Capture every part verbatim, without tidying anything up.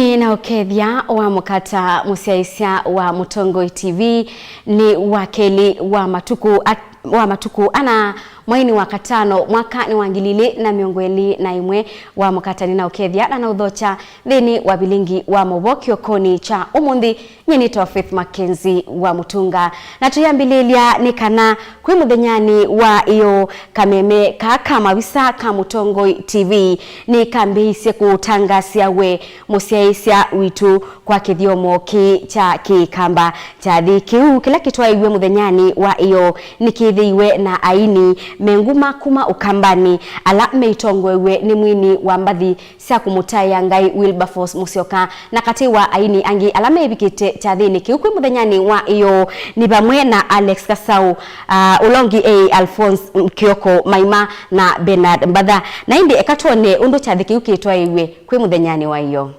Nĩnaũkethya wa mũkata mũsyaĩĩsya wa Mũtongoi T V nĩ wa kelĩ wa matukũ at-, wa matukũ ana mweinĩ wa katano mwaka nĩ wa ngili ilĩ na mĩongo ĩlĩ na ĩmwe. Wa mũkata nĩnaũkethya na naũthokya nthĩnĩ wa vilingi wa maũvoo kĩokonĩ kya ũmũnthĩ. Nyie nĩtawa Faith Mackenzie wa Mũtunga. Na tũyambĩlĩlya nĩ kana kwĩ mũthenyanĩ wa ĩyoo, kameme kaa ka mavisa ka Mũtongoi T V nĩkambĩĩisye kũũtangaasya we mũsyaĩĩsya witũ kwa kĩthyomo kĩĩ kya Kĩkamba. Kyathĩ kĩu kĩla kĩtwaĩiw'e mũthenyanĩ wa ĩyoo nĩkĩthĩiwe na aini me nguma kuma Ũkambanĩ, ala meitongoew'e nĩ mwini wa mbathi sya kũmũtaĩa Ngai Wilberforce Musyoka. Na katĩ wa aini angĩ ala mevikĩte kyathĩnĩ kĩu kwĩ mũthenyanĩ wa ĩyoo nĩ vamwe na Alex Kasau, ah, Ulongi A, Alphonse Kioko Maima na Bernard Mbatha. Na ĩndĩ eka twone ũndũ kyathĩ kĩu kĩtwaĩiw'e kwĩ mũthenyanĩ wa ĩyoo.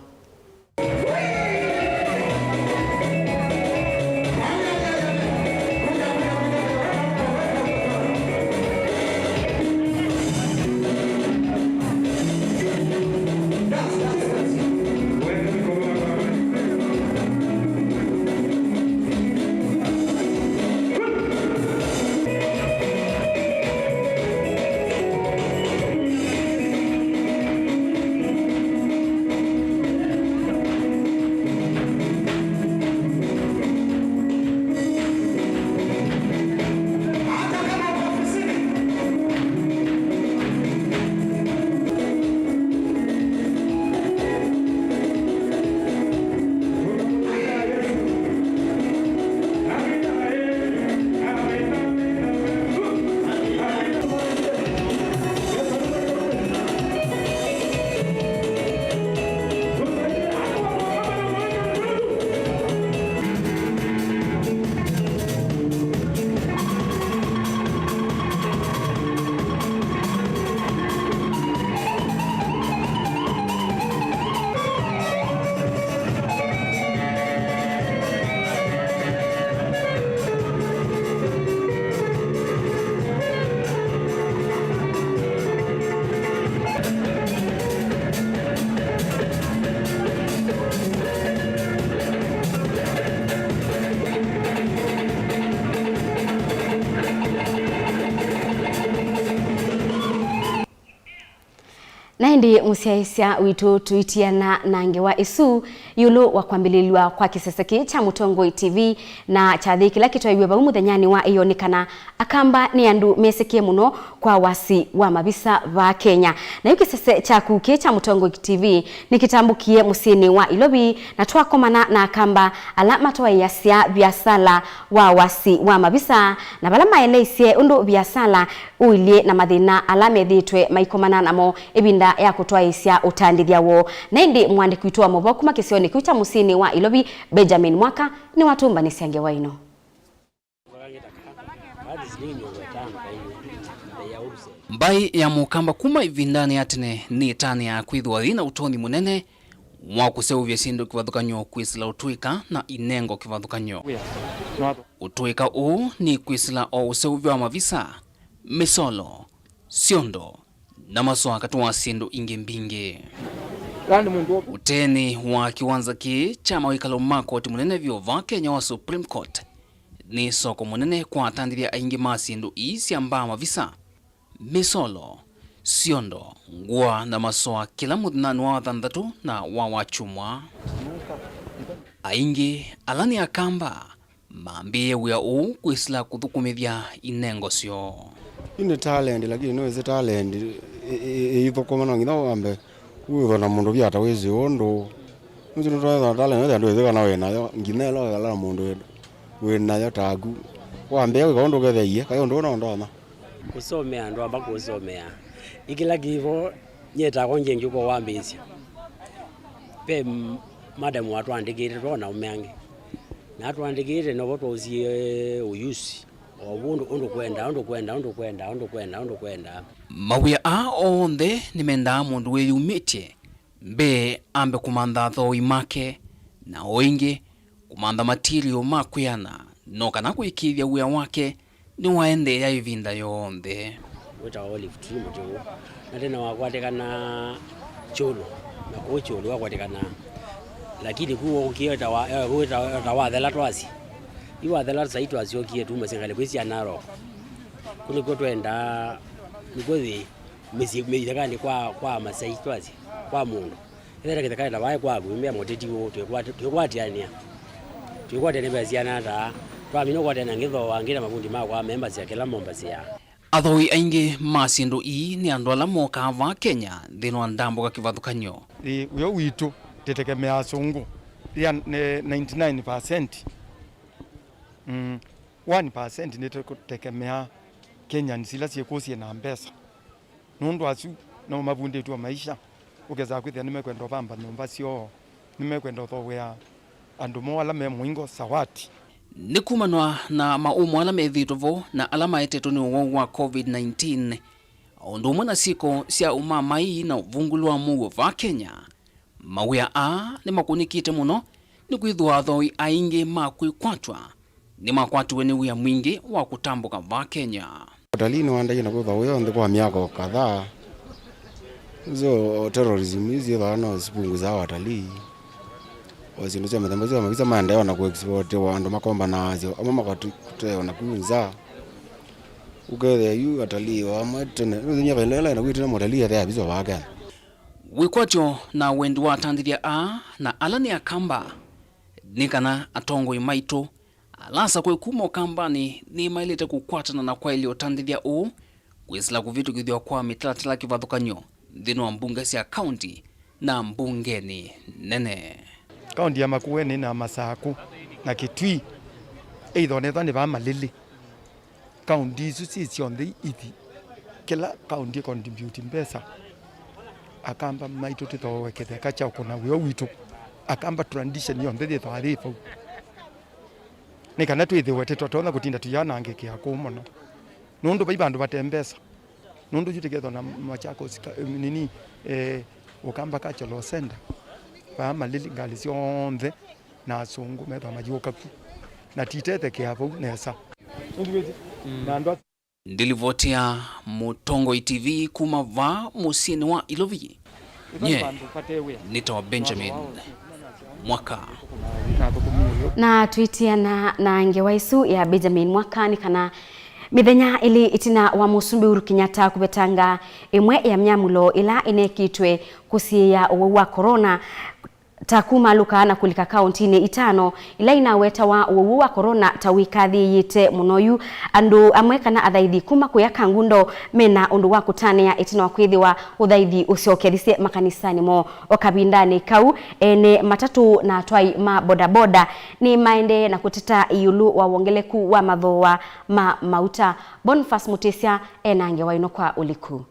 Na ĩndĩ mũsyaĩĩsya witũ, tũitiana na ngewa ĩsu ĩũlũ wa kwambĩlĩlw'a kwa kĩsese kĩĩ kya Mũtongoi T V na kyathĩ kĩla kĩtwaĩiw'e vau mũthenyanĩ wa ĩyoo nĩ kana Akamba nĩ andũ mesĩkĩe mũno kwa wasi wa mavisa vaa Kenya. Na yu kĩsese kyaku kĩĩ kya Mũtongoi T V nĩkĩtambũkie mũsyĩnĩ wa Ilovi na twakomana na Akamba ala matwaĩĩasya viasala wa wasi wa mavisa, na vala maeleisye ũndũ viasala ũilyĩ na mathĩna ala methĩĩtwe maikomana namo ĩvinda ya kũtwaĩĩsya ũtandĩthya woo. Na ĩndĩ mũandĩki witũ wa maũvoo kuma kĩsionĩ kĩu kya mũsyĩnĩ wa Ilovi, Benjamin Mwaka, nĩwatũmbanĩsya ngewa ĩno. Mbaĩ ya Mũkamba kuma ĩvindanĩ ya tene nĩtanĩaa kwĩthĩwa yĩ na ũtonyi mũnene wa kũseũvya syĩndũ kĩvathũkany'o kwĩsĩla ũtũĩka na inengo kĩvathũkany'o. Ũtũĩka ũũ nĩ kwĩsĩla o ũseũvyo wa mavisa, mĩsolo, syondo, na masoa katĩ wa syĩndũ ingĩ mbingĩ. Ũteenĩ wa kĩwanza kĩĩ kya mawĩkalo ma koti mũnene vyũ vaa Kenya wa Supreme Court, nĩ soko mũnene kwa atandĩthya aingĩ ma syĩndũ ii sya mbaa, mavisa, mĩsolo, syondo, ngũa na masoa kĩla mũthenyanĩ wa Wathanthatũ na wa Wakyumwa. Aingĩ ala nĩ Akamba mambĩĩe wĩa ũũ kwĩsĩla kũthũkũmĩthya inengo syoo. Yu nĩ talent, lakini nĩwĩsĩ talent ĩ-, ĩ-, ĩ-, ĩithũkũma no nginya wambe wĩthwa na mũndũ vyata wĩsĩ ũndũ. Nũsĩ nũtwaĩthwa talent wĩthĩa ndwĩsĩ kana wĩ nayo, nginya ĩla wĩkala na mũndũ wĩ, wĩ nayo taku. Wambĩĩa wĩka ũndũ ũkethĩa iye, kaĩ ũndũ ũũ no ndonya. Kũsomea, ndwamba kũsomea. Ĩ kĩla kĩvo, nyie takwa ngyengyũka wambĩĩsya. Ve m-, madam watwandĩkĩte, twaona aume angĩ. Na atwandĩkĩte, novo twausie ũyusi. O ũndũ, ũndũ kwenda, ũndũ kwenda, ũndũ kwenda, ũndũ kwenda, ũndũ kwenda. Mawĩa aa onthe nĩmendaa mũndũ wĩyumĩtye mbee ambe kũmantha athooi make, na o ĩngĩ kũmantha material ma kwĩana, no kana kũĩkĩĩthya wĩa wake nĩwaendeea ĩvinda yonthe. Wĩtawa Olive Tree Mũtĩw'ũ, na tene wakwatĩkana Kyũlũ, na kũu Kyũlũ wakwatĩkana Lakini ku ũkie ta wa, eh, ku ta, ta wathela twasi. Yu wathela sai twasyokie tumasya ngalĩ kwĩ sya Narok. Ku nĩkw'o twendaa, nĩkw'o thĩ mĩsyĩ, mĩthekanĩ kwa, kwa Masai twasi, kwa mũndũ. Ethera kĩthekanĩ ta vaĩ kwaku, mbĩa mũteti ũũ, twĩkwat-, twĩkwatĩanĩa. Twĩkwatĩanĩa mbĩa syana ata, twamina ũkwatĩanĩa ngĩthooa angĩ na mavundi makwa membasya kĩla mombasya. Athoi aingĩ ma syĩndũ ii nĩ andũ ala mokaa vaa Kenya nthĩnĩ wa ndambũka kĩvathũkany'o. Ĩ, wĩo witũ tĩtekemeaa asũngũ ya, ne-, ninety nine percent. Mm, one percent nĩtũtekemeaa Kenyans ila syĩkũsĩ na mbesa. Nũndũ asu no mavundĩtw'e maisha, ũkesaa kwĩthĩa nĩmekwenda ũvamba nyũmba syoo, nĩmekwenda ũthooea andũ moo ala me mũingo sawati. Nĩ kumanwa na maũmo ala methĩĩtwe vo na ala maetetwe nĩ ũwau wa covid nineteen, o ũndũ ũmwe na syĩko sya ũmamai na ũvungũlu wa mũuo vaa Kenya, mawĩa aa nĩmakũnĩkĩte mũno nĩkwĩthĩwa athoi aingĩ ma kwĩkwatw'a nĩmakwatiwe nĩ wĩa mwingĩ wa kũtambũka vaa Kenya. Ũtalii nĩwaendeeie na kwĩthwa wĩ o nthĩ kwa myaka o kadhaa. Nzeo terrorism ii syĩthwa no sipunguza watalii. O syĩndũ sya mĩthemba sya mavisa maendeea na kũexportiwa, andũ makombanaa syo, amwe makatũtewa na kuu nza. Ũkethĩa yu atalii o amwe tene, nũthinyia kaĩla ĩla ĩna kwĩ tene mũtalii ethea visa vaa Kenya. Wĩkwatyo na wendi wa atandĩthya aa na ala nĩ Akamba nĩ kana atongoi maitũ ala asakũe kuma Ũkambanĩ nĩmaĩlĩte kũkwatana na kwaĩlya ũtandĩthya ũũ kwĩsĩla kũvĩtũkĩthw'a kwa mĩtalatala kĩvathũkany'o nthĩnĩ wa mbunge sya kaunti na mbungenĩ nene. Kaunti ya Makueni na Masakũ na Kitui, ĩithonethwa nĩ vaa Malili. Kaunti isu syĩ syonthe ithi, kĩla kaunti ĩcontribute mbesa. Akamba maitũ tũthooe kĩtheka kya ũkũna wĩo witũ. Akamba tradition yonthe yĩthwaa yĩ vau. Nĩ kana twĩthĩwe tũtonya kũtinda tũyanangĩkĩa kũu mũno. Nũndũ vai vandũ vate mbesa. Nũndũ yu tũkethwa na Machakos ka-, nini, eh, Ũkamba Cultural Center. Vaa Malili ngalĩ syonthe na asũngũ methwa mayũka ku. Na titethekea vau nesa. Na andũ a- Ndilivoti ya Mũtongoi T V kuma vaa mũsyĩnĩ wa Ilovi. Nye nĩtawa Benjamin Mwaka. Na twĩtiana na ngewa ĩsu ya Benjamin Mwaka, nĩ kana mĩthenya ĩlĩ ĩtina wa Mũsumbĩ Uhuru Kenyatta kũvetanga ĩmwe ya myamũlo ĩla ĩnekĩtwe kũsiĩĩa ũwau wa corona, ta kumaalũka na kũlika kaũntinĩ itano ila inawetawa ũwau wa corona ta wĩkathĩĩte mũno yu, andũ amwe kana athaithi kuma kũya Kangundo mena ũndũ wa kũtanĩa ĩtina wa kwĩthĩwa ũthaithi ũsyokethisye makanisanĩ moo. O kavindanĩ kau, ene matatũ na atwai ma bodaboda nĩmaendee na kũteta ĩũlũ wa wongeleku wa mathooa ma mauta. Boniface Mutisya ena ngewa ĩno kwa ũliku.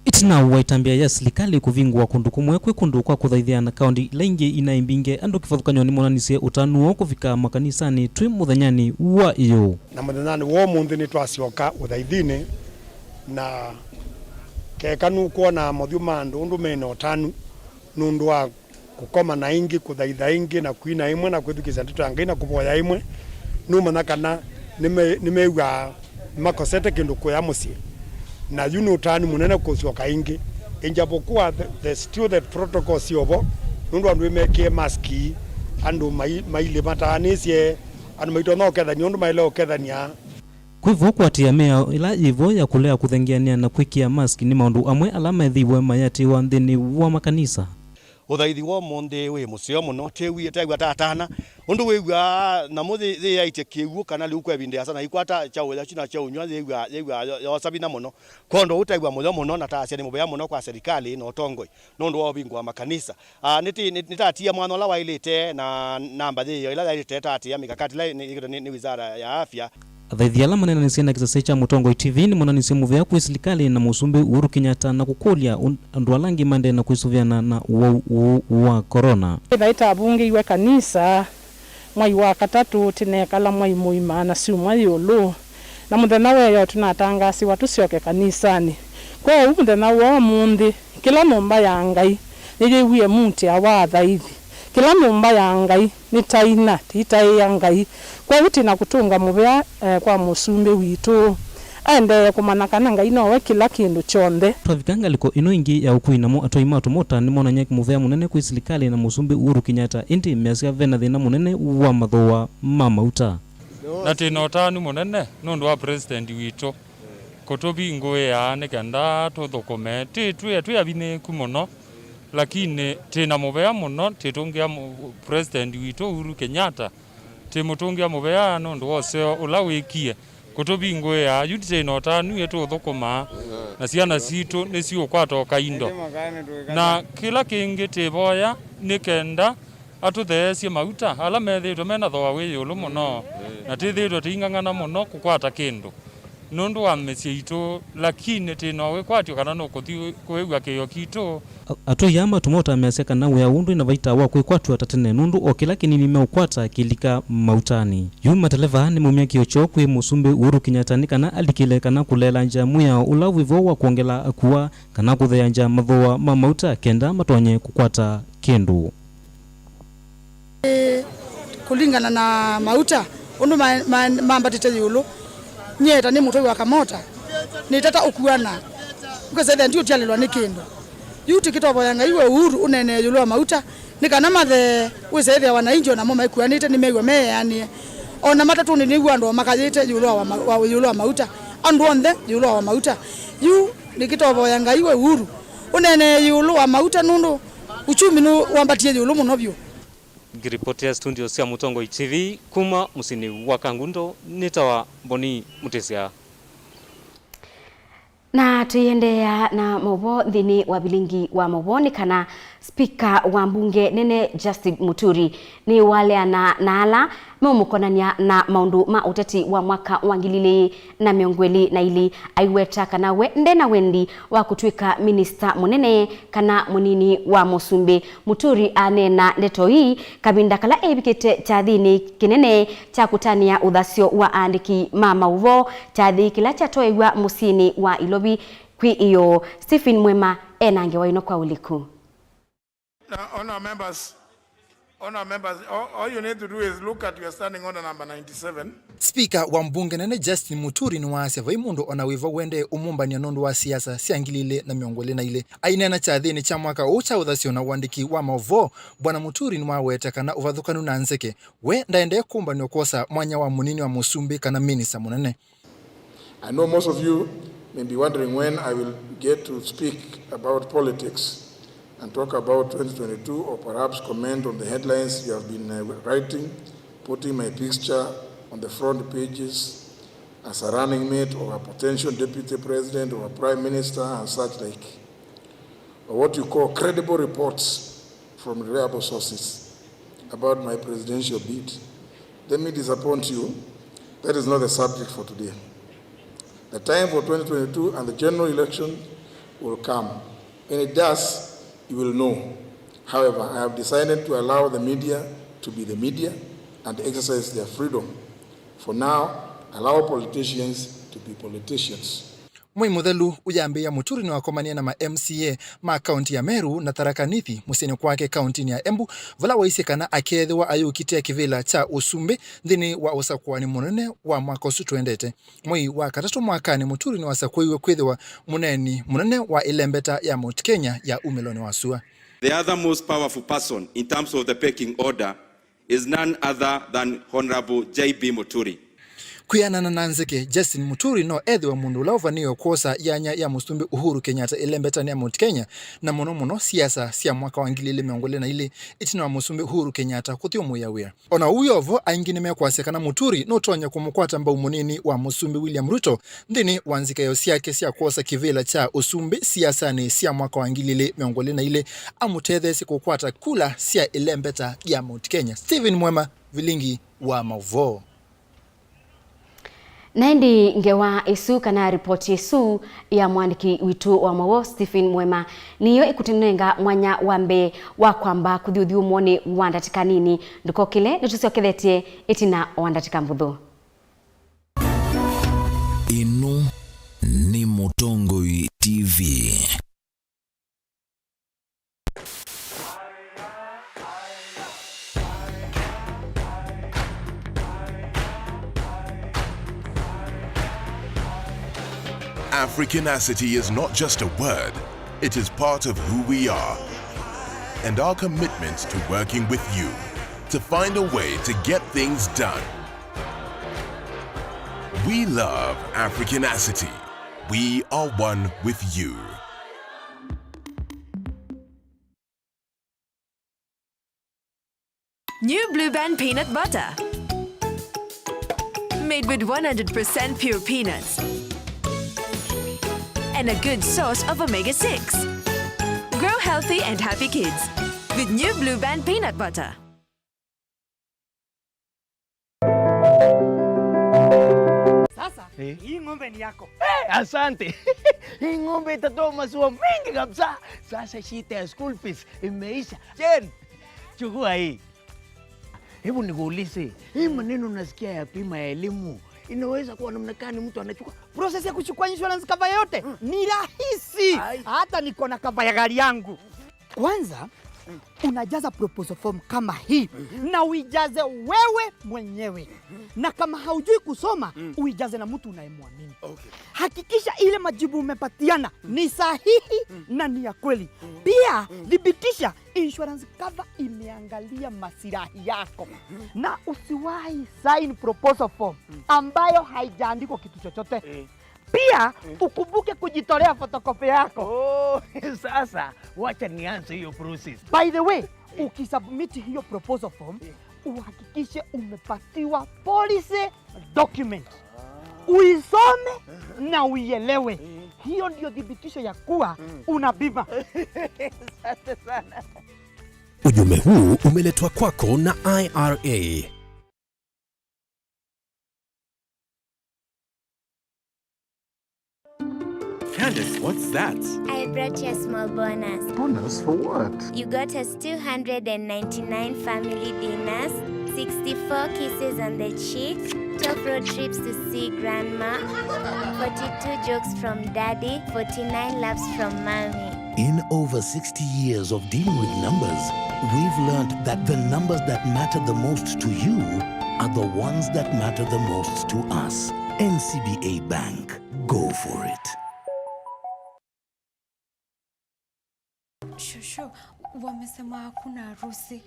Ĩtina wa ĩtambya ya silikalĩ kũvingũa kũndũ kũmwe kwĩ kũndũ kwa kũthaithĩa na kaũnti ila ingĩ inaĩ mbingĩ andũ kĩvathũkany'o nĩmonanisye ũtanu woo kũvika makanisanĩ twĩ mũthenyanĩ wa ĩyoo. Na mũthenyanĩ wa ũmũnthĩ nĩtwasyoka ũthaithinĩ, na keka nũkwona mothyũ ma andũ ũndũ mena ũtanu nũndũ wa kũkomana ĩngĩ, kũthaitha ĩngĩ, na kwina ĩmwe, na kwĩthukĩĩsya ndeto ya Ngai, na kũvoya ĩmwe, nũmanya kana nĩme-, nĩmew'aa makosete kĩndũ kũya mũsyĩ. Na yu nĩ ũtanu mũnene kũsyoka ĩngĩ. Ijapokuwa the, the, still the protocol syovo, nũndũ andũ nĩmekĩe mask, andũ mai-, mailĩ mataanĩsye, andũ maitonya ũkethany'a ũndũ maĩle ũkethany'a. Kwĩvo kũatĩĩa mĩao ĩla yĩvo ya kũlea kũthengeanĩa na kwĩkĩa mask nĩ maũndũ amwe ala methĩiwe mayatĩĩwa nthĩnĩ wa makanisa. Ũthaithi wa ũmũnthĩ wĩ mũseo mũno, twĩw'ie, twew'a ta atana. Ũndũ wĩw'aa nyamũ yĩ-, yĩyaĩtye kĩw'ũ kana lĩu kwa ĩvinda yasa na ikwata kyaũ kyu na kyaũnyw'a, yĩw'aa, yĩw'aa yo-, yoosa vinya mũno. Kwondũ ũu twew'a mũyo mũno na ta asya nĩ mũvea mũno kwa serikali na ũtongoi nũndũ wa ũvingũa makanisa. Ah, nĩti-, nĩ-, nĩtatia mwanya ũla waĩlĩte na namba yĩyo ĩla yaĩlĩte, tatia mikakati ĩla nĩ-, nĩkĩtwe nĩ, nĩ Wizara ya Afya. Athaithi ala maneenanisye na kĩsese kya Mũtongoi T V nĩmonanisye mũvea kwĩ silikalĩ na Mũsumbĩ Uhuru Kenyatta na kũkũlya un-, andũ ala angĩ maendee na kwĩsũvĩana na ũwau ũũ wa corona. Ĩtha ĩtavungĩiwe kanisa mwai wa katatũ, tĩnekala mwai mũima na syumwa ĩũlũ, na mũthenya wa ĩyoo tũnatangaasiwa tũsyoke kanisanĩ. Kwoou mũthenya wa ũmũnthĩ, kĩla nyũmba ya Ngai nĩyĩw'ie mũutĩa wa athaithi. Kĩla nyũmba ya Ngai nĩtaina, tĩitaĩa Ngai. Kwoou twĩna kũtũnga mũvea, eh, kwa mũsumbĩ witũ. aendeee kũmanya kana Ngai nowe kĩla kĩndũ kyonthe. Twavika ngalĩko ĩno ĩngĩ ya ũkui namo, atwai ma tũmota nĩmonany'a mũvea mũnene kwĩ silikalĩ na Mũsumbĩ Uhuru Kenyatta, ĩndĩ measya vena thĩna mũnene wa mathooa ma mauta. Na twĩ na ũtanu mũnene nũndũ wa President witũ kũtũvingũĩa nĩ kenda tũthũkũme. Twĩ, twĩ, twĩ avinĩĩku mũno, lakini twĩ na mũvea mũno twĩtũngĩa mũ-, President witũ Uhuru Kenyatta. Twĩmũtũngĩa mũvea nũndũ wa ũseo ũla wĩkie kũtũvingũĩa. Yu twĩ na ũtanu ĩtũũthũkũmaa, na syana sitũ nĩsiũkwata o kaindo. Na kĩla kĩngĩ twĩvoya nĩ kenda atũtheesye mauta ala methĩĩtwe me na thooa wĩ ĩũlũ mũno, na twĩthĩĩtwe tũing'ang'ana mũno kũkwata kĩndũ nũndũ wa mĩsyĩ itũ, lakini twĩ na wĩkwatyo kana nũkũthi kũĩw'a kĩĩo kitũ. A-, atũi aa ma tũmota measya kana wĩa ũũ ndwĩ na vaita wa kwĩkwatw'a ta tene, nũndũ o kĩla kĩnini meũkwata kĩlika mautanĩ. Yu mateleva nĩmaumya kĩĩo kyoo kwĩ Mũsumbĩ Uhuru Kenyatta nĩ kana alikĩle kana kũleelangya mwĩao ũla wĩ vo wa kwongela akua kana kũtheeangya mathooa ma mauta kenda matonye kũkwata kĩndũ. Kũlingana na mauta ũndũ ma-, ma-, mambatĩte ĩũlũ, nyie ta nĩ mũtũi wa kamota, nĩtata ũkuana, ũkĩsethĩa ndiũtialĩlwa nĩ kĩndũ. Yu tũkĩtovoya Ngai we Uhuru ũneenee ĩũlũ wa mauta, nĩ kana mathee wĩsethĩa wananchi o namo maikuanĩte nĩmew'a meeanĩe. O na matatũnĩ nĩw'o andũ makayĩte ĩũlũ wa, wa, wa, ĩũlũ wa mauta. Andũ onthe ĩũlũ wa mauta. Yu nĩkĩtovoya Ngai we Uhuru ũneenee ĩũlũ wa mauta nũndũ uchumi nĩwambatie ĩũlũ mũno vyũ. Ngiripotia studio sya Mũtongoi T V kuma mũsyĩnĩ wa Kangundo, nĩtawa Boni Mũtĩsya. Na tũiendeea na maũvoo nthĩnĩ wa vilingi wa maũvoo nĩ kana spika wa mbunge nene Justin Muturi nĩwaleana na ala meũmũkonany'a na maũndũ ma ũteti wa mwaka wa ngili ilĩ na mĩongo ĩlĩ na ilĩ, aiweta kana we nde na wendi wa kũtw'ĩka minista mũnene kana mũnini wa mũsumbĩ. Muturi aneena ndeto ii kavinda kala evikĩte kyathĩnĩ kĩnene kya kũtanĩa ũthasyo wa aandĩki ma maũvoo, kyathĩ kĩla kyatoeew'a mũsyĩnĩ wa Ilovi kwĩ ĩoo. Stephen Mwema e na ngewa ĩno kwa ũliku. Now, honour members, honour members, all, all you need to do is look at your standing order number ninety-seven. Spika wa mbunge nene Justin Muturi nĩwaasya vai mũndũ o na wĩva wendee ũmũmbany'a nũndũ wa siasa sya ngili ilĩ na mĩongo ĩlĩ na ilĩ. Aineena kyathĩnĩ kya mwaka ũũ kya ũthasyo na ũandĩki wa maũvoo, Bwana Muturi nĩwaweta kana ũvathũkanu na nzeke, we ndaendee kũmbanw'a kwosa mwanya wa mũnini wa mũsumbĩ kana minista mũnene. I know most of you may be wondering when I will get to speak about politics and talk about twenty twenty-two, or perhaps comment on the headlines you have been, uh, writing, putting my picture on the front pages as a running mate or a potential deputy president or a prime minister and such like, or what you call credible reports from reliable sources about my presidential bid. Let me disappoint you, that is not the subject for today. The time for twenty twenty-two and the general election will come. When it does, you will know. However, I have decided to allow the media to be the media and exercise their freedom. For now, allow politicians to be politicians. Mwei mũthelu ũyambĩĩa, Muturi nĩwakomanie na ma M C A ma kaunti ya Meru na Tharaka Nithi mũsyĩnĩ kwake kauntinĩ ya Embu, vala waisye kana akeethĩwa ayũkitĩa kĩvĩla kya ũsumbĩ nthĩnĩ wa ũsakũani mũnene wa mwaka ũsu twendete. Mwei wa katatũ mwakanĩ, Muturi nĩwasakũiwe kwĩthĩwa mũneeni mũnene wa ĩlembeta ya Mount Kenya ya umĩlonĩ wa sua. The other most powerful person in terms of the pecking order is none other than Honourable J B Muturi. Kwĩanana na nzeke, Justin Muturi no ethĩwe mũndũ ũla ũvanĩĩwe kwosa yanya ya Mũsumbĩ Uhuru Kenyatta ĩlembetanĩ ya Mount Kenya, na mũno mũno siasa sya mwaka wa ngili ilĩ mĩongo ĩlĩ na ilĩ, ĩtina wa Mũsumbĩ Uhuru Kenyatta kũthyũmũĩa wĩa. O na ũu wĩ o vo, aingĩ nĩmekwasya kana Muturi nũtonya kũmũkwata mbau mũnini wa Mũsumbĩ William Ruto nthĩnĩ wa nzikaĩo syake sya kwosa kĩvĩla kya ũsumbĩ siasanĩ sya mwaka wa ngili ilĩ mĩongo ĩlĩ na ilĩ, amũtetheesye kũkwata kula sya ĩlembeta ya Mount Kenya. Stephen Mwema, vilingi wa maũvoo. Na ĩndĩ ngewa ĩsu kana ripoti ĩsu ya mũandĩki witũ wa maũvoo Stephen Mwema nĩyo ĩkũtũnenga mwanya wa mbee wa kwamba kũthi ũthyũmũonĩ wa ndatĩka nini. Ndũkokĩle, nĩtũsyokethetye ĩtina wa ndatĩka mbũthũ. Ĩno nĩ Mũtongoi T V. Africanacity is not just a word, it is part of who we are and our commitment to working with you to find a way to get things done. We love Africanacity. We are one with you. New Blue Band peanut butter. Made with one hundred percent pure peanuts. And a good source of omega six. Grow healthy and happy kids with new Blue Band peanut butter. Sasa, eh, hii ng'ombe ni yako. Eh, asante. Hii ng'ombe itatoa maziwa mengi kabisa. Sasa shida ya school fees imeisha. Jen, chukua hii. Hebu nikuulize, hii maneno nasikia ya bima ya elimu, inaweza kuwa namna gani mtu anachukua? Process ya kuchukua insurance cover yote ni rahisi. Ai. Hata niko na cover ya gari yangu. Kwanza, unajaza proposal form kama hii, na uijaze wewe mwenyewe. Na kama haujui kusoma, uijaze na mtu unayemwamini. Okay. Hakikisha ile majibu umepatiana ni sahihi na ni ya kweli. Pia, thibitisha insurance cover imeangalia masilahi yako. Na usiwahi sign proposal form ambayo haijaandikwa kitu chochote. Eh. Pia, ukumbuke kujitolea photocopy yako. Oh, sasa, wacha nianze hiyo process. By the way, ukisubmit hiyo proposal form, uhakikishe umepatiwa policy document. Uisome na uielewe. Hiyo ndio thibitisho ya kuwa una bima. Asante sana. Ujumbe huu umeletwa kwako na I R A. Candace, what's that? I brought you a small bonus. Bonus for what? You got us two hundred and ninety-nine family dinners, sixty-four kisses on the cheek, twelve road trips to see grandma, forty-two jokes from daddy, forty-nine laughs from mommy. In over sixty years of dealing with numbers, we've learned that the numbers that matter the most to you are the ones that matter the most to us. N C B A Bank. Go for it. Shosho, wamesema hakuna harusi.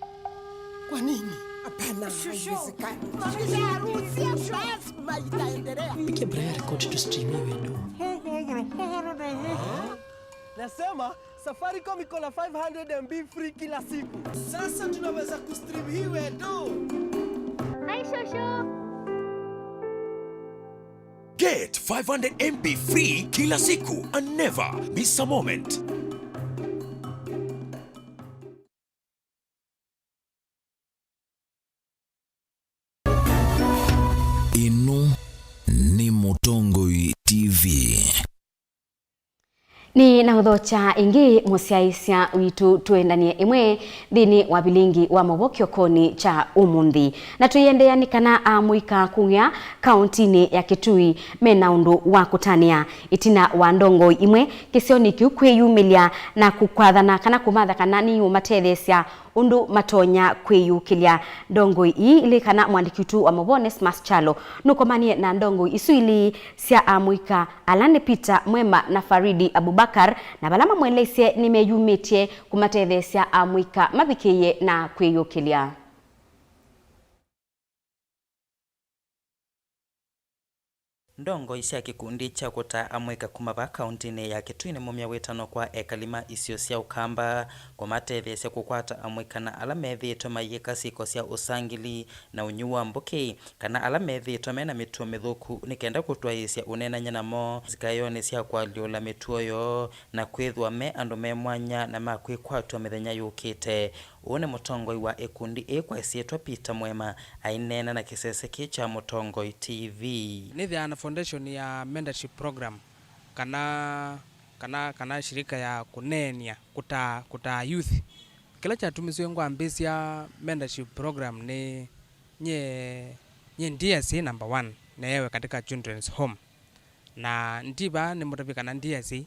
Kwa nini? Hapana, shosho, haiwezekani. Maisha ya harusi lazima itaendelea. Piga Brian record to stream hiyo do. Nasema Safaricom iko na five hundred M B free kila siku. Sasa tunaweza kustream hii wetu. Hi, shosho. Get five hundred M B free kila siku and never miss a moment. Ĩno nĩ Mũtongoi T V. Nĩ na ũthokya ĩngĩ mũsyaĩĩsya witũ tũendanie ĩmwe nthĩnĩ wa vilingi wa maũvoo kĩokonĩ kya ũmũnthĩ. Na tũiendeea nĩ kana amũika kũya kaũntinĩ ya Kitui me na ũndũ wa kũtanĩa ĩtina wa ndongoi imwe kĩsionĩ kĩu kwĩyumĩlya na kũkwathana kana kũmatha kana nĩiũmatetheesya ũndũ matonya kwĩyũkĩlya. Ndongoi ii ilĩ kana mũandĩki witũ wa maũvoo Onesmus Kyalo nũkomanie na ndongoi isu ilĩ sya amũika ala nĩ Peter Mwema na Faridi Abubakar, na vala mamweleisye nĩmeyumĩtye kũmatetheesya amũika mavikĩĩe na kwĩyũkĩlya. Ndongoi sya kĩkundi kya kũtaa amũika kuma vaa kaũntinĩ ya Kitui nĩmaumya wĩtano kwa ekali ma isio sya Ũkamba kũmatetheesya kũkwata amũika na ala methĩĩtwe mayĩka syĩko sya ũsangili na ũnyuũ wa mbũkĩ, kana ala methĩĩtwe me na mĩtuo mĩthũku, nĩ kenda kũtwaĩĩsya ũneenany'a namo nzikaĩonĩ sya kũalyũla mĩtuo yoo na kwĩthĩwa me andũ me mwanya na ma kwĩkwatw'a mĩthenya yũkĩte. Ũũ nĩ mũtongoi wa ĩkundi ĩĩ kwa ĩsyĩtwa Peter Mwema aineena na kĩsese kĩĩ kya Mũtongoi T V. Nĩthĩawa na foundation ya mentorship program kana, kana, kana shirika ya kũneenea, kũtaa, kũtaa youth. Kĩla kyatumisye ngwambĩĩsya mentorship program nĩ nyie, nyie ndiasĩ number one neewe katika children's home. Na ndi vaa nĩmũtavye kana ndiasĩ,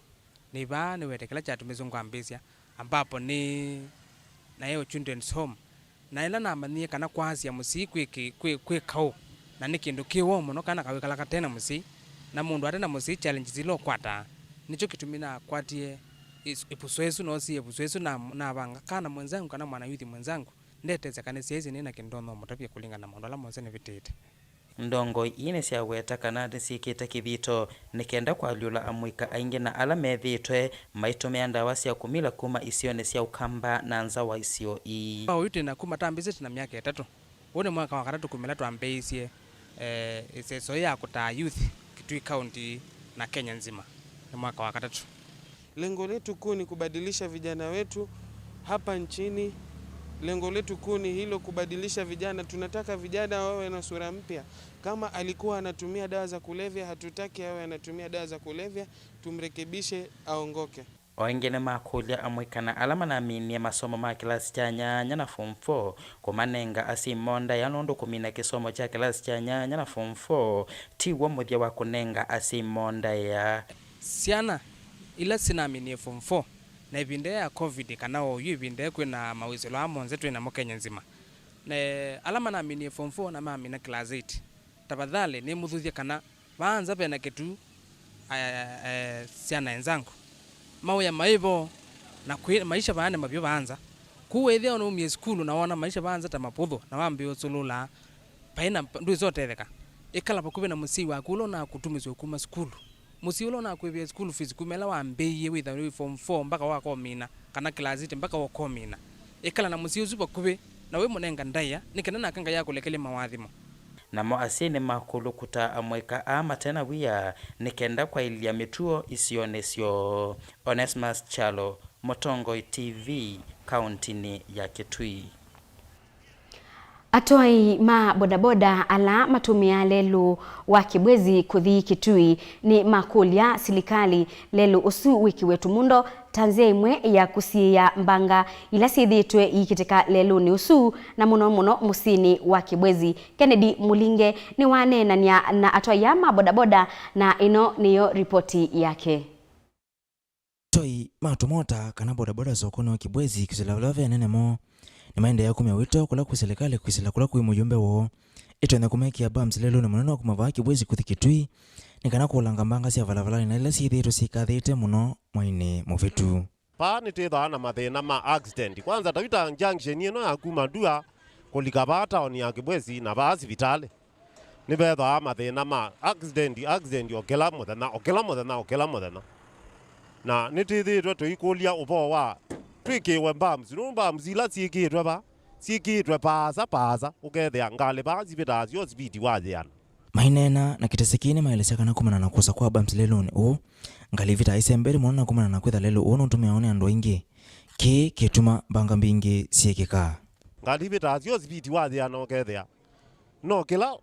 nĩ vaa nĩwete kĩla kyatumisye ngwambĩĩsya, ambapo nĩ nayo children's home. Na ĩla namanyie kana kwasya mũsyai kwĩ kĩ-, kwĩ, kwĩ kaũ, na nĩ kĩndũ kĩ woo mũno kana kawĩkala kate na mũsyai, Na mũndũ ate na mũsyai challenges ila ũkwataa. Nĩkyo kĩtumi nakwatie ĩs-, ĩvuso ĩsu, noosie ĩvuso ĩsu na, navanga kana mwenzangu kana mwana yuthi mwenzangu, ndetesya kana syaisye nĩ na kĩndũ ndonya ũmũtavya kũlingana na maũndũ ala monthe nĩvĩtĩte. Ndongoi ii nĩsyaweta kana nĩsyĩkĩte kĩthito nĩ kenda kũalyũla amũika aingĩ na ala methĩĩtwe maitũmĩa ndawa sya kũmila kuma isionĩ sya Ũkamba na nza wa isio ii. Kwa ũyu twĩ na kuma tambĩsĩte na myaka ĩtatũ. Ũũ nĩ mwaka wa katatũ kumĩla twambĩĩisye, eh, ĩseso ya kũtaa youth Kitui County na Kenya nzima. Nĩ mwaka wa katatũ. Lengo letu kuu ni kubadilisha vijana wetu hapa nchini. Lengo letu kuu ni hilo, kubadilisha vijana. Tunataka vijana wawe na sura mpya. Kama alikuwa anatumia dawa za kulevya, hatutaki awe anatumia dawa za kulevya, tumrekebishe, aongoke. O ĩngĩ nĩmakũlya amũika na ala manaminie masomo ma kĩlasi kya nyanya na form four kũmanenga asyai moo ndaĩa, nũndũ kũmina kĩsomo kya kĩlasi kya nyanya na form four ti w'o mũthya wa kũnenga asyai moo ndaĩa. Syana ila sinaminie form four na ĩvinda ya covid kana o yu ĩvinda kwĩ na mawĩsĩlo aa monthe twĩ namo Kenya nzima, na ala manaminie form four na mamina class eight, tafadhali nĩmũthuthye kana vaa nza ve na kĩtu, eh, eh, syana enzangu. Mawĩa maĩ vo, na kwĩ, maisha vaa nĩ mavyũ vaa nza. Kwoou wĩthĩa ũnaumie sukulu na woona maisha vaa nza ta mavũthũ, na wambĩĩa ũsũlũla, vaĩ na ndwĩsa ũtetheka. Ĩkala vakuvĩ na mũsyai waku ũla ũnaa kũtumĩsya ũkuma sukulu. Mũsyai ũla ũnakwĩvĩa school fees kuma ĩla wambĩĩie wĩtha wĩ form four mpaka wakomina, kana class eight mpaka wakomina. Ĩkala na mũsyai ũsu vakuvĩ, na wĩmũnenga ndaĩa, nĩ kenda nake Ngai akũlekelye mawathimo. Namo asyai nĩmakũlw'a kũtaa amũika aa mate na wia nĩ kenda kwaĩlya mĩtuo isionĩ syoo. Onesmus Kyalo, Mũtongoi T V, kauntinĩ ya Kitui. Atwai ma bodaboda ala matũmĩaa lelũ wa Kibwezi kũthi Kitui nĩmakũlya silikalĩ lelũ ũsu wĩkĩwe tũmundo ta nzĩa ĩmwe ya kũsiĩĩa mbanga ila syĩthĩĩtwe iikĩtĩka lelũnĩ ũsu, na mũno mũno mũsyĩnĩ wa Kibwezi. Kennedy Mũlinge nĩwaneenany'a na atwai aa ma bodaboda, na ĩno nĩyo ripoti yake. Atwai ma tũmota kana bodaboda sokonĩ wa Kibwezi kwĩsĩla vala ve anene moo, nĩmaendeea kumya wĩto kũla kwĩ silikalĩ kwĩsĩla kũla kwĩ mũyũmbe woo ĩtonya kũmekĩa bumps lelũnĩ mũnene wa kuma vaa Kibwezi kũthi Kitui, nĩ kana kũlanga mbanga sya valavalanĩ na ila syĩthĩĩtwe syĩkathĩĩte mũno mwainĩ mũvĩtu. Vaa nĩtwĩthaa na mathĩna ma accident. Kwanza, ta yu ta junction ĩno ya kuma Ndua kũlika vaa taoni ya Kibwezi na vaa sivitalĩ, nĩvethaa mathĩna ma accident, accident o kĩla mũthenya, o kĩla mũthenya, o kĩla mũthenya. Na nĩtwĩthĩĩtwe tũikũlya ũvoo wa twĩkĩwe bumps, nũndũ bumps ila syĩkĩtwe vaa, syĩkĩtwe paasa paasa, ũkethĩa ngalĩ vaa sivĩtaa syo speed wa yĩana. Maineena na kĩtese kĩĩ nĩmaelesya kana kumana na kwosa kwa bumps lelũnĩ ũũ, ngalĩ ivĩtaa isembete mũno na kumana na kwĩtha lelũ ũũ nũtũmĩawa nĩ andũ aingĩ. Kĩĩ kĩtuma mbanga mbingĩ syĩkĩka. Ngalĩ ivĩtaa syo speed wa yĩana ũkethĩa no kĩla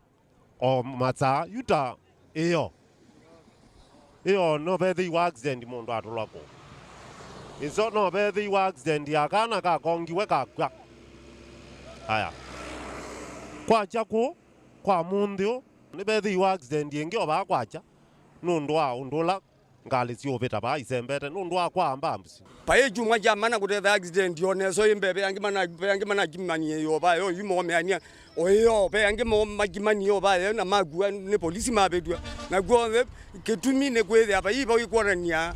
o masaa yu ta ĩyo. Ĩyo no vethĩiwa accident mũndũ atũlwa kũu. Ĩso no vethĩiwa accident ya kana kakongiwe kakw'a. Aya. Kwakya kũu, kwa mũnthĩ ũũ, nĩvethĩiwa accident ĩngĩ o vaa kwakya nũndũ wa ũndũ ũla ngalĩ siũvĩta vaa isembete nũndũ wa kwaa bumps. Vai kyumwa kya mana kũtetha accident o nesa ĩ mbee, ve angĩ mana-, ve angĩ manakimanie yo vaya, yu momeania o ĩyo, ve angĩ mo makimanie o vaya na makua nĩ polisi mavĩtw'a. Na kw'onthe kĩtumi nĩ kwĩthĩa vai vau ĩkwonania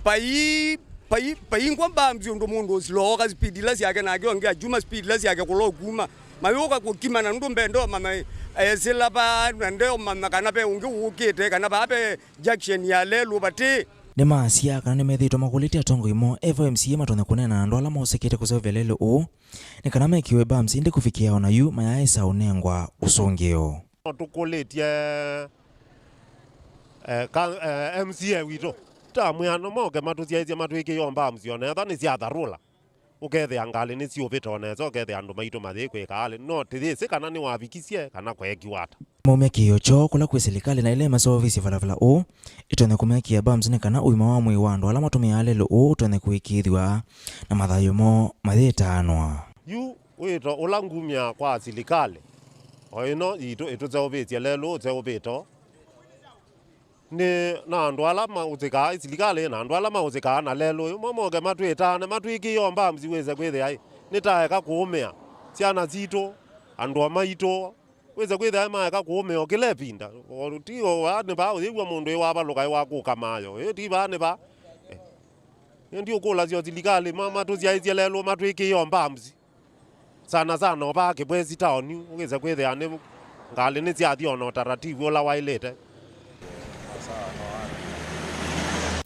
vai, vai, vaingwa bumps ũndũ mũndũ ũsilooka speed ila syake nake ũngĩ akyuma speed ila syake kũla ũkuma. Mayũka kũkimana nũndũ mbendeo mama esĩla vaa na ndeo mama kana ve ũngĩ ũkĩte kana vaa ve junction ya lelũ vati. Nĩmaasya kana nĩmethĩĩtwe makũlĩtye atongoi moo F M C A matonya kũneena na andũ ala mosekete kũseũvya lelũ ũũ nĩ kana mekĩwe bumps, ĩndĩ kũvikĩa o na yu mayaaĩsa ũnengwa ũsũngĩo. No tũkũlĩtye, eh, ka, eh, M C A witũ ta mwĩano moke matũsyaĩĩsye matwĩkĩe o bumps o na ethwa nĩ sya dharura. Ũkethĩa ngalĩ nĩsiũvĩta o nesa, ũkethĩa andũ maitũ mayĩkwĩka alĩ, no tĩyĩsĩ kana nĩwavikisye kana kweekiwa ata. Maumya kĩĩo kyoo kũla kwĩ silikalĩ na ĩla ĩmaseũvĩsye valavola ũũ ĩtonye kũmekĩa bumps nĩ kana ũima wa mwĩĩ wa andũ ala matũmĩaa lelũ ũũ ũtonye kũĩkĩĩthw'a na mathayũ moo mayĩtaanwa. Yu wĩto ũla ngumya kwa silikalĩ o ĩno yitũ ĩtũseũvĩsye lelũ ũseũvĩto. Nĩ na andũ ala maũsĩkaa, silikalĩ na andũ ala maũsĩkaa na lelũ ũyũ, mo moke matwĩtaane, matwĩkĩe o bumps wĩse kwĩthĩa ĩ, nĩtaeka kũũmĩa syana sitũ, andũ maitũ, Wĩse kwĩthĩa maeka kũũmĩa o kĩla ĩvinda. O ti o vaa nĩ vaa ũyĩw'a mũndũ ĩwavalũka ĩwakũka mayo. Ĩ ti vaa nĩ vaa. Eh. Ĩndĩ ũkũlasya o silikalĩ ma-, matũsyaĩsye lelũ matwĩkĩe o bumps. Sana sana o vaa Kĩbwesi taoni, ũkĩse kwĩthĩa nĩ ngalĩ nĩsyathi o na ũtaratibu ũla waĩlĩte.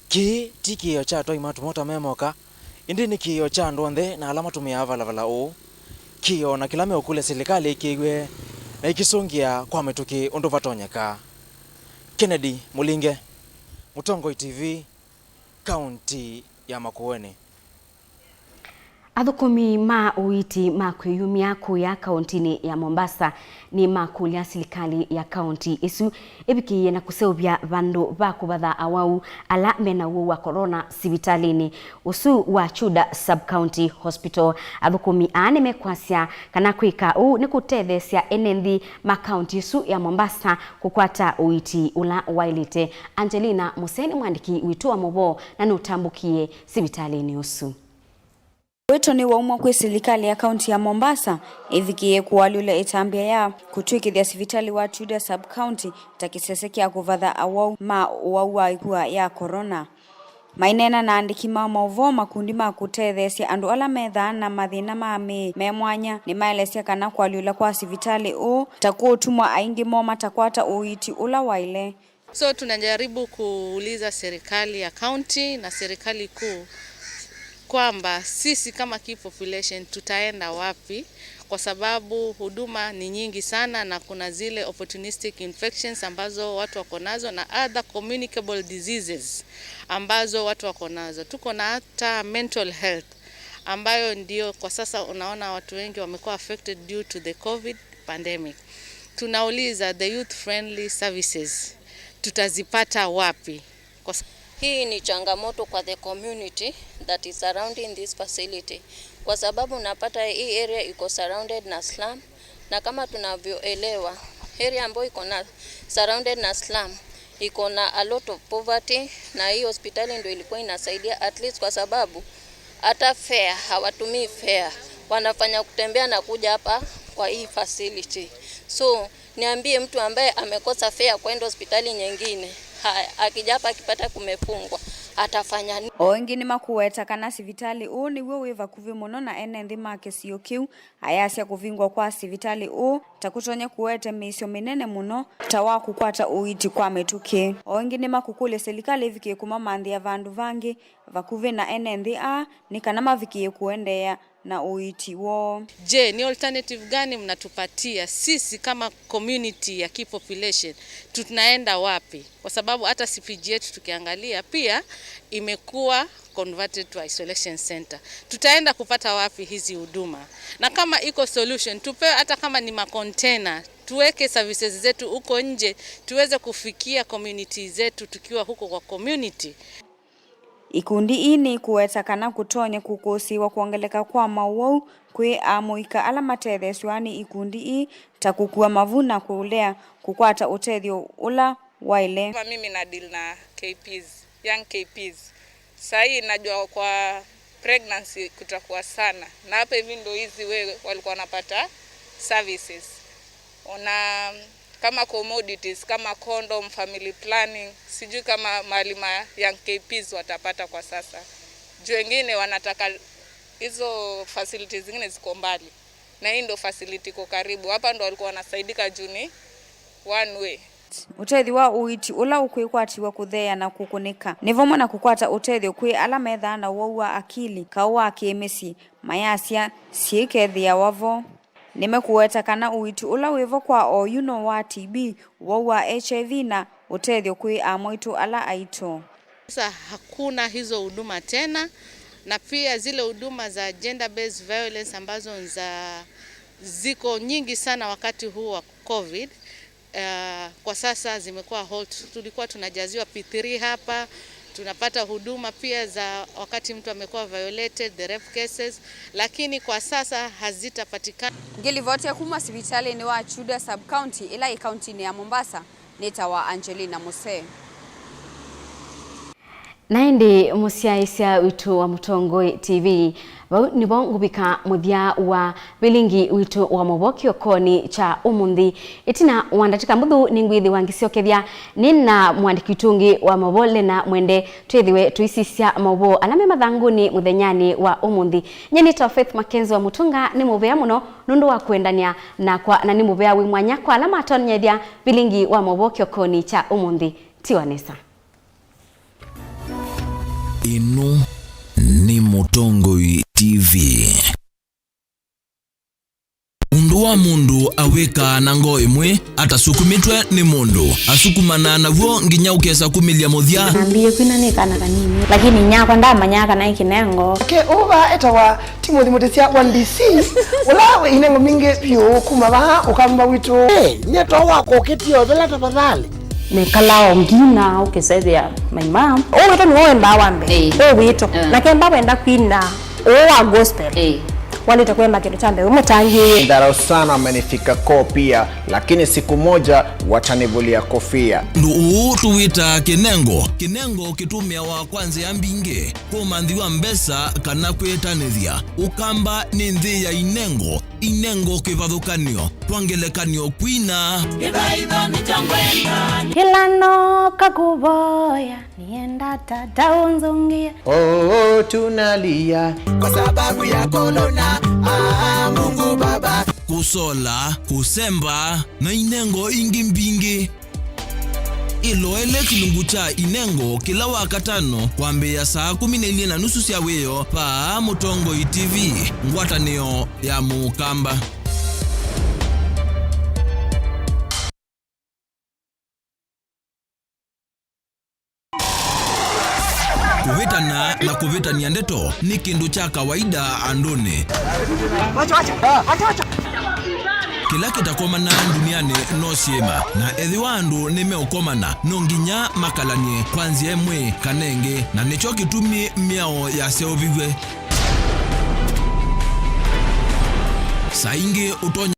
Kĩĩ ti kĩĩo kya atwai ma tũmota me moka, ĩndĩ nĩ kĩĩo kya andũ onthe na ala matũmĩaa valavala ũũ. Kĩĩo na kĩla meũkũlya silikalĩ ĩkĩw'e na ĩkĩsũngĩa kwa mĩtũkĩ ũndũ vatonyeka. Kennedy Mũlinge, Mũtongoi T V, kaunti ya Makueni. Athũkũmi ma ũiiti ma kwĩyumya kũya kauntinĩ ya Mombasa nĩmakũlya silikalĩ ya kaunti ĩsu ĩvikĩĩe na kũseũvya vandũ va kũvatha awau ala mena ũwau wa corona sivitalĩnĩ ũsu wa Chuda Sub-County Hospital. Athũkũmi aa nĩmekwasya kana kwĩka ũu nĩ kũtetheesya ene nthĩ ma kaunti ĩsu ya Mombasa kũkwata ũiiti ũla waĩlĩte. Angelina Mũsee nĩ mwandĩki witũ wa maũvoo na nũtambũkie sivitalĩnĩ ũsu. Wĩto nĩwaumwa kwĩ silikalĩ ya kaunti ya Mombasa ĩvikĩĩe kũalyũla ĩtambya ya kũtw'ĩkĩthya sivitalĩ wa Chuda Sub-County ta kĩsese kya kũvatha awau ma ũwau wa ĩkua ya corona. Maineena na andĩki ma maũvoo, makundi ma kũtetheesya andũ ala methaa na mathĩna ma mĩĩ me mwanya nĩmaelesya kana kũalyũla kwa sivitalĩ ũũ ta kũũtumwa aingĩ moo matakwata ũiiti ũla waĩle. So tunajaribu kuuliza serikali ya kaunti na serikali kuu kwamba sisi kama key population tutaenda wapi, kwa sababu huduma ni nyingi sana na kuna zile opportunistic infections ambazo watu wako nazo na other communicable diseases ambazo watu wako nazo. Tuko na hata mental health ambayo ndio kwa sasa unaona watu wengi wamekuwa affected due to the covid pandemic. Tunauliza the youth friendly services tutazipata wapi? Kwa sa- Hii ni changamoto kwa the community that is surrounding this facility, kwa sababu unapata hii area iko surrounded na slum, na kama tunavyoelewa, area ambayo iko na surrounded na slum iko na a lot of poverty, na hii hospitali ndio ilikuwa inasaidia at least, kwa sababu hata fare hawatumii fare, wanafanya kutembea na kuja hapa kwa hii facility. So niambie mtu ambaye amekosa fare kwenda hospitali nyingine, haya, akija hapa akipata kumefungwa, atafanya nini? O ĩngĩ nĩmakũweta kana sivitalĩ ũũ nĩw'o wĩ vakuvĩ mũno na ene nthĩ ma kĩsio kĩu, ayasya kũvingwa kwa sivitalĩ ũũ ta kũtonya kũete mĩisyo mĩnene mũno ta wa kũkwata ũiiti kwa mĩtũkĩ. O ĩngĩ nĩmakũkũlya silikalĩ ĩvikĩe kũmamanthĩa vandũ vangĩ vakuvĩ na ene nthĩ aa nĩ kana mavikĩe kũendeea na ũiiti woo. Je, ni alternative gani mnatupatia sisi kama community ya key population? Tunaenda wapi? Kwa sababu hata C P G yetu tukiangalia pia imekuwa converted to isolation center. Tutaenda kupata wapi hizi huduma? Na kama iko solution, tupewe hata kama ni macontainer, tuweke services zetu huko nje, tuweze kufikia community zetu tukiwa huko kwa community. Ikundi ii nĩikũweta kana kũtonye kũkũsĩĩwa kwongeleka kwa maũwau kwĩ amũika ala matetheesw'a nĩ ikundi ii, ta kũkua mavu na kũlea kũkwata ũtethyo ũla waĩle. Kama mimi na deal na K Ps, young K Ps. Saa hii najua kwa pregnancy kutakuwa sana. Na hapa hivi ndo hizi we walikuwa wanapata services. Ona kama commodities, kama condom, family planning, sijui kama mahali ma young K Ps watapata kwa sasa. Juu wengine wanataka hizo facilities zingine ziko mbali. Na hii ndo facility iko karibu. Hapa ndo walikuwa wanasaidika juu ni one way. Ũtethyo wa ũiiti ũla ũkwĩkwatiw'a kũtheea na kũkũnĩka nĩ vamwe na kũkwata ũtethyo kwĩ ala methaa na ũwau wa akili, kaũ wa kĩ-mĩsyĩ, mayasya syĩkethĩawa vo. Nĩmekũweta kana ũiiti ũla wĩvo kwa oyu no wa T B, ũwau wa H I V na ũtethyo kwĩ amwaitũ ala aitũ. Sasa hakuna hizo huduma tena, na pia zile huduma za gender based violence ambazo za ziko nyingi sana wakati huu wa covid, uh, kwa sasa zimekuwa halt. Tulikuwa tunajaziwa P three hapa, tunapata huduma pia za wakati mtu amekuwa violated, the rape cases, lakini kwa sasa hazitapatikana. Ngĩlivotia kuma sivitalĩnĩ wa Chuda Sub-County ĩla ĩ kauntinĩ ya Mombasa, nĩtawa Angelina Musee. Na ĩndĩ mũsyaĩĩsya witũ wa Mũtongoi T V, vau nĩvo ngũvika mũthya wa vilingi witũ wa maũvoo kĩokonĩ kya ũmũnthĩ. Ĩtina wa ndatĩka mbũthũ nĩngwĩthĩwa ngĩsyokethya nĩ na mũandĩki witũ ũngĩ wa maũvoo, Lena Mwende, twĩthĩwe tũisisya maũvoo ala me mathangũnĩ mũthenyanĩ wa ũmũnthĩ. Nyie nĩtawa Faith Mackenzie wa Mũtũnga. Nĩ mũvea mũno nũndũ wa kũendany'a nakwa, na nĩ mũvea wĩ mwanya kwa ala matonyethya vilingi wa maũvoo kĩokonĩ kya ũmũnthĩ. Tiwa nesa. Ĩno nĩ Mũtongoi T V. Ũndũ wa mũndũ awĩkaa na ngoo ĩmwe atasukumĩtwe nĩ mũndũ, asukumanaa naw'o nginya ũkesa kumĩlya mũthya. Nambĩĩe kwina nĩ kana kanini, lakini nyakwa ndamanyaa kana ĩ kĩnengo. Nake ũũ vaa etawa Timothy Mũtĩsya wa D C, ũla wĩ inengo mbingĩ vyũ kuma vaa Ũkamba witũ. Hey, nyie to wakũkĩtie ovela tafadhali. Nĩkalaa o ngina ũkĩsethĩa my mom. Ũũ wĩto nĩwe wendaa wa mbee. Ĩĩ. Ũũ wĩto. Mm. Na kemba wenda kwina ũũ wa gospel. Ĩĩ. Walĩte kũemba kĩndũ kya mbee, wĩ mũtangĩĩe. Dharau sana amenifika koo pia, lakini siku moja watanivulia kofia. Ũndũ ũũ tũwĩtaa kĩnengo. Kĩnengo kĩtũmĩawa kwa nzĩa mbingĩ, kũmanthiwa mbesa kana kwĩtanĩthya. Ũkamba nĩ nthĩ ya inengo, inengo kĩvathũkanyo, kwa ngelekany'o kwina. Kĩla nooka kũvoya, nienda tata ũnzũngĩe. Oh, tunalia kwa sababu ya korona. Ah, Mungu Baba. Kũsola, kũsemba, na inengo ingĩ mbingĩ. Ĩloele kĩlungu kya inengo kĩla Wakatano kwambĩĩa saa kũmi na ilĩ na nusu sya wĩoo vaa Mũtongoi T V, ngwatanĩo ya Mũkamba. Kũvĩtana na kũvĩtany'a ndeto nĩ kĩndũ kya kawaida andũnĩ. Kĩla kĩtakomanaa ndunianĩ no syĩma, na ethĩwa andũ nĩmeũkomana, no nginya makalany'e kwa nzĩa ĩmwe kana ĩngĩ, na nĩkyo kĩtumi mĩao yaseũviw'e. Saa ingĩ ũtonya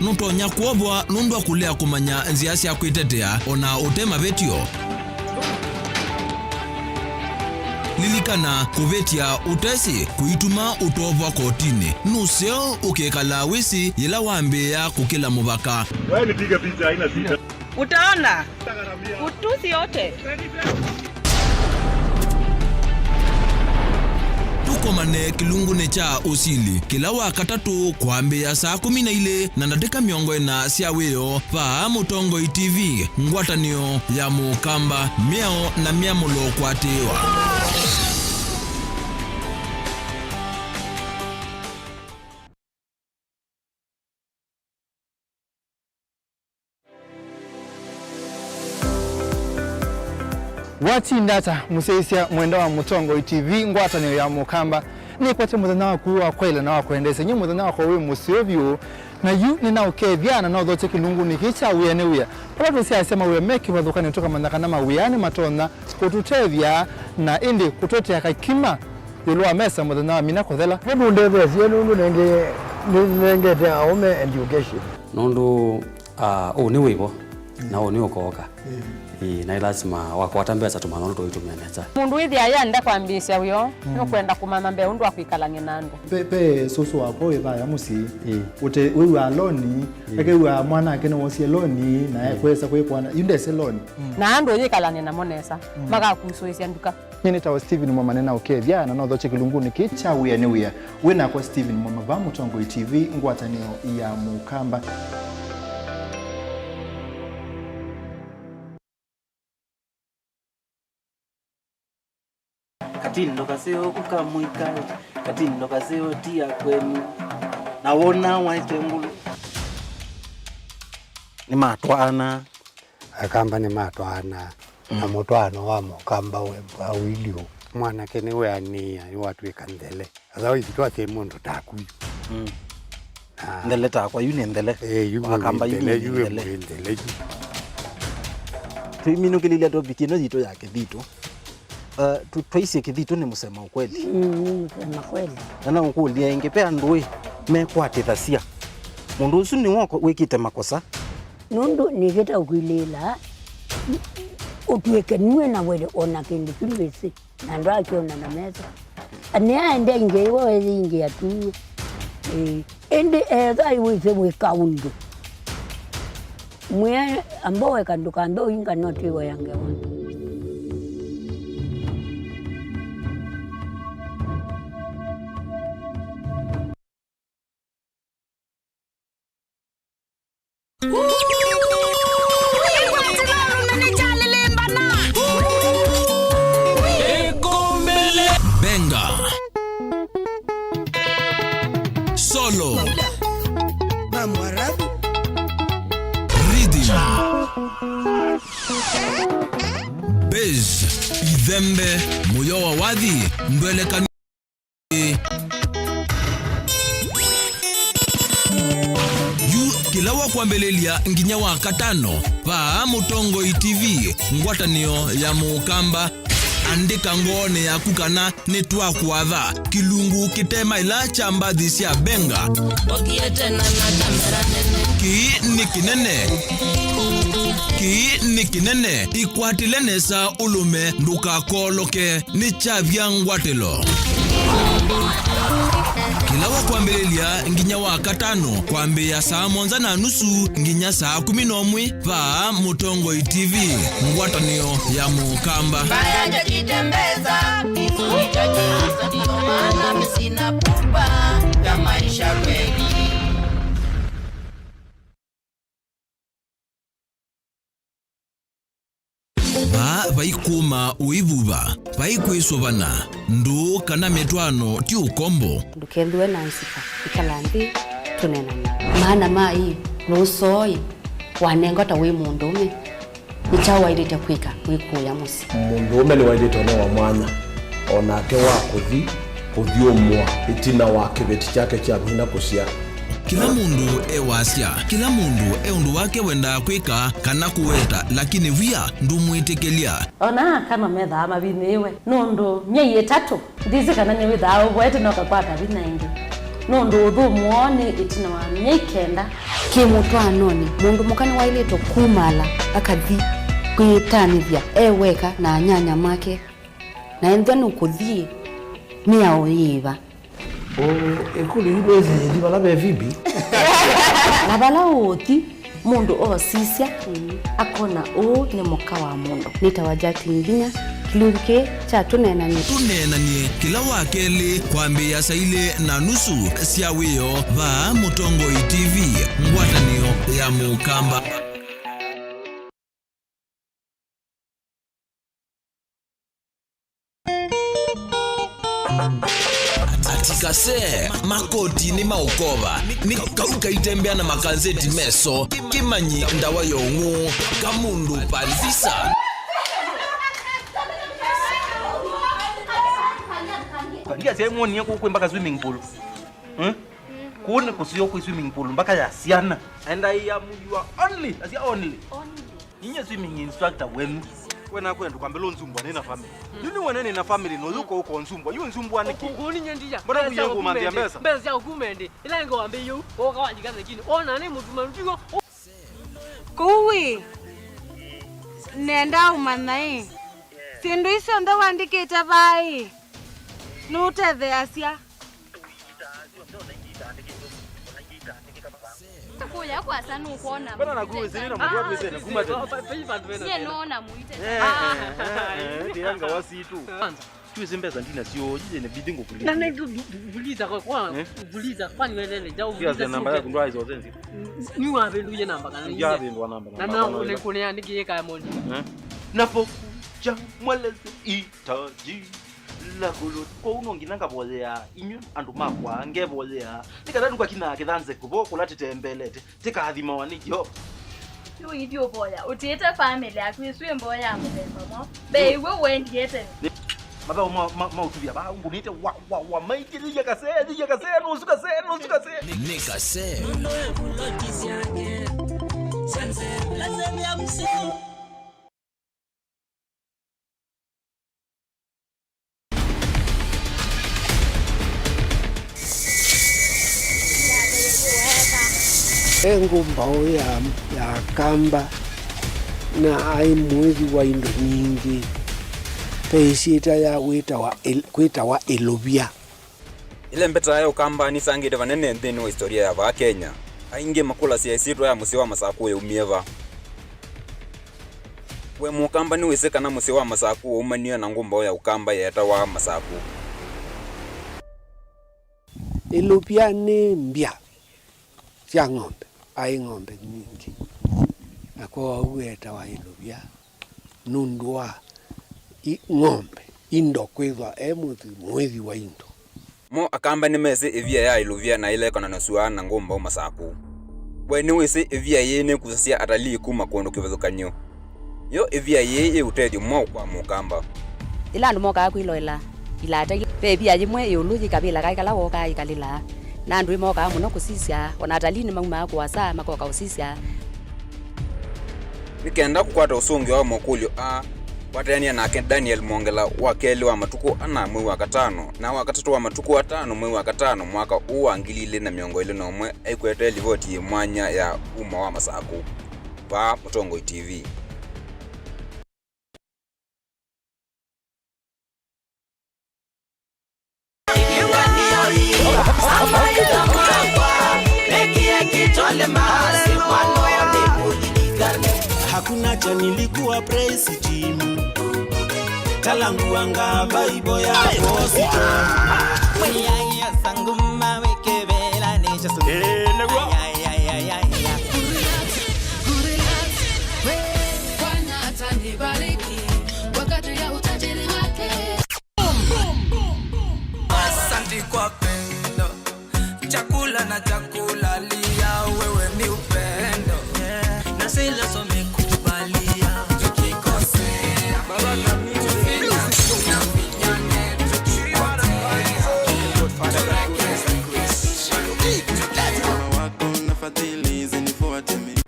Nũtonya kwovwa nũndũ wa kũlea kũmanya nzĩa sya kwĩtetea o na ũte mavĩtyo. Lilikana, kũvĩtya ũtesĩ kũituma ũtovwa kotinĩ. Nũseo ũkĩkalaa wĩsĩ yĩla wambĩĩa kũkĩla mũvaka. Wewe nipige picha, haina shida. Utaona. Utusi yote. Tũkomane kĩlungunĩ kya ũsili kĩla Wakatatũ kwambĩĩa saa kũmi na ilĩ na ndatĩka mĩongo ĩna sya wĩoo vaa Mũtongoi T V, ngwatanĩo ya Mũkamba, mĩao na myamũlo kũatĩĩwa. Watinda ata, mũsyaĩĩsya mwenda wa Mũtongoi T V, ngwatanĩo ya Mũkamba? Nĩkwate mũthenya waku wa kwaĩla na wa kwendeesya. Nyie mũthenya wakwa wĩ mũseo vyũ, na yu nĩnaũkethya na nothokye kĩlungunĩ kĩĩ kya wĩa nĩ wĩa, vala tũsyaasya mawĩa me kĩvathũkanĩo tũkamanya kana mawĩa nĩmatonya kũtũtethya na ĩndĩ kũtũetea kakima ĩũlũ wa mesa mũthenya wa mina kũthela. Nũndũ ndetheesye, nũndũ nenge-, nĩnengete aũme education. Nũndũ, ah, ũũ nĩ wĩvo, na ũũ nĩ ũkooka. Mm. Ĩĩ, na ĩ lasima wakwata mbesa tũmanya ũndũ tũitũmĩa nesa. Mũndũ wĩthĩa yenda kwambĩĩsya wĩoo, mm, nũkwenda kũmanya mbee ũndũ wa kwĩkalany'a na andũ. Pe, pe sũsũ wakwa wĩ vaya mũsyĩ. Ĩĩ. Ũte, wĩw'aa loni, ĩĩ, ekew'aa mwanake nĩwosie loni, na, ĩĩ, ekwesa kwĩkwana, yu ndese loni. Mm. Na andũ ũyĩkalany'a namo nesa, mm, makakusũĩsya nduka. Nyie nĩtawa Stephen Mwama, nĩnaũkethya na nothokye kĩlungunĩ kĩĩ kya wĩa nĩ wĩa. Wĩ nakwa Stephen Mwama vaa Mũtongoi T V, ngwatanĩo ya Mũkamba. Katindo kaseo kuka mũika, katindo kaseo ti ya kwenu, na wona waete ngulu. Nĩmatwaana. Akamba nĩmatwaana, na, mm, mũtwaano wa Mũkamba wĩ mbwawilyo. Mwanake nĩweanĩĩa, nĩwatw'ĩka nthele. Asa wĩsĩ twasye mũndũ taku yu. Mm. Na nthele takwa, yu nĩ nthele. Eh, yu Wakamba, yu nĩ nthele, yu nĩ nthele. Nthele yu. Tũiminũkĩlĩlya topic ĩno yitũ ya kĩthitũ. Uh, tu-, twaisye kĩthitũ nĩ mũsema ũkweli. Mm, nĩ mũsema kweli. Na no ũkũlya ĩngĩ, ve andũ ĩ mekwatĩthasya Mũndũ ũsu nĩwe wĩkĩte makosa. Nũndũ nĩkĩte ũkwilĩĩla, ũtw'ĩke nue na wele o na kĩndũ kyu ndwĩsĩ, na ndwakyona na meso. Nĩaende ingĩ, iwe weyĩingĩa tu. Ĩĩ. Ĩndĩ ethĩwa wĩsĩ wĩka ũndũ, mwĩe amba weka ndũkambe ũinga no twĩwea ngewa. Benga. Solo. Rhythm. Bass. Ithembe. Mũyo wa wathi. Ndwelekani. Yu kĩla wa kwambĩlĩlya nginya wa katano, vaa Mũtongoi T V, ngwatanĩo ya Mũkamba. Andĩka ngoonĩ yaku kana nĩtwakũatha kĩlungu kĩte maĩla kya mbathi sya Benga. Kĩĩ nĩ kĩnene. Kĩĩ nĩ kĩnene. Ĩkwatĩle nesa ũlũme ndũkakooloke. Nĩ kyavya ngwatĩlo. Kĩla wa kwambĩlĩlya nginya wa katano, kwambĩĩa saa mũonza na nusu nginya saa kũmi na ũmwe, vaa Mũtongoi T V, ngwatanĩo ya Mũkamba. Mbaya hajajitembeza, ndio maana mimi sina pupa ya maisha kweli. Vaa vaikũma ũivuva, vaikwĩsũvana, ndũũ kana mĩtwaano ti ũkombo. Ndũkethĩwe na nzika, ĩkala nthĩ, tũneenany'e. Maana ma ĩ, nũũsooi, wanengwa ta wĩ mũndũũme, nĩ kyaũ waĩlĩte kwĩka wĩkũũya mũsyĩ? Mũndũũme nĩwaĩlĩte ũnewa mwanya o nake wa kũthi kũthyũmũa ĩtina wa kĩveti kyake kya vinya kũsyaa. Kĩla mũndũ e wasya, kĩla mũndũ e ũndũ wake wendaa kwĩka kana kũweta, lakini wia ndũmwĩtĩkĩlya. O na aka no methaa mavinyĩĩwe nũndũ myei ĩtatũ. Ndĩsĩ kana nĩwĩthaa ũvoete na ũkakwata vinya ĩngĩ, nũndũ ũthũmũo nĩ ĩtina wa myei kenda. Kĩ mũtwaanonĩ, mũndũ mũka nĩwaĩlĩte kumaala akathi kwĩtanĩthya e weka na anyanya make, na ethĩwa nũkũthi mĩao yĩva? Ũ, ĩkũlyo yu nĩsĩ yĩthi vala ve Phoebe. Na vala ũũthi, mũndũ oosisya, akona ũũ nĩ mũka wa mũndũ. Nĩtawa Jacqueline Vinya, kĩlungu kĩĩ kya Tũneenany'e. Tũneenany'e kĩla wa kelĩ kwambĩĩa saa ilĩ na nusu sya wĩoo vaa Mũtongoi T V, ngwatanĩo ya Mũkamba. Ati kasee, makoti nĩ maũkova, nĩ kau kaitembea na makanzeti meso, kĩmanyi ndawa ya ũng'ũ, kamũndũ pandisa. Ndia sya mwonie kũkwĩ mpaka swimming pool. Hmm? Kũu nĩ kũseo kwĩ swimming pool mpaka ya syana. And I am your only, asya only. Only. Ninye swimming instructor wenu. We nakwenda kwambĩla ũnzumbwa nĩ na family. Mm. Yu nĩwone nĩ na family na ũyũka ũkonzumbwa. Yu ũnzumbwa nĩkĩ? Kũu ninye ndia. Mbona kuya kũmanthia mbesa? Mbesa sya ũkumende. Ila ngo wambe yu. Oka wajika lakini. Ona nĩ mũtuma ndio. Kũu ĩ. Nenda ũmanya ĩ. Syĩndũ isu onthe wandĩkĩte vaa ĩ. Nũtetheasya. Kũya kwasa nũkwona. Mbona nakuwĩsĩlĩ na mũndũ wakwĩsĩlĩ kuma tene? Nyie nona mũite. Eh, eh, eh, eh, ndianga wasitu. Kwanza. Twĩsĩ mbesa ndina sio, jije ne bidingo kulipa. Na nĩ vuliza kwa kwa, eh? Vuliza kwa nywelele jau. Kila vuliza namba ya kundwa hizo zenzi. Ni wa vindu ye namba kana. Ya vindu namba. Na na nikuneandikie kaya mondi. Eh? Napokuja mweleze itaji. Lakulu, kwoou no nginya ngavoyea inyw'ĩ andũ makwa, ngevoyea, nĩ kana ndũkakinaa kĩthanze kũvo kũla tĩtembelete, tĩkathimawa nĩ Yeova. Yu ithi ũvoya, ũtiĩte famĩlĩ yaku, ĩsu ĩ mboo ya mũthemba mwaũ? Mbee iw'e ũendie tene. Nĩ, mathaũ ma, ma, ma ũtuvya vaa, ngũnĩte wa, wa, wa, maingĩlĩlya kasee, thilya kasee, nũsu kasee, nũsu kasee. Nĩ kasee. E ngũmbaũ ya, ya Akamba, na aĩ mũĩthi wa indo nyingĩ. Ve ĩsyĩtwa ya wĩtawa ĩl-, kwĩtawa Ĩlũvya. Ĩlembeta ya Ũkamba nĩsangĩte vanene nthĩnĩ wa historia ya vaa Kenya. Aingĩ makũlasya ĩsyĩtwa ya mũsyĩ wa Masakũ yaumie va. We Mũkamba nĩwĩsĩ kana mũsyĩ wa Masakũ waumanie na ngũmbaũ ya Ũkamba yeetawa Masakũ? Ĩlũvya nĩ mbya sya ng'ombe, aĩ ng'ombe nyingĩ, na kwoou eetawa Ĩlũvya nũndũ wa i-, ng'ombe, indo, kwĩthwa e mũthi-, mũĩthi wa indo. Mo Akamba nĩmesĩ ĩvia ya Ĩlũvya na ĩlekonanasw'a na ngũmbaũ Masakũ. We nĩwĩsĩ ĩvia yĩĩ nĩkusasya atalii kuma kũndũ kĩvathũkany'o? Yo ĩvia yĩĩ yĩ ũtethyo mwaũ kwa Mũkamba? Yĩla andũ mokaa kwĩloela ilata ilĩ, ve ĩvia yĩmwe ĩũlũ yĩ kavĩla kaĩ kala wookaa yĩkalĩla, na andũ nĩmokaa mũno kũsisya, o na atalii nĩmaumaa kũasa makoka ũsisya. Nĩ kenda kũkwata ũsũngĩo wa makũlyo aa, kwatanĩa nake Daniel Mwongela wa kelĩ wa matukũ ana mwei wa katano, na wa katatũ wa matukũ atano mwei wa katano mwaka ũũ wa ngili ilĩ na mĩongo ĩlĩ na ũmwe, aikwete livoti yĩ mwanya ya ũma wa Masakũ. Vaa Mũtongoi T V. Hakuna cha nilikuwa praise team. Talanguanga Bible ya Boston. Eh, nĩguo. Bwana atanibariki kwa kadri ya utajiri wake. Asante kwa pendo, chakula na chakula, lia wewe ni upendo. Na sila somekubalia, tukikosea. Baba na mimi, tufinyane, tukipotea. Turekebishe. Wema wako na fadhili zinifuate mimi.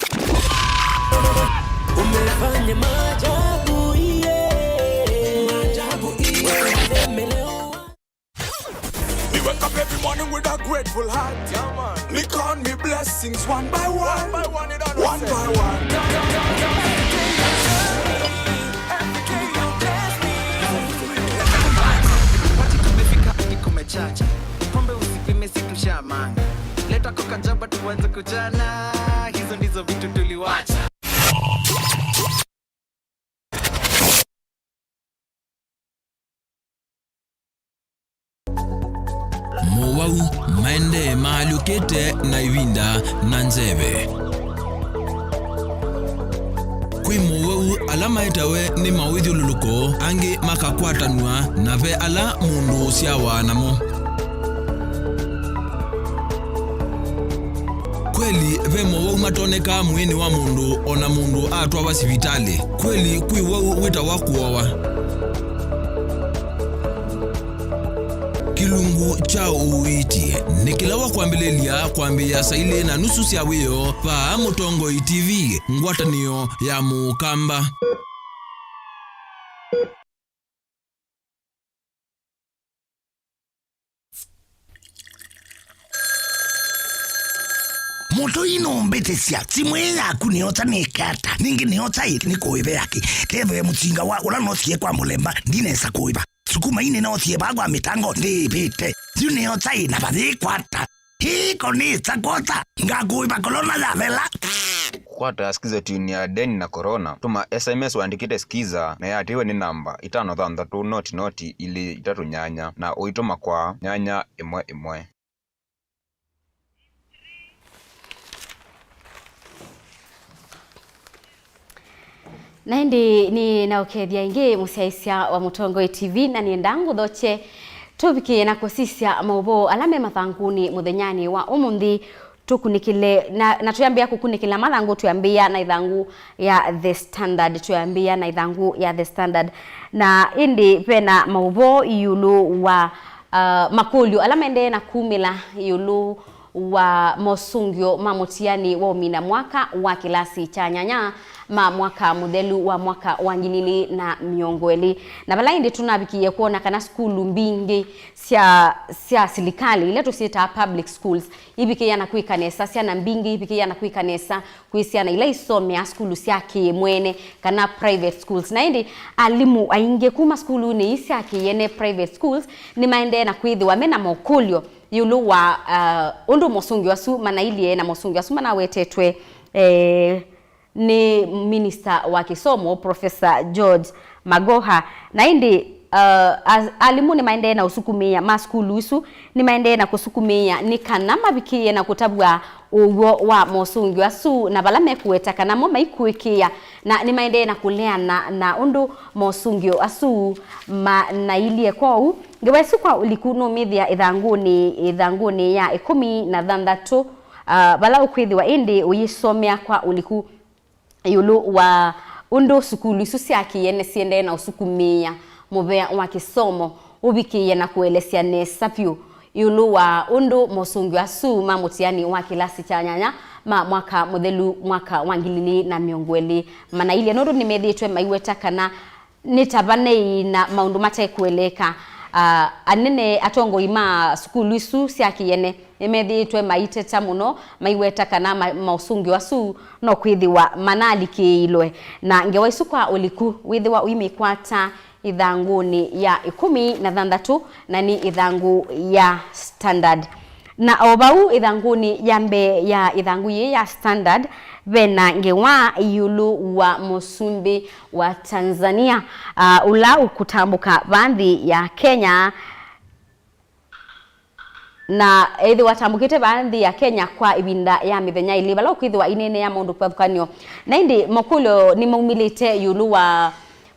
Umefanya maajabu, yeah. Maajabu, yeah. Nimelewa. We wake up every morning with a grateful heart. Yeah, man. Me count me blessings one by one. One by one, you don't know. One by one. Ati kumefika, ati kumechacha. Pombe usipime, si tushamanga. Leta coca jaba tuanze kujana. Hizo ndizo vitu tuliwacha. Mowau maendee maalyũkĩte na ĩvinda na nzeve. Kwĩ mowau ala maetawe nĩ mawĩthyũlũlũko, angĩ makakwatanw'a, na ve ala mũndũ ũsyawa namo. Kweli, ve mowau matonekaa mwĩĩnĩ wa mũndũ o na mũndũ atwawa sivitalĩ. Kweli, kwĩ wau wĩtawa kũowa. Kĩlungu kya ũiiti nĩ kĩla wa kwambĩlĩlya kwambĩĩa saa ilĩ na nusu sya wĩoo vaa Mũtongoi T V, ngwatanĩo ya Mũkamba. Mũtũi nũmbĩtĩsya, simũ ĩĩ yaku nĩyosa nĩke ata? Ningĩ nĩyosa ĩ nĩkũĩve yake? Kethĩwe mũsinga wa ũla noosie kwa mũlemba, ndinesa kũĩva. Sukuma ii nĩnoosie vaa kwa mĩtango, ndĩĩvĩte. Yu nĩyosa ĩ na vayĩkwata. Hii konĩsa kwosa, ngakũĩva kolona yavela. Kũkwata Skiza tune ya Deni na Corona, tũma S M S ũandĩkĩte Skiza na ĩatĩĩwe nĩ namba itano thanthatũ noti noti ilĩ itatũ nyanya na ũitũma kwa nyanya ĩmwe ĩmwe. Na ĩndĩ nĩnaũkethya ĩngĩ mũsyaĩĩsya wa Mũtongoi T V, na nĩenda ngũthokye tũvikĩe na kũsisya maũvoo ala me mathangũnĩ mũthenyanĩ wa ũmũnthĩ, tũkunĩkĩle na, na twĩambĩĩa kũkunĩkĩla mathangũ, twĩambĩĩa na ĩthangũ ya The Standard, twĩambĩĩa na ĩthangũ ya The Standard. Na ĩndĩ vena maũvoo ĩũlũ wa, uh, makũlyo ala maendee na kumĩla ĩũlũ wa mosũngĩo ma mũtiani wa ũmina mwaka wa kĩlasi kya nyanya, ma mwaka mũthelu wa mwaka wa ngili ilĩ na mĩongo ĩlĩ. Na vala ĩndĩ tũnavikie kwona kana sukulu mbingĩ sya, sya silikalĩ, ila tũsyĩtaa public schools, ivikĩĩa na kwĩka nesa, syana mbingĩ ivikĩĩa na kwĩka nesa kwĩ syana ila isomeaa sukulu sya kĩmwene kana private schools. Na ĩndĩ alimũ aingĩ kuma sukulunĩ ii sya kĩene, private schools, nĩmaendee na kwĩthĩwa mena mokũlyo ĩũlũ wa, uh, ũndũ mosũngĩo asu manailyĩ na mosũngĩo asu manawetetwe, eh, nĩ minista wa kĩsomo, Professor George Magoha. Na ĩndĩ, uh, as-, alimũ nĩmaendee na ũsukumĩĩa ma sukulu isu, nĩmaendee na kũsukumĩĩa nĩ kana mavikĩĩe na kũtavw'a ũw'o wa mosũngĩo asu, na vala mekũweta kana mo maikũĩkĩĩa, na nĩmaendee na kũleana na ũndũ mosũngĩo asu manailyĩ. Kwoou, ngewa ĩsu kwa ũliku nũmĩthĩa ĩthangũnĩ, ĩthangũnĩ ya ĩkũmi na thanthatũ, uh, vala ũkwĩthĩwa ĩndĩ ũyĩsomea kwa ũliku ĩũlũ wa ũndũ sukulu isu sya kĩene siendee na ũsukumĩĩa mũvea wa kĩsomo ũvikĩĩe na kũelesya nesa vyũ ĩũlũ wa ũndũ mosũngĩo asu ma mũtiani wa kĩlasi kya nyanya ma mwaka mũthelu, mwaka wa ngili ilĩ na mĩongo ĩlĩ, manailyĩ, nũndũ nĩmethĩĩtwe maiweta kana nĩ ta vanei na maũndũ matekũeleeka. Ah, anene, atongoi ma sukulu isu sya kĩene nĩmethĩĩtwe maiteta mũno, maiweta kana ma-, mosũngĩo asu no kwĩthĩwa manalikĩĩilwe. Na ngewa isu kwa ũliku wĩthĩwa ũimĩkwata ĩthangũnĩ ya ĩkũmi na thanthatũ, na nĩ ĩthangũ ya Standard. Na o vau ĩthangũnĩ ya mbee ya ĩthangũ yĩĩ ya Standard, vena ngewa ĩũlũ wa mũsumbĩ wa Tanzania, ah, ũla ũkũtambũka va nthĩ ya Kenya, na ethĩwa atambũkĩte va nthĩ ya Kenya kwa ĩvinda ya mĩthenya ĩlĩ, vala ũkwĩthĩwa aineenea maũndũ kĩvathũkany'o. Na ĩndĩ makũlyo nĩmaumĩlĩte ĩũlũ wa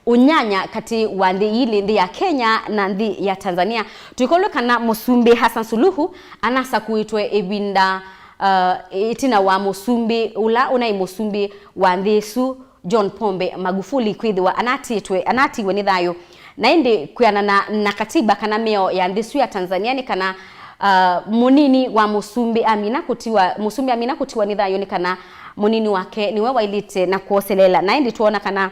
ũnyanya katĩ wa nthĩ ilĩ, nthĩ ya Kenya na nthĩ ya Tanzania. Tũikolwe kana Mũsumbĩ Hassan Suluhu anasakũĩtwe ĩvinda, uh, ĩtina wa mũsumbĩ ũla ũnaĩ mũsumbĩ wa nthĩ ĩsu, John Pombe Magufuli, kwĩthĩwa anatĩtwe, anatiwe nĩ thayũ. Na ĩndĩ kwĩanana na katiba kana mĩao ya nthĩ ĩsu ya Tanzania nĩ kana, uh, mũnini wa mũsumbĩ amina kũtiwa, mũsumbĩ amina kũtiwa nĩ thayũ nĩ kana mũnini wake nĩwe waĩlĩte na kwoselela. Na ĩndĩ twona kana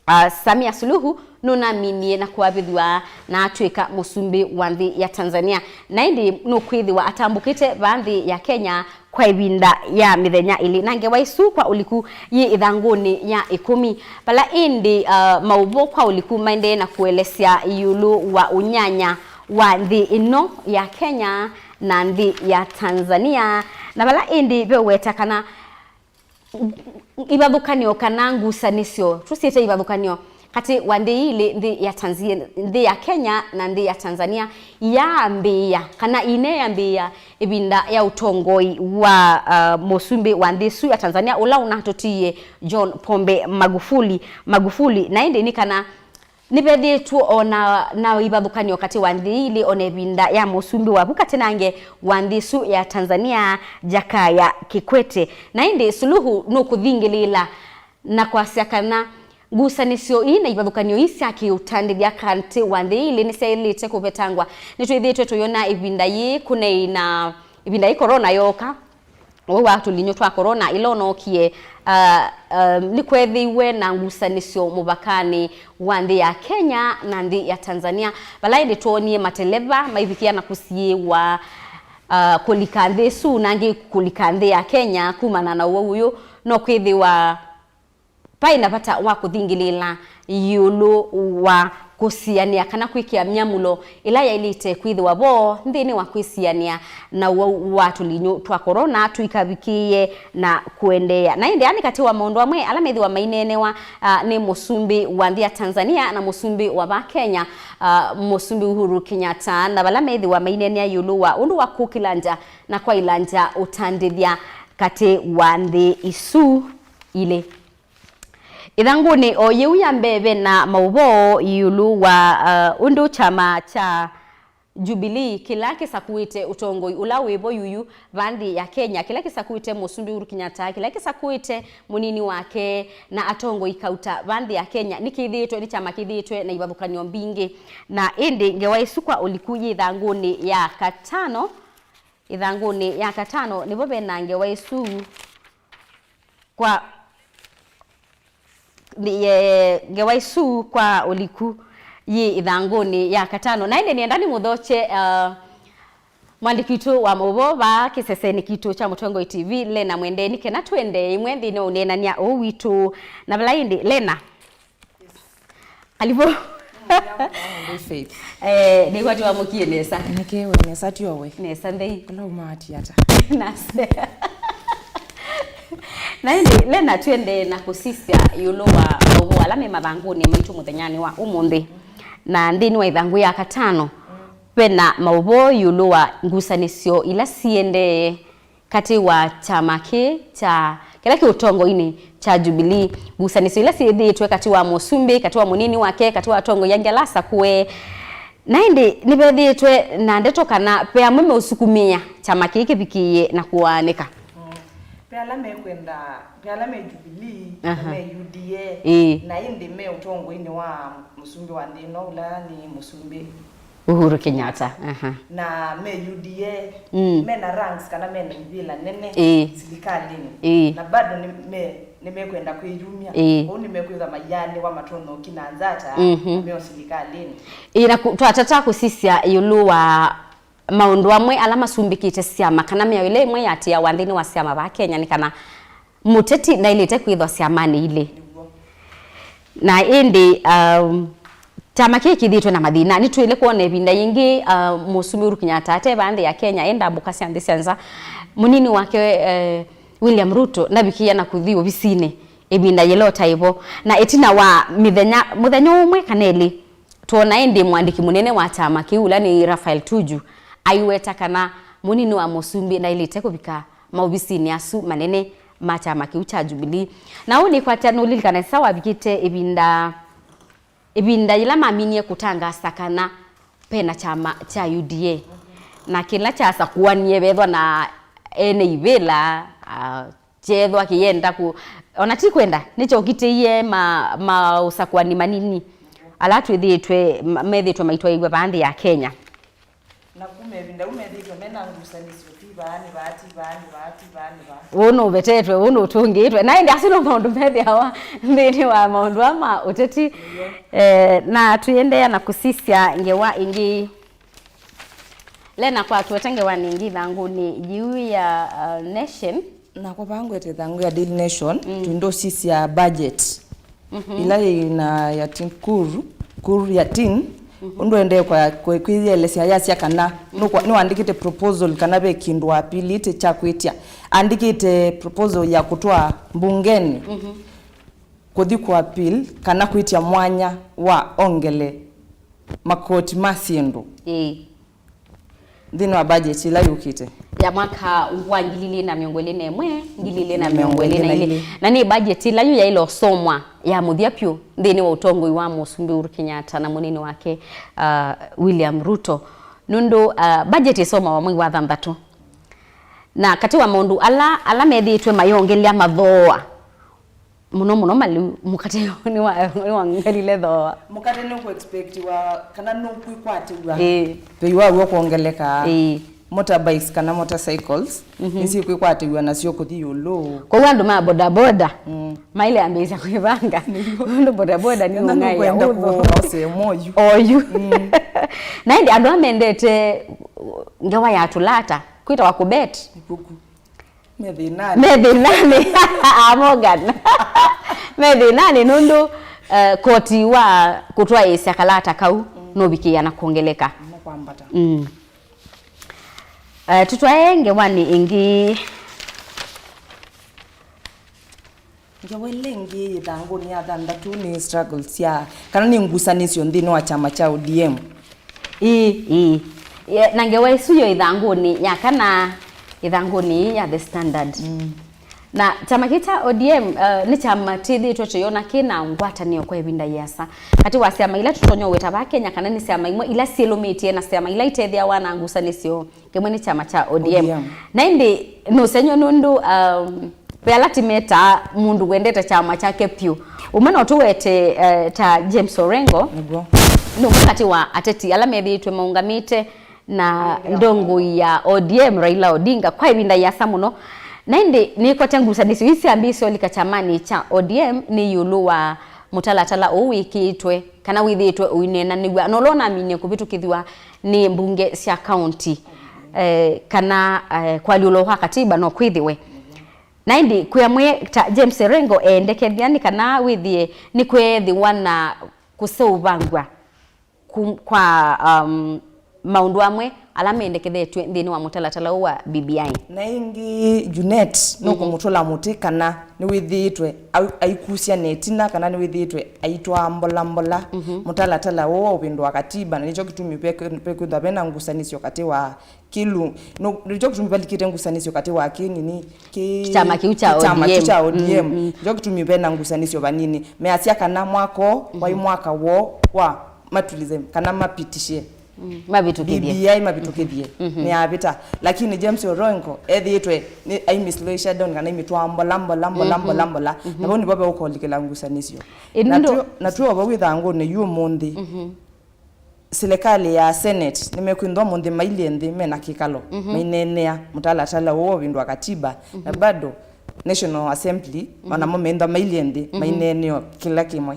Ah, Samia Suluhu nũnaminie na kũavĩthw'a na atw'ĩka mũsumbĩ wa nthĩ ya Tanzania. Na ĩndĩ nũkwĩthĩwa atambũkĩte vaa nthĩ ya Kenya kwa ĩvinda ya mĩthenya ĩlĩ. Na ngewa ĩsu kwa ũliku yĩ ĩthangũnĩ ya ĩkũmi. Vala ĩndĩ, ah, maũvoo kwa ũliku maendee na kũelesya ĩũlũ wa ũnyanya wa nthĩ ĩno ya Kenya na nthĩ ya Tanzania. Na vala ĩndĩ veũweta kana ivathũkany'o kana ngusanĩsyo, tũsyĩte ivathũkany'o katĩ wa nthĩ ilĩ, nthĩ ya Tanzania, nthĩ ya Kenya na nthĩ ya Tanzania, iyaambĩĩa kana ineambĩĩa ĩvinda ya ũtongoi wa, uh, mũsumbĩ wa nthĩ ĩsu ya Tanzania, ũla ũnatũtiie John Pombe Magufuli, Magufuli. Na ĩndĩ nĩ kana nĩvethĩĩtw'e o na, na ivathũkany'o katĩ wa nthĩ ilĩ o na ĩvinda ya mũsumbĩ wa vu katĩ nange wa nthĩ ĩsu ya Tanzania, Jakaya Kikwete. Na ĩndĩ Suluhu nũkũthingĩlĩĩla na kwasya kana ngusanĩsyo ii na ivathũkany'o ii sya kĩũtandĩthya katĩ wa nthĩ ilĩ nĩsyaĩlĩte kũvetangwa. Nĩtwĩthĩĩtwe tũyona ĩvinda yĩĩ kũneena ĩvinda yĩ korona yooka, ũwau wa tũlinyũ twa korona ĩla ũnookie, ah, ah, nĩkweethĩiwe na ngusanĩsyo mũvakanĩ wa nthĩ ya Kenya na nthĩ ya Tanzania, vala ĩndĩ twoonie mateleva maivikĩa na kũsiĩĩwa, ah, kũlika nthĩ ĩsu, na angĩ kũlika nthĩ ya Kenya kumana na ũwau ũyũ. No kwĩthĩwa vaĩ na vata wa kũthingĩlĩĩla ĩũlũ wa kũsianĩa kana kwĩkĩa myamũlo ĩla yaĩlĩte kwĩthĩwa vo nthĩnĩ wa kwĩsianĩa na ũwau wa tũlinyũ twa korona tũikavikĩĩe na kũendeea. Na ĩndĩ aa nĩ katĩ wa maũndũ amwe ala methĩwa maineenewa, ah, nĩ mũsumbĩ wa nthĩ ya Tanzania na mũsumbĩ wa va Kenya, ah, mũsumbĩ Uhuru Kenyatta, na vala methĩwa maineenea ĩũlũ wa ũndũ wa kũkĩlangya na kwaĩlangya ũtandĩthya katĩ wa nthĩ isu ilĩ. Ĩthangũnĩ o yĩu ya mbee ve na maũvoo ĩũlũ wa, uh, ũndũ kyama kya Jubilee, kĩla kĩsakũĩte ũtongoi ũla wĩ vo yuyu va nthĩ ya Kenya, kĩla kĩsakũĩte Mũsumbĩ Uhuru Kenyatta, kĩla kĩsakũĩte mũnini wake na atongoi kauta va nthĩ ya Kenya, nĩkĩthĩĩtwe, nĩ kyama kĩthĩĩtwe na ivathũkany'o mbingĩ. Na ĩndĩ ngewa ĩsu kwa ũliku yĩ ĩthangũnĩ ya katano, ĩthangũnĩ ya katano nĩvo ve na ngewa ĩsu. Kwa, nĩ, ye, ngewa ĩsu kwa ũliku yĩ ĩthangũnĩ ya katano. Na ĩndĩ nĩenda nĩmũthokye, uh, mwandĩki witũ wa maũvoo vaa kĩsesenĩ kitũ kya Mũtongoi T V, Lena Mwendeni, kana twende ĩmwe nthĩnĩ wa ũneenany'a ũũ witũ. Na vala ĩndĩ, Lena, karibu. Faith. Eh, nĩkwatiwa mũkie nesa. Nĩkĩwe nesa tiowe. Nesa nthei. Kula umati ata. Nase. Na ĩndĩ, Lena, twende na kũsisya ĩũlũ wa maũvoo ala me mathangũnĩ maitũ mũthenyanĩ wa ũmũnthĩ. Na nthĩnĩ wa ĩthangũ ya katano, ve na maũvoo ĩũlũ wa ngusanĩsyo ila siendee katĩ wa kyama kĩ kya kĩla kĩ ũtongoinĩ kya Jubilee, ngusanĩsyo ila syĩthĩĩtwe katĩ wa mũsumbĩ, katĩ wa mũnini wake, katĩ wa atongoi angĩ ala asakũe. Na ĩndĩ nĩvethĩĩtwe na ndeto kana ve amwe meũsukumĩa kyama kĩĩ kĩvikĩĩe na kũaanĩka. Mm. Ve ala mekwenda, ve ala me Jubilee, na Aha. me U D A, Ĩĩ. na ĩndĩ me ũtongoinĩ wa mũsumbĩ wa nthĩ ĩno, ũla nĩ mũsumbĩ Uhuru Kenyatta. Aha. Na me U D A, Mm. mena ranks kana mena ivĩla nene Ĩĩ. silikalĩnĩ. Ĩĩ. Na bado nĩ me, nĩmekwenda kwĩyumya. Ĩĩ. Kwoou nĩmekwĩtha maianĩwa matonya ũkina nzata Mhm. na meo silikalĩnĩ. Ĩĩ, na kũ-, twatata kũsisya ĩũlũ wa maũndũ amwe ala masumbĩkĩte syama, kana mĩao ĩla ĩmwe yatĩawa nthĩnĩ wa syama vaa Kenya nĩ kana mũteti ndaĩlĩte kwĩthwa syamanĩ ilĩ. Na ĩndĩ, um, kyama kĩĩ kĩthĩĩtwe na mathĩna. Nĩtwĩle kwona ĩvinda yĩngĩ, uh, mũsumbĩ Uhuru Kenyatta ate vaa nthĩ ya Kenya, e ndambũka sya nthĩ sya nza, mũnini wake, eh, William Ruto ndavikĩĩa na kũthi ovisinĩ ĩvinda yĩla ũtaĩ vo. Na ĩtina wa mĩthenya, mũthenya ũmwe kana ĩlĩ, twona ĩndĩ mwandĩki mũnene wa kyama kĩu, ũla nĩ Raphael Tuju, aiweta kana mũnini wa mũsumbĩ ndaĩlĩte kũvika maovisinĩ asu manene ma kyama kĩu kya Jubilee. Na ũu nĩkwatya nũlilikana nesa wavikĩte ĩvinda, ĩvinda yĩla maminie kũtangaasa kana ve na kyama kya U D A, na kĩla kyasakũanie vethwa na ene ivĩla, ah, kyeethwa kĩyenda kũ, ona ti kwenda, nĩkyokitĩie ma, maũsakũani manini ala twĩthĩĩtwe, ma, methĩĩtwe maitwaĩw'a vaa nthĩ ya Kenya. Na kuma ĩvinda yu methĩĩtwe me na ngusanĩsyo, ti vaa nĩ vaa, ti vaa nĩ vaa, ti vaa nĩ vaa. Ũũ nũvetetwe, ũũ nũtũngĩĩtwe. Na ĩndĩ asu no maũndũ methĩawa nthĩnĩ wa maũndũ aa ma ũteti. Nĩw'o. Eh, na tũiendeea na kũsisya ngewa ĩngĩ. Lena, kwa tũete ngewanĩ ĩngĩ ĩthangũnĩ yĩu ya, uh, Nation. Nakwa vaa ngwete ĩthangũ ya Daily Nation, Mm. twĩndũsisya budget. Mhm. Ila yĩ na Yatin Kur, Kur Yatin, Mhm. ũndũ endee kwa, kwa, kwĩyĩelesya yasya kana nũkwa-, nĩwandĩkĩte proposal kana ve kĩndũ apilĩte kya kwĩtya. Andĩkĩte proposal ya kũtwaa mbungenĩ Mhm. kũthi kũ appeal kana kwĩtya mwanya wa ongele makoti ma syĩndũ. Ĩĩ. Nthĩnĩ wa budget ĩla yũkĩte ya mwaka wa ngili ilĩ na mĩongo ĩlĩ na ĩmwe, ngili ilĩ na mĩongo ĩlĩ na ilĩ. Na nĩ budget ĩla yu yaĩle ũsomwa ya mũthya vyũ nthĩnĩ wa ũtongoi wa Mũsumbĩ Uhuru Kenyatta na mũnini wake, uh, William Ruto. Nũndũ, uh, budget ĩsomawa mwei wa thanthatũ. Na katĩ wa maũndũ ala, ala methĩĩtwe mayongelea mathooa, mũno mũno malĩu, mũkate nĩwa-, nĩwongelile thooa. Mũkate nũkũ expectiwa kana nũkwĩkwatĩw'a Ĩĩ. vei wa w'o kwongeleka. Ĩĩ. Motorbikes kana motorcycles Mhm. nĩsikwĩkwatĩw'a nasyo kũthi ĩũlũ. Kwoou andũ ma bodaboda Mm. maile ambĩĩsya kwĩvanga. Nũndũ bodaboda nĩ Kana ũng'aĩa nũkwenda ũthũ. Kũosa ĩmwe oyu. Oyu. Mm. Na ĩndĩ andũ amendete ngewa ya tũlata, kwĩtawa kũbet. Nĩ kũku. Me thĩnanĩ. Me thĩnanĩ. Ah, Morgan. Me thĩnanĩ nũndũ, eh, koti wa kũtwaĩĩsya kalata kau Mm. nũvikĩĩa na kwongeleka. Nũkwambata. Mm. Eh, tũtwae ngewanĩ ĩngĩ. Ngewa ĩla ĩngĩ ĩthangũnĩ ya thanthatũ nĩ struggles sya, kana nĩ ngusanĩsyo nthĩnĩ wa kyama kya O D M. Ĩĩ, ĩĩ. Ye-, na ngewa ĩsu yo ĩthangũnĩ ya kana, ĩthangũnĩ ĩĩ ya The Standard. Mm. Na kyama kĩĩ kya O D M, uh, nĩ kyama twĩthĩĩtwe tũyona kĩ na ngwatanĩo kwa ĩvinda yĩasa katĩ wa syama ila tũtonya ũweta vaa Kenya, kana nĩ syama imwe ila syĩlũmĩtye na syama ila itethĩawa na ngusanĩsyo. Kĩmwe nĩ kyama kya O D M. O D M. Na ĩndĩ nũsengy'o nũndũ, um, ve ala ti metaa mũndũ wendete kyama kyake vyũ. Ũmwe no tũwete, eh, ta James Orengo. Nĩguo. Nĩ ũmwe katĩ wa ateti ala methĩĩtwe maũngamĩte na Raila ndongoi ya O D M, Raila Odinga, kwa ĩvinda yĩasa mũno. Na ĩndĩ nĩkwatya ngusanĩsyo ii syambĩĩsye ũlika kyamanĩ kya O D M nĩ ĩũlũ wa mũtalatala ũũ wĩkĩĩtwe, kana wĩthĩĩtwe ũineenanĩw'a, na ũla ũnaminie kũvĩtũkĩthw'a nĩ mbunge sya kaunti, eh, kana, eh, kũalyũlwa kwa katiba no kwĩthĩwe. Na ĩndĩ kwĩ amwe ta James Orengo eendekethya nĩ kana wĩthĩe nĩkweethĩwa na kũseũvangw'a ku-, kwa, um, maũndũ amwe ala mendekethetw'e nthĩnĩ wa mũtalatala ũũ wa B B I. Na ĩngĩ, Junet, mhm, nũkũmũtũla mũtĩ kana nĩwĩthĩĩtwe au-, aikusya na ĩtina, kana nĩwĩthĩĩtwe aitwaa mbola mbola, mhm, mũtalatala ũũ wa ũvĩndũa katiba, na nĩkyo kĩtumi pekwĩthwa vena ngusanĩsyo katĩ wa kĩlu-, no, nĩkyo kĩtumi valikĩte ngusanĩsyo katĩ wa kĩnini, kĩ-, kyama kĩu kya kyama kĩu O D M. Kya O D M. Mm, mm. Nĩkyo kĩtumi vena ngusanĩsyo vanini. Measya kana mwako, mhm, waĩ mwaka woo wa matulize kana mapitishe, mm, mavĩtũkĩthye. B B I mavĩtũkĩthye. Mhm. Nĩyavĩta. Lakini James Orengo ethĩĩtwe nĩ ai slow down kana imĩtwaa mbola, mbola, mbola, mhm, mbola, mbola. Mhm. Na vau nĩvo veũkũlikĩla ngusanĩsyo. Ĩndĩ na ndo- twĩ, na twĩ o vau ĩthangũnĩ yu ũmũnthĩ. Mhm. Silikalĩ ya Senate nĩmekwĩthwa ũmũnthĩ mailyĩ nthĩ mena kĩkalo, mhm, maineenea mũtalatala ũũ wa ũvĩndũa katiba, na, mhm, bado National Assembly, mhm, onamo meĩthwa mailyĩ nthĩ, mhm, maineenea kĩla kĩmwe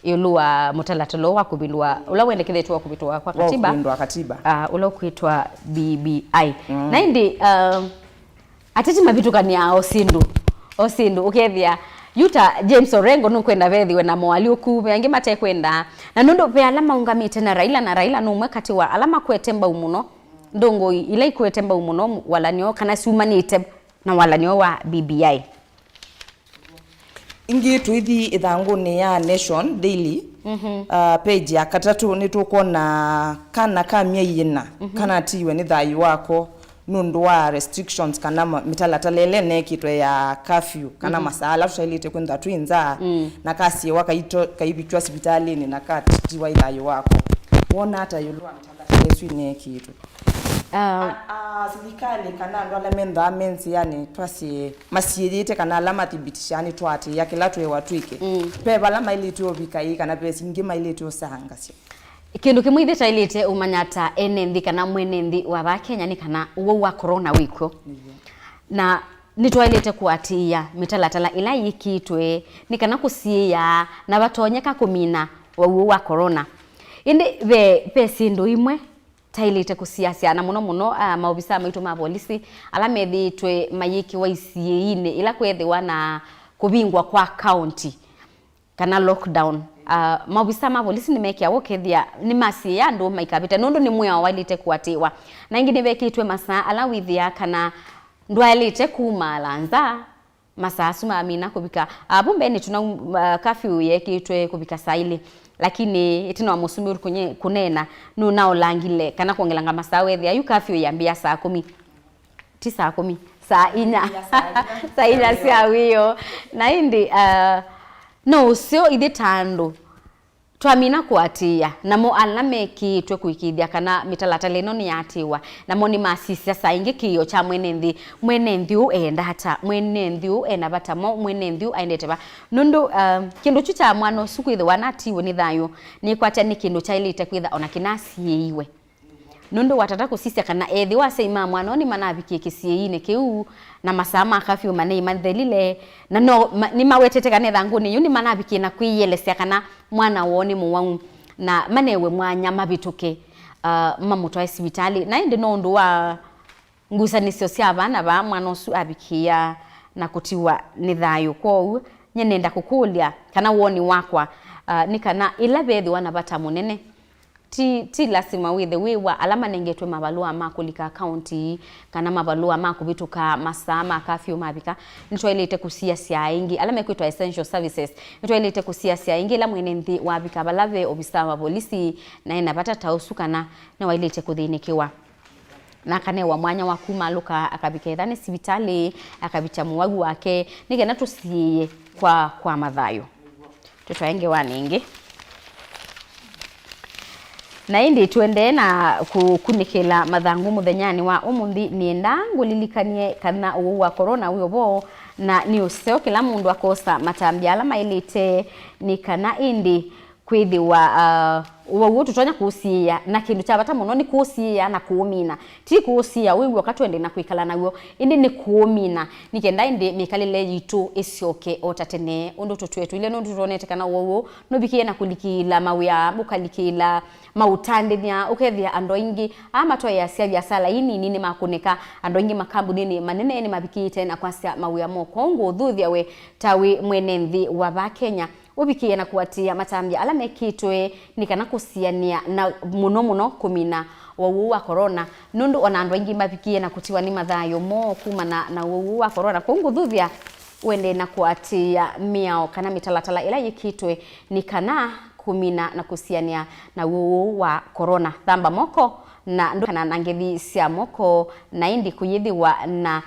ĩũlũ wa mũtalatala ũũ wa kũvĩndũa, ũla wendekethetwe wa kũvĩtũa kwa katiba, wa kũvĩndũa katiba, ah, ũla ũkwĩtwa B B I. Mm. Na ĩndĩ, ah, ateti mavĩtũkanĩaa o syĩndũ, o syĩndũ, ũkethĩa yu ta James Orengo nũkwenda vethĩwe na moalyũku, ve angĩ matekwenda. Na nũndũ ve ala maũngamĩte na Raila, na Raila nũmwe katĩ wa ala makwete mbau mũno, ndũngũi ila ikwete mbau mũno walanĩo kana syumanĩte na walanĩo wa B B I. Ĩngĩ tũithi ĩthangũnĩ ya Nation Daily, mhm, uh, page ya katatũ, nĩtũkwona kana ka myei ĩna, mhm, kanatiiwe nĩ thayũ wako nũndũ wa restrictions kana ma-, mĩtalatala ĩla ĩneekĩtwe ya curfew, kana, mhm, masaa ala tũtaĩlĩte kwĩthwa twĩ nza, mm, na kasiĩwa kaito-, kaivikw'a sivitalĩnĩ na katitiwa ĩ thayũ wako. Wona ata ĩũlũ wa mĩtalatala ĩsu ĩneekĩtwe? Ah. A, a, silikalĩ kana andũ ala mendaa me nzĩanĩ, twasye, masiĩĩte kana ala mathibitishaa nĩtwaatĩĩa kĩla tweewa twĩke. Mm. Ve vala maĩlĩte ũvika ĩĩ kana ve singĩ maĩlĩte ũsangasya? Kĩndũ kĩmwe ithyĩ twaĩlĩte ũmanya ta ene nthĩ kana mwene nthĩ wa vaa Kenya nĩ kana ũwau wa corona wĩkw'o. Nĩw'o. Na nĩtwaĩlĩte kũatĩĩa mĩtalatala ĩla yĩkĩĩtwe nĩ kana kũsiĩĩa na vatonyeka kũmina ũwau ũũ wa corona. Ĩndĩ ve, ve syĩndũ imwe taĩlĩte kũsiasya, na mũno mũno, ah, maovisaa maitũ ma volisi ala methĩĩtwe mayĩkĩwa isiĩĩnĩ ila kwethĩwa na kũvingwa kwa kaunti kana lockdown. Ah, maovisaa ma volisi nĩmekĩawa ũkethĩa nĩmasiĩĩa andũ maikavĩte, nũndũ nĩ mwĩao waĩlĩte kũatĩĩwa. Na ĩngĩ nĩvekĩtwe masaa ala wĩthĩaa kana ndwaĩlĩte kumaala nza. Masaa asu mamina kũvika, ah, vu mbeenĩ tũna, ah, curfew yeekĩtwe kũvika saa ilĩ, lakini ĩtina wa mũsumbĩ ũsu kũnye-, kũneena, nũnaũlangile kana kwongelanga masaa, weethĩa yu curfew yambĩĩa saa kũmi. Ti saa kũmi, saa inya. Saa inya. Saa inya sya wĩoo. Na ĩndĩ, ah, no ũseo ithyĩ ta andũ twamina kũatĩĩa, namo ala mekĩĩtwe kũĩkĩĩthya kana mĩtalatala ĩno nĩyaatĩĩwa, namo nĩmasisya saa ingĩ kĩĩo kya mwene nthĩ. Mwene nthĩ ũũ eenda ata? Mwene nthĩ ũũ ena vata mwaũ? Mwene nthĩ ũũ aendete va? Nũndũ, uh, kĩndũ kyu kya mwana ũsu kwĩthĩwa natiiwe nĩ thayũ, nĩkwatya nĩ kĩndũ kyaĩlĩte kwĩtha ona kĩnasiĩĩiwe. Nũndũ watata kũsisya kana ethĩwa asyai ma mwana ũũ nĩmanavikie kĩsiĩĩinĩ kĩu, na masaa ma kafyũ manei mathelile, na no ma-, nĩmawetete kana ĩthangũnĩ yĩu nĩmanavikie na kwĩyĩelesya kana mwana woo nĩ mũwau, na manewe mwanya mavĩtũke, ah, mamũtwae sivitalĩ. Na ĩndĩ no ũndũ wa ngusanĩsyo sya vaa na vaa mwana ũsu avikĩĩa na kũtiwa nĩ thayũ. Kwoou, nyie nenda kũkũlya kana woni wakwa, ah, nĩ kana ĩla vethĩwa na vata mũnene, Ti, ti lasima wĩthe wĩ wa ala manengetwe mavalũa ma kũlika kaunti kana mavalũa ma kũvĩtũka masaa ma kafyũ mavika. Nĩtwaĩlĩte kũsiasya aingĩ ala mekwĩtwa essential services. Nĩtwaĩlĩte kũsiasya aingĩ ĩla mwene nthĩ wavika vala ve ovisaa wa volisi na ena vata ta ũsu kana nĩwaĩlĩte kũthĩnĩkĩwa. Na akanewa mwanya wa kumalũka, akavika ethĩwa nĩ sivitalĩ, akavĩtya mũwau wake, nĩ kana tũsiĩĩe kwa, kwa mathayũ. Tũtwae ngewanĩ ĩngĩ. Na ĩndĩ tũendee na kũkunĩkĩla mathangũ mũthenyanĩ wa ũmũnthĩ, nĩenda ngũlilikany'e kana ũwau wa corona wĩ o vo, na nĩ ũseo kĩla mũndũ akosa matambya ala maĩlĩte, nĩ kana ĩndĩ Kwĩthĩwa, uh, ũwau ũũ tũtonya kũũsiĩĩa, na kĩndũ kya vata mũno nĩ kũũsiĩĩa na kũũmina. Ti kũũsiĩĩa wĩ w'oka twende na kwĩkala naw'o, ĩndĩ nĩ kũũmina, nĩ kenda ĩndĩ mĩkalĩle yitũ ĩsyoke o ta tene ũndũ tũtwĩe tũile, nũndũ twonete kana ũwau ũũ nũvikĩe na kũlikĩla mawĩa, ũkalikĩla maũtandĩthya, ũkethĩa andũ aingĩ aa matwaĩasya viasala ii nini nĩmakũnĩka, andũ aingĩ makambunĩnĩ manene nĩmavikĩĩte na kwasya mawĩa moo. Kwoou ngũũthuthya we ta wĩ mwene nthĩ wa vaa Kenya, ũvikĩe na kũatĩĩa matambya ala mekĩtwe nĩ kana kũsianĩa na mũno mũno kũmina ũwau ũũ wa corona, nũndũ ona andũ aingĩ mavikĩe na kũtiwa nĩ mathayũ moo kumana na ũwau ũũ wa corona. Kwoou ngũthuthya ũendee na kũatĩĩa mĩao kana mĩtalatala ĩla yĩkĩtwe nĩ kana kũmina na kũsianĩa na ũwau ũũ wa corona. Thamba moko na ndũ kana na ngethi sya moko, na ĩndĩ kũyĩthĩwa na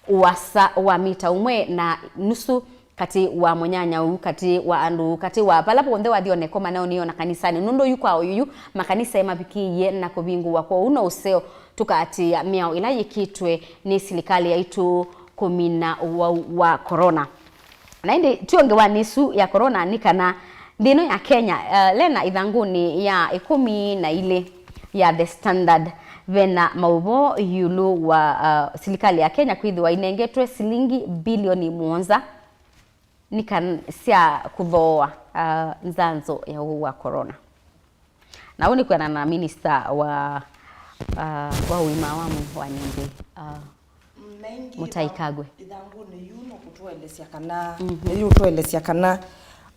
ũasa wa mita ũmwe na nusu katĩ wa mũnyanyau, katĩ wa andũ, katĩ wa vala vonthe wathi, o na ĩkomanonĩ, o na kanisanĩ, nũndũ yu kwa ũyũyu makanisa ĩmavikĩie na kũvingũwa. Kwoou no ũseo tũkaatĩĩa mĩao ĩla yĩkĩtwe nĩ silikalĩ yaitũ kũmina ũwau wa corona. Na ĩndĩ twĩ o ngewanĩ ĩsu ya corona nĩ kana nthĩ ĩno ya Kenya, uh, Lena, ĩthangũnĩ ya ĩkũmi na ilĩ ya The Standard, vena maũvoo ĩũlũ wa, uh, silikalĩ ya Kenya kwĩthĩwa ĩnengetwe silingi bilioni mũonza nĩ kan-, sya kũthooa, uh, nzanzo ya ũwau wa corona. Na ũu nĩ kwĩanana na minista wa, uh, wa ũima wa mwĩĩ wa nthĩ, uh, Mũtai Kagwe. Ĩthangũnĩ yu nũkũtũelesya kana, mhm, yu ũtũelesya kana,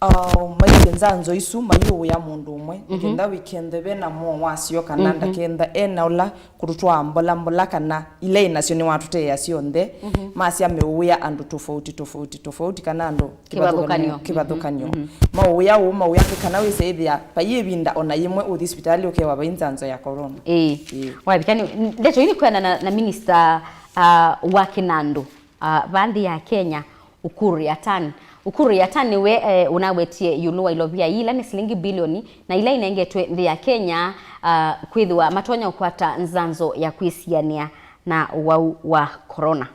uh, maisye nzanzo isu mayĩũĩa mũndũ ũmwe, mhm, nĩkenda wĩkenthe ve na moo wasyo kana, mhm, ndakentha e na ũla kũtũtwaa mbola mbola kana ila ĩ nasyo nĩwatũteea syonthe, mhm, masya meũĩa andũ tofauti tofauti tofauti kana andũ kĩvathũkany'o. Kĩvathũkany'o. Mhm. Maũĩa ũũ, maũĩa andũ kana wĩse ĩthĩa vai ĩvinda ona yĩmwe ũthi sivitalĩ ũkewa vai nzanzo ya corona. Ĩĩ. Ĩĩ. Wavika nĩ, ndeto ii nĩ kwĩanana na, na minista, ah, wa kĩnandũ, ah, va nthĩ ya Kenya, Ukur Yatan. Ukur Yatan nĩwe, eh, ũnawetie ĩũlũ wa ilovia ii ila nĩ silingi bilioni na ila inengetwe nthĩ ya Kenya, ah, kwĩthĩwa matonya ũkwata nzanzo ya kwĩsianĩa na ũwau wa corona.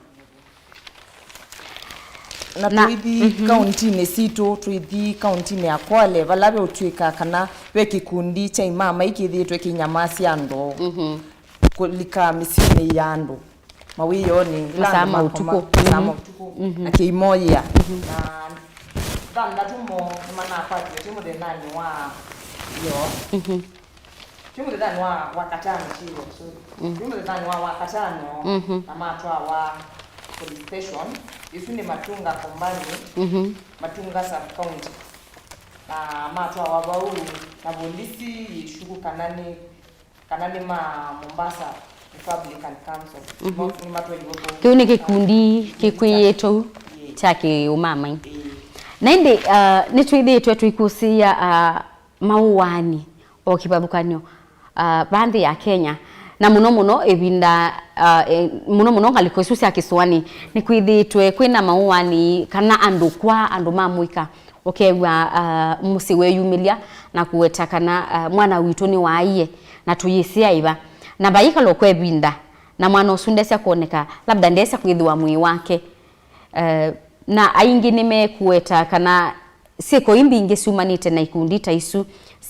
Na, na tũithi, mhm, kauntinĩ sitũ, tũithi kauntinĩ ya Kwale, vala veũtw'ĩka kana ve kĩkundi kya imama ikĩthĩĩtwe kĩinyamasya andũ, mhm, kũlika mĩsyĩnĩ ya andũ, mawĩoonĩ, ĩla masaa andũ ma makoma, ũtukũ, masaa ma, mhm, ũtukũ, mhm, na kĩimoya. Mhm. Na thanthatũ moo nĩmanakwatiwe twĩ mũthenyanĩ wa ĩoo. Mhm. Twĩ mũthenyanĩ wa, wa katano, sorry. Mm. Twĩ mũthenyanĩ wa, wa katano, mhm, na matwawa police station. Ĩsu nĩ Matunga Kombani, mhm, Matunga sub county. Na matwawa vau na volisi yĩshuku kana nĩ, kana nĩ ma Mombasa Republican Council. Mhm. Mo-, nĩmatwaiwe vau. Kĩu nĩ kĩkundi kĩkwĩĩtwe ũu, ĩĩ, kya kĩũmamai. Ĩĩ. Na ĩndĩ, uh, nĩtwĩthĩĩtwe tũikũsĩĩa, uh, maũaani o kĩvathũkany'o, ah, va nthĩ ya Kenya, na mũno mũno ĩvinda, ah, e, mũno mũno ngalĩko isu sya kĩsũanĩ, nĩkwĩthĩĩtwe kwĩna maũaani kana andũ kwa andũ ma mũika, ũkew'a, ah, mũsyĩ weyumĩlya na kũweta kana, ah, mwana witũ nĩwaaie, na tũyĩsĩ aĩ va, na vaikalwa kwa ĩvinda, na mwana ũsu ndesya kwoneka, labda ndesya kwĩthĩwa mwĩĩ wake. Eh, na aingĩ nĩmekũweta kana syĩko ii mbingĩ syumanĩte na ikundi ta isu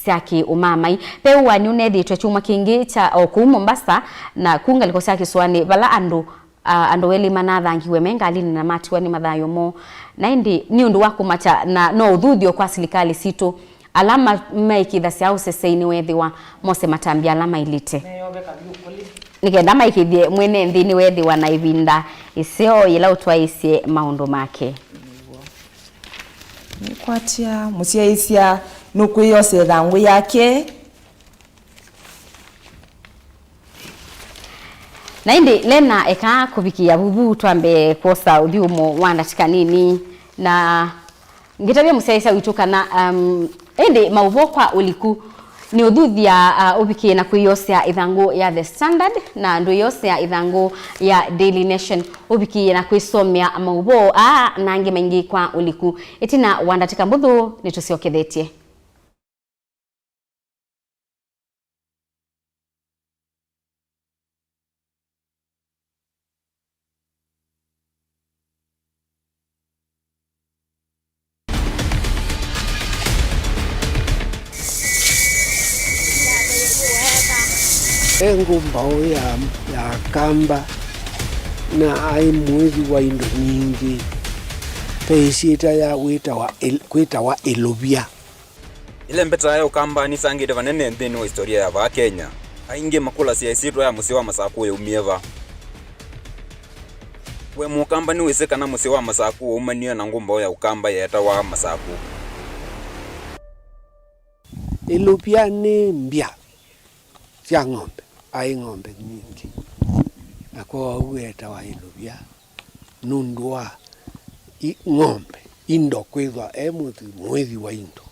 sya kĩ-ũmamai. Ve ũaani ũneethĩĩtwe kyumwa kĩngĩ kya o kũu Mombasa, na ku ngalĩko sya kĩsũanĩ, vala andũ, a, andũ elĩ manathangiwe me ngalinĩ na matiwa nĩ mathayũ moo. Na ĩndĩ nĩ ũndũ wa kũmakya na no ũthuthyo kwa silikalĩ sitũ. Ala ma-, maĩkĩĩthasya ũsesei nĩweethĩwa mose matambya ala maĩlĩte, nĩ kenda maĩkĩĩthye mwene nthĩ nĩweethĩwa na ĩvinda ĩseo yĩla ũtwaĩĩsye maũndũ make. Nĩkwatya mũsyaĩĩsya nũkwĩyosya ĩthangũ yake. Na ĩndĩ, Lena, eka kũvikĩa vuvu twambe kwosa ũthyũmũo wa ndatĩka nini, na ngĩtavya mũsyaĩĩsya witũ kana, um, ĩndĩ maũvoo kwa ũliku nĩ ũthuthya, uh, ũvikĩe na kwĩyosea ĩthangũ ya The Standard, na ndwĩyosea ĩthangũ ya Daily Nation, ũvikĩe na kwĩsomea maũvoo aa na angĩ maingĩ kwa ũliku. Ĩtina wa ndatĩka mbũthũ nĩtũsyokethetye. E ngũmbaũ ya, ya Akamba, na aĩ mũĩthi wa indo nyingĩ. Ve ĩsyĩtwa ya wĩtawa ĩl-, kwĩtawa Ĩlũvya. Ĩlembeta ya Ũkamba nĩsangĩte vanene nthĩnĩ wa historia ya vaa Kenya. Aingĩ makũlasya ĩsyĩtwa ya mũsyĩ wa Masakũ yaumie va. We Mũkamba nĩwĩsĩ kana mũsyĩ wa Masakũ waumanie na ngũmbaũ ya Ũkamba yeetawa Masakũ? Ĩlũvya nĩ mbya sya ng'ombe, aĩ ng'ombe nyingĩ, na kwoou eetawa Ĩlũvya nũndũ wa i-, ng'ombe, indo, kwĩthwa e mũthi-, mũĩthi wa indo.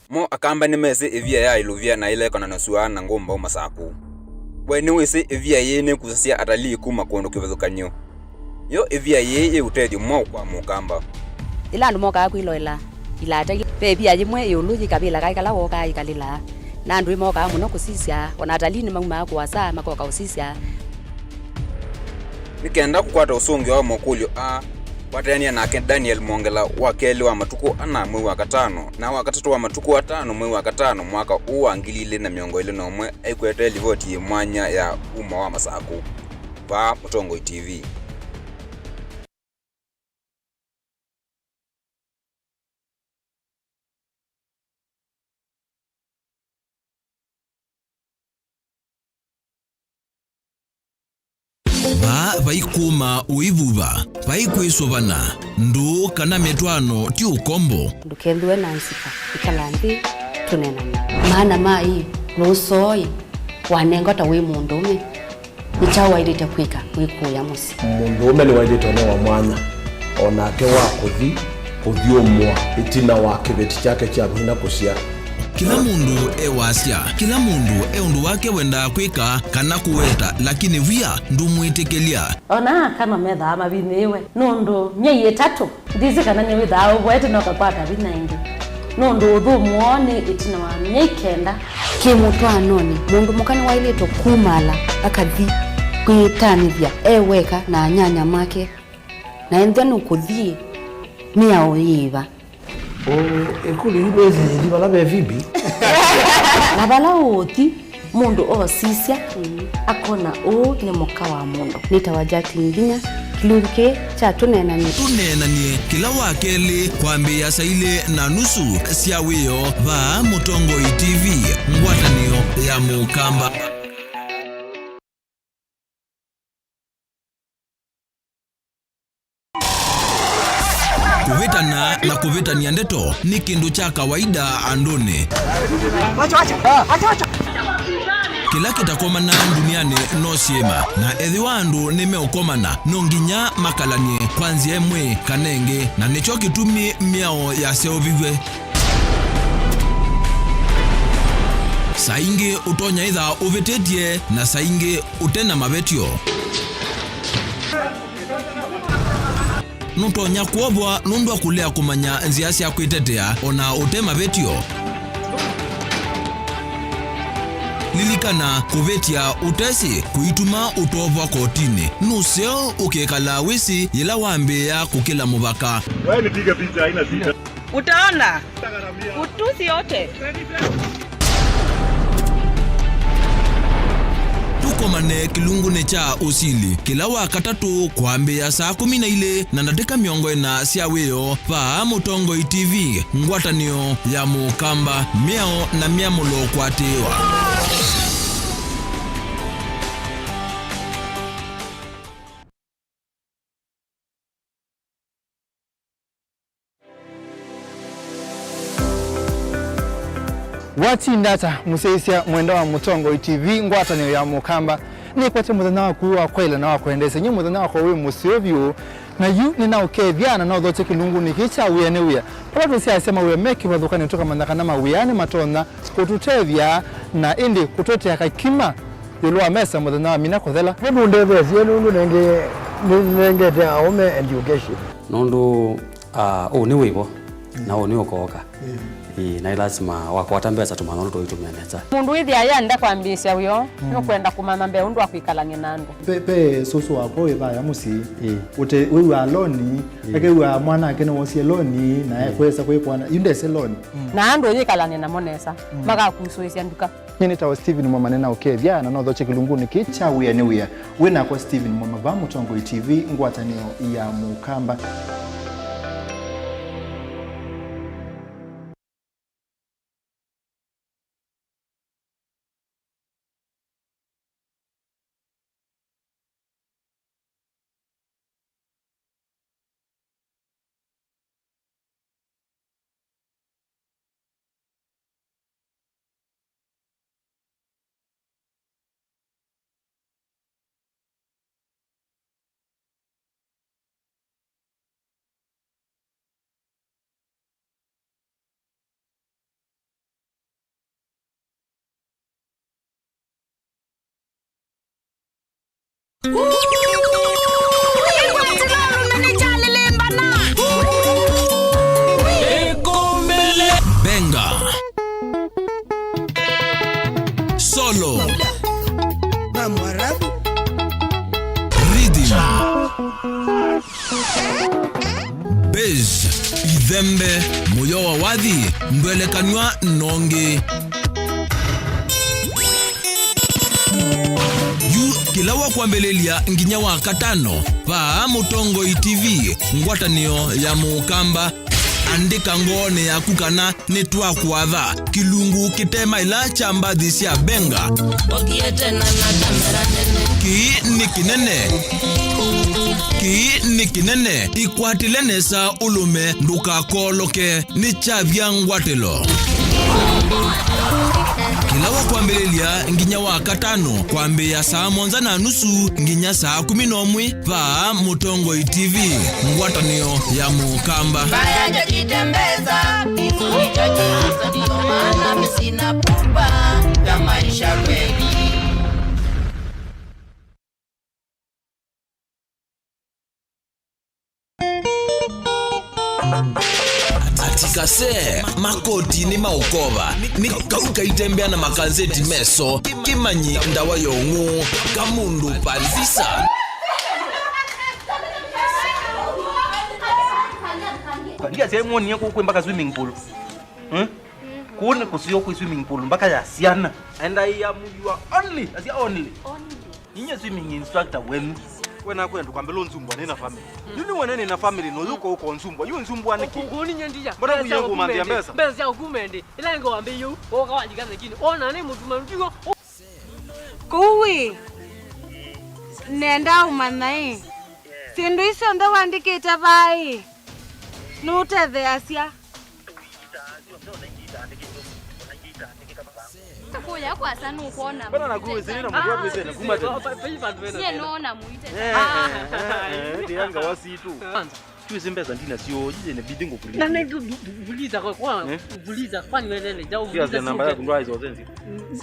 Mo Akamba nĩmesĩ ĩvia ya Ĩlũvya na ĩlekonanasw'a na ngũmbaũ Masakũ. We nĩwĩsĩ ĩvia yĩĩ nĩkusasya atalii kuma kũndũ kĩvathũkany'o? Yo ĩvia yĩĩ yĩ ũtethyo mwaũ kwa Mũkamba? Yĩla andũ mokaa kwĩloela ilata ila, ve ĩvia yĩmwe ĩũlũ yĩ kavĩla kaĩ kala wookaa ĩkalĩla, na andũ nĩmokaa mũno kũsisya, o na atalii nĩmaumaa kũasa makoka ũsisya. Nĩ kenda kũkwata ũsũngĩo wa makũlyo aa, kwatanĩa nake Daniel Mwongela wa kelĩ wa matukũ ana mwei wa katano na wa katatũ wa matukũ atano mwei wa katano mwaka ũũ wa ngili ilĩ na mĩongo ĩlĩ na ũmwe aikwete livoti yĩ mwanya ya uma wa Masakũ. Vaa Mũtongoi T V. Vaa vaikũma ũivuva, vaikwĩsũvana, ndũũ kana mĩtwaano ti ũkombo. Ndũkethĩwe na nzika, ĩkala nthĩ, tũneenany'e. Maana ma ĩ, nũsooi wanengwa ta wĩ mũndũũme. Nĩ kyaũ waĩlĩte kwĩka wĩkũũya mũsyĩ? Mũndũũme nĩwaĩlĩte ũnewa mwanya o nake wa kũthi kũthyũmũa ĩtina wa kĩveti kyake kya vinya kũsyaa. Kĩla mũndũ e wasya, kĩla mũndũ e ũndũ wake wendaa kwĩka kana kũweta, lakini wia ndũmwĩtĩkĩlya. O na aka no methaa mavinyĩĩwe nũndũ myei ĩtatũ. Ndĩsĩ kana nĩwĩthaa ũvoete na ũkakwata vinya ĩngĩ, nũndũ ũthũmũo nĩ ĩtina wa myei kenda. Kĩmũtwaanonĩ, mũndũ mũka nĩwaĩlĩtwe kumaala akathi kwĩtanĩthya e weka na anyanya make, na ethĩwa nũkũthi, mĩao yĩva? Ũ, ĩkũlyo yu nĩsĩ yĩthi vala ve Phoebe. Na vala ũũthi, mũndũ oosisya, akona ũũ nĩ mũka wa mũndũ. Nĩtawa Jacqueline Nginya, kĩlungu kĩĩ kya Tũneenany'e. Tũneenany'e kĩla wa kelĩ kwambĩĩa saa ilĩ na nusu sya wĩoo vaa Mũtongoi T V, ngwatanĩo ya Mũkamba. Kũvĩtana na kũvĩtany'a ndeto nĩ kĩndũ kya kawaida andũnĩ. Kĩla kĩtakomana ndunianĩ no syĩma, na ethĩwa andũ nĩmeũkomana, no nginya makalany'e kwa nzĩa ĩmwe kana ĩngĩ, na nĩkyo kĩtumi mĩao yaseũviw'e. Saa ingĩ ũtonya ĩtha ũvĩtĩtye, na saa ingĩ ũte na mavetyo. Nũtonya kwovwa nũndũ wa kũlea kũmanya nzĩa sya kwĩtetea o na ũte mavetyo. Lilikana, kũvetya ũtesĩ kũituma ũtovwa kotinĩ. Nũseo ũkĩkalaa wĩsĩ yĩla wambĩĩa kũkĩla mũvaka. Wewe nipige picha, haina shida. Utaona utusi yote. Tũkomane kĩlungunĩ kya ũsili kĩla wa katatũ kwambĩĩa saa kũmi na ilĩ na ndatĩka mĩongo ĩna sya wĩoo vaa Mũtongoi T V, ngwatanĩo ya Mũkamba, mĩao na myamũlo kũatĩĩwa. Watinda ata, mũsyaĩĩsya mwenda wa Mũtongoi T V, ngwatanĩo ya Mũkamba? Nĩkwete mũthenya waku wa kwaĩla na wa kwendeesya. Nyie mũthenya wakwa wĩ mũseo vyũ, na yu nĩnaũkethya na nothokye kĩlungunĩ kĩĩ kya wĩa nĩ wĩa, vala tũsyaasya mawĩa me kĩvathũkanĩo, tũkamanya kana mawĩa nĩmatonya kũtũtethya na ĩndĩ kũtũetea kakima ĩũlũ wa mesa mũthenya wa mina kũthela. Nĩnũndetheesye nũndũ nĩngĩ nĩnengete aũme education. Nũndũ, ah, ũũ nĩ wĩvo, na ũũ nĩ ũkooka. Mm. Ĩĩ, na ĩ lasima wakwata mbesa tũmanya ũndũ tũitũmĩa nesa. Mũndũ wĩthĩa yenda kwambĩĩsya wĩoo, nũkwenda kũmanya mbee ũndũ wa kwĩkalany'a na andũ. Pe, pe sũsũ wakwa wĩ vaya mũsyĩ. Ĩĩ. Ũte, wĩw'aa loni, ĩĩ, ekew'aa mwana ake nĩwosie loni, na ekwesa kwĩkwana, yu ndese loni. Na andũ ũyĩkalany'a namo nesa, makakusũĩsya nduka. Nyie nĩtawa Stephen Mwamane na ũkethya na nothokye kĩlungunĩ kĩĩ kya Wĩa nĩ Wĩa. Wĩ nakwa Stephen Mwama va Mũtongoi T V, ngwatanĩo ya Mũkamba. Benga. Solo. Rhythm. Bass, ithembe, mũyo wa wathi, ndwelekanw'a nongi. Yu kĩla wa kwambĩlĩlya nginya wa katano, vaa Mũtongoi T V, ngwatanĩo ya Mũkamba. Andĩka ngoonĩ yaku kana nĩtwakwatha kĩlungu kĩte maĩla kya mbathi sya Benga. Ũkie tena na kamera nene. Kĩĩ nĩ kĩnene. Kĩĩ nĩ kĩnene. Ĩkwatĩle nesa ũlũme, ndũkakooloke. Nĩ kyavya ngwatĩlo. Kĩla wa kwambĩlĩlya nginya wa katano, kwambĩĩa saa mũonza na nusu nginya saa kũmi na ũmwe, vaa Mũtongoi T V, ngwatanĩo ya Mũkamba. Mbaya hajajitembeza, hizo ni chache, sasa ndio maana mimi sina pupa ya maisha kweli. Ati kase, makoti nĩ maũkova, nĩ kau kaitembea na makanzeti meso, kĩmanyi ndawa ya ũng'ũ, kamũndũ pandisa. Ndiasya mwonie kũkwĩ mpaka swimming pool. Hmm? Kũu nĩ kũseo kwĩ swimming pool mpaka ya syana. And I am your only, I say only. Only. Ninye swimming instructor wenu. We nakwenda kwambĩla ũnzumbwa nĩ na family. Yu nĩ wene nĩ na family no yuko uko nzumbwa. Yu nzumbwa nĩkĩ? Kũu ninye ndiya. Mbona kuya kumambia mbesa? Mbesa sya kumende. Ila ngo wambe yu. Oka wajika lakini. Ona nĩ mutuma ndio. Kũu ĩ. Nenda umanya ĩ. Sindu icio nthe wandikite vai. Nutetheasya. Kũya kwasa nũkwona. Mbona naku wĩsĩnĩ na mũndũ wĩsĩnĩ kuma tene? Nyie nona mũite. Eh, eh, eh, eh, ndianga wasitu. Kwanza. Siwezi mbesa ndina sio, jije inabidi ngũkulipa. Na nĩ vuliza kwa kwa. Eh? Vuliza kwani wewe ndio vuliza. Ndio namba yako ndio hizo zenzi.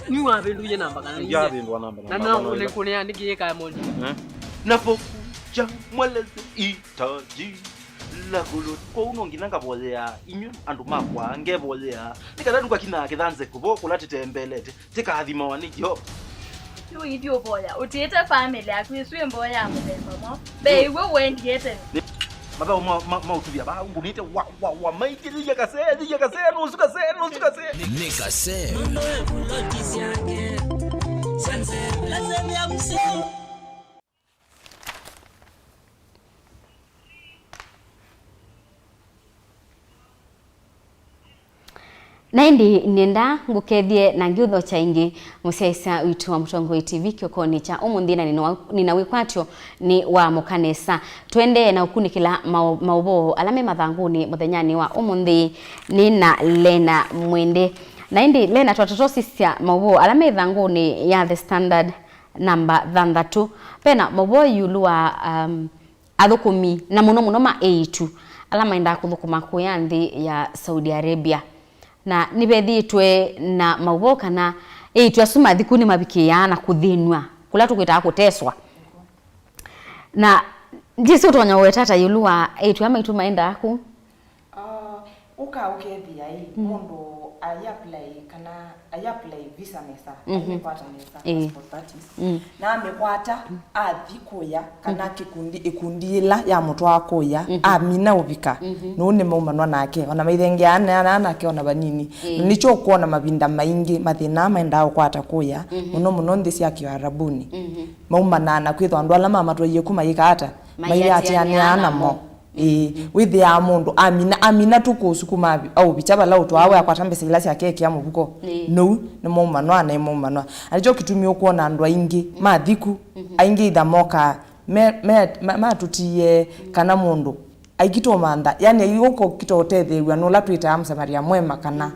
Ni wapi ndio namba kana? Ndio namba. Na na nikuneandĩkĩe kaya mondi. Eh? Napokuja mweleze hitaji la gũlũ. Kwoou no nginya ngavoyea inyw'ĩ andũ makwa, ngevoyea nĩ kana ndũkakinaa kĩthanze kũvo kũla tĩtembelete, tĩkathimawa nĩ Yeova. Yu ithyĩ ũvoya ũtiĩte famĩlĩ yaku ĩsu ĩ mboya ya mũthemba mwaũ? Mbee iw'e ũendie tene. Nĩ mathaũ ma, ma, ma ũtuvya vaa ngũnĩte wa, wa, wa maingĩ, yĩya kasee, yĩya kasee, nũsu kasee, nũsu kasee. Nĩ kasee. Na ĩndĩ nĩenda ngũkethye na ngiũthokya ĩngĩ mũsyaĩĩsya witũ wa Mũtongoi T V kĩokonĩ kya ũmũnthĩ, na nĩna wa-, nĩna wĩkwatyo nĩ wa mũka nesa. Tũendee na ũkunĩkĩla maũ-, maũvoo ala me mathangũnĩ mũthenyanĩ wa ũmũnthĩ. Nĩ na Lena Mwende. Na ĩndĩ Lena, twatata ũsisya maũvoo ala me ĩthangũnĩ ya The Standard namba thanthatũ. Vena maũvoo ĩũlũ wa, um, athũkũmi, na mũno mũno ma eĩtu ala maendaa kũthũkũma kũya nthĩ ya Saudi Arabia. Na nĩvethĩĩtwe na maũvoo kana eĩtu asu mathi ku nĩmavikĩaa na kũthĩnw'a, kũla tũkwĩtaa kũteswa. Na ndyĩsĩ ũtonya ũweta ata ĩũlũ wa eĩtu aa maitũ maendaa ku? Ah, Ũka ũkethĩa ĩ, mũndũ ai apply kana ai apply visa nesa, aikwata nesa, ĩĩ, passport, that is. Mm. Na amĩkwata, athi kũya, kana kĩkundi, ĩkundi ĩla yamũtwaa kũya, amina ũvika, nũu nĩmaumanwa nake, ona maithengeana anake ona vanini. Ĩĩ. Na nĩkyo ũkwona mavinda maingĩ mathĩna aa maendaa ũkwata kũya, mũno mũno nthĩ sya kĩarabuni. Maumanaa na kwĩthwa andũ ala mamatwaie ku mayĩka ata? Maiatĩanĩaa namo. Ĩĩ, wĩthĩaa mũndũ amina, amina tu kũsukuma avi-, aũvikya vala ũtwaa we akwata mbesa ila syake ekĩa mũvuko. Ĩĩ. Nũu nĩmaumanwa na ĩmaumanwa. Na nĩkyo kĩtumi ũkwona andũ aingĩ mathiku, aingĩ itha mokaa me, me, ma-, matũtiie kana mũndũ aikita ũmantha, yani aiũka ũkita ũtetheew'a nũla twĩtaa Msamaria mwema kana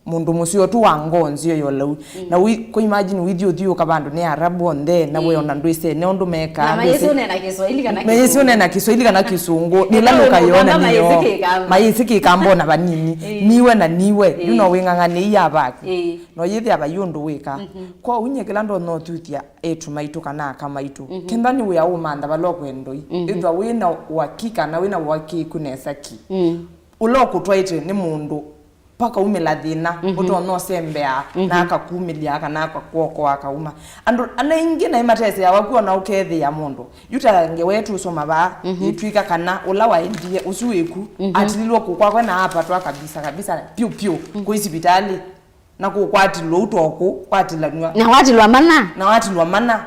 mũndũ mũseo tu wa ngoo nzeo ya ũlau. Na wi-, kwa imagine withi ũthiũka vandũ nĩ Arabu onthe, na we ona ndwĩsene ũndũ mekaa, na mayĩsĩ ũnena Kiswahili kana Kĩsũngũ. Mayĩsĩ ũnena Kiswahili kana Kĩsũngũ. Nĩla lũkayona nĩyo mayĩsĩ Kĩkamba ona vanini. Ĩĩ. Niwe na niwe, yu no wĩng'ang'anĩi ya vaku. Ĩĩ. No yĩthĩa vai ũndũ wĩka. Kwoou nyie kĩla ndonya ũthuthya eĩtu maitũ kana aka maitũ. Kenda nĩ wĩa ũmantha vala ũkwendoi. Ĩthwa wĩ na ũakika na wĩ na ũakĩĩku nesa ki. Ũla ũkũtwaĩte nĩ mũndũ pakaumĩla thĩna, ũtonya ũsembea, na akakumĩlya, kana akakuokoa akauma. Andũ ana aingĩ naĩ mateseawa kw'o, na ũkethĩa mũndũ yu ta ngewa ĩtũ ũsoma vaa, ĩtw'ĩka kana ũla waendie, ũsu wĩku, atililwe kũkwakwe na apatwa kabisa, kabisa, piũ, piũ, kũi sivitalĩ, na kũkwatilwa ũtokũ, kwatilanw'a. Na watilwa mana. Na watilwa mana.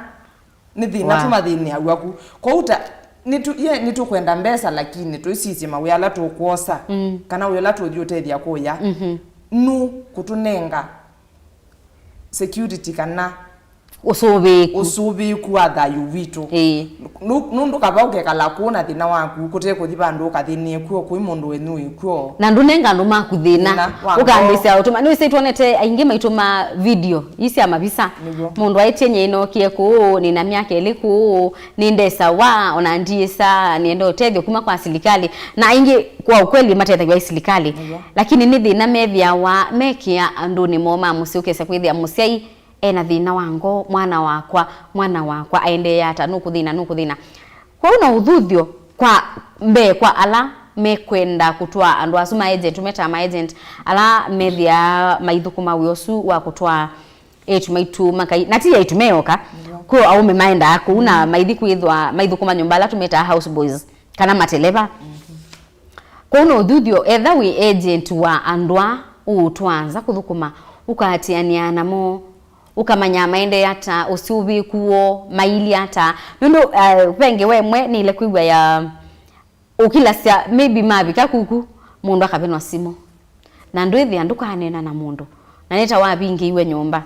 Nĩ thĩna tũmathĩnĩaw'a ku. Kwoou ta, nĩtũ-, ye, nĩtũkwenda mbesa, lakini tũisisye mawĩa ala tũkwosa, kana wĩa ũla tũthi ũtethya kũya. Nu kũtũnenga security kana ũsũvĩĩku, ũsũvĩĩku wa thayũ witũ. Ĩĩ. Nu-, nũndũ kava ũkekala kũũ na thĩna waku, kũte kũthi vandũ ũkathĩnĩe kw'o, kũi mũndũ wenyu wĩ kw'o. Na ndũnenga andũ maku thĩna. Thĩna wa ngoo. Ũkambĩsya ũtũma. Nĩwĩsĩ twonete aingĩ maitũma video ii sya mavisa. Nĩw'o. Mũndũ aĩtye nyie nĩnookie kũũ, nĩ na myaka ĩlĩ kũũ, nĩndesawa, ona ndiĩsa, nĩenda ũtethyo kuma kwa silikalĩ. Na aingĩ kwa ukweli matethaw'a nĩ silikalĩ. Nĩw'o. Lakini nĩ thĩna methĩawa mekĩa andũnĩ moo ma mũsyĩ, ũkesa kwĩthĩa mũsyai ena thĩna wa ngoo, mwana wakwa, mwana wakwa aendeea ata, nũkũthĩna, nũkũthĩna. Kwoou no ũthuthyo kwa mbee kwa ala mekwenda kũtwaa andũ asu ma agent, tũmetaa ma agent, ala methĩaa maithũkũma wĩa ũsu wa kũtwaa eĩtu maitũ makai, na ti eĩtu meoka, kwĩ aũme maendaa kũu na maithi kwĩthwa maithũkũma nyũmba ala tũmetaa house boys, kana mateleva. Kwoou no ũthuthyo, etha wĩ agent wa andũ aa ũũtwaa nza kũthũkũma, ũkaatĩanĩaa namo, ũkamanya maendee ata, ũsũvĩĩku woo, mailye ata. Nũndũ, eh, ve ngewa ĩmwe nĩile kwĩw'a ya ũkilasya, maybe mavika kuku, mũndũ akavenwa simũ. Na ndwĩthĩa ndũkaneena na mũndũ. Na nĩ ta wavingĩiwe nyũmba.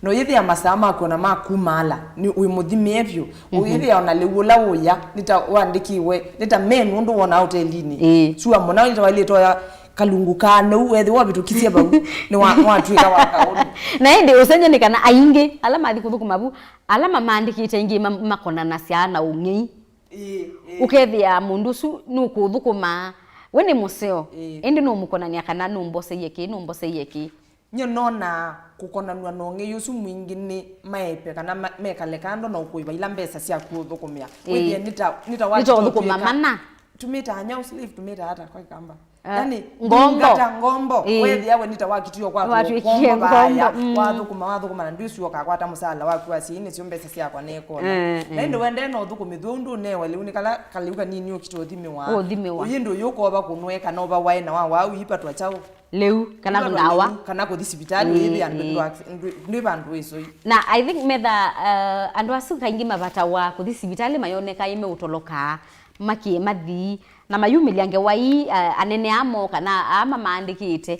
Na ũyĩthĩa masaa maku ona ma kumaala, nĩ wĩ mũthimĩe vyũ. Ũyĩthĩa ona lĩu ũla ũya, nĩ ta wandĩkĩwe, nĩ ta menu ũndũ wonaa ũtelinĩ. Ĩĩ. Sua mũna, nĩ ta wailĩte oya kalungu kaa nũu, wethĩwa wavĩtũkisye vau, nĩ wa-, nĩwatw'ĩka wa kaũndũ. Na ĩndĩ ũsengy'o nĩ kana aingĩ ala mathi kũthũkũma vu, ala mamaandĩkĩte aingĩ ma-, makonanasya na ũng'ei. Ĩĩ, ĩĩ. Ũkethĩa mũndũ ũsu nũkũthũkũma, we nĩ mũseo, ĩĩ, ĩndĩ nũmũkonany'a kana nũmboseie kĩ, nũmboseie kĩ. Nyie nonaa kũkonanw'a na ũng'ei ũsu mwingĩ nĩ maepya kana ma-, mekale kando na ũkũĩva ila mbesa syaku ũthũkũmĩa. Ĩĩ. Wĩthĩe nĩ ta, nĩ ta ũthũkũma ũtw'ĩka mana. Tumĩtaa nyau, slave, tumĩtaa ata kwa Kĩkamba? Ah, yani, ngombo. Ndungata, ngombo. Ĩĩ. Wethĩa we nĩ ta wakitiwe kwa watw'ĩkie ngombo, ngombo, vaya, mm, wathũkũma, wathũkũma, na ndwĩsĩ ũkakwata mũsala waku wa syai, nĩsyo mbesa syakwa nekona. Eh, na ĩndĩ, eh, wendee na ũthũkũmi thw'o, ũndũ ũnewa lĩu nĩ kala kalĩu kanini ũkita ũthimĩwa. Ũthimĩwa. Ũyĩ ndũyũka ũva kũnweka, no va waĩ na wa wau ipatwa kyaũ? Lĩu, kana ipatwa ndawa. Lĩu, kana kũthi sivitalĩ, mm, ũyĩthĩa ndwĩ, mm, ndwĩ, ndwĩ, ndwĩ vandũ wĩsoi. Na I think metha, uh, andũ asu kaingĩ mavatawa kũthi sivitalĩ mayoneka ĩmeũtolokaa, makie mathii, na mayumĩlya ngewa ii, uh, anene amo kana aa mamaandĩkĩte.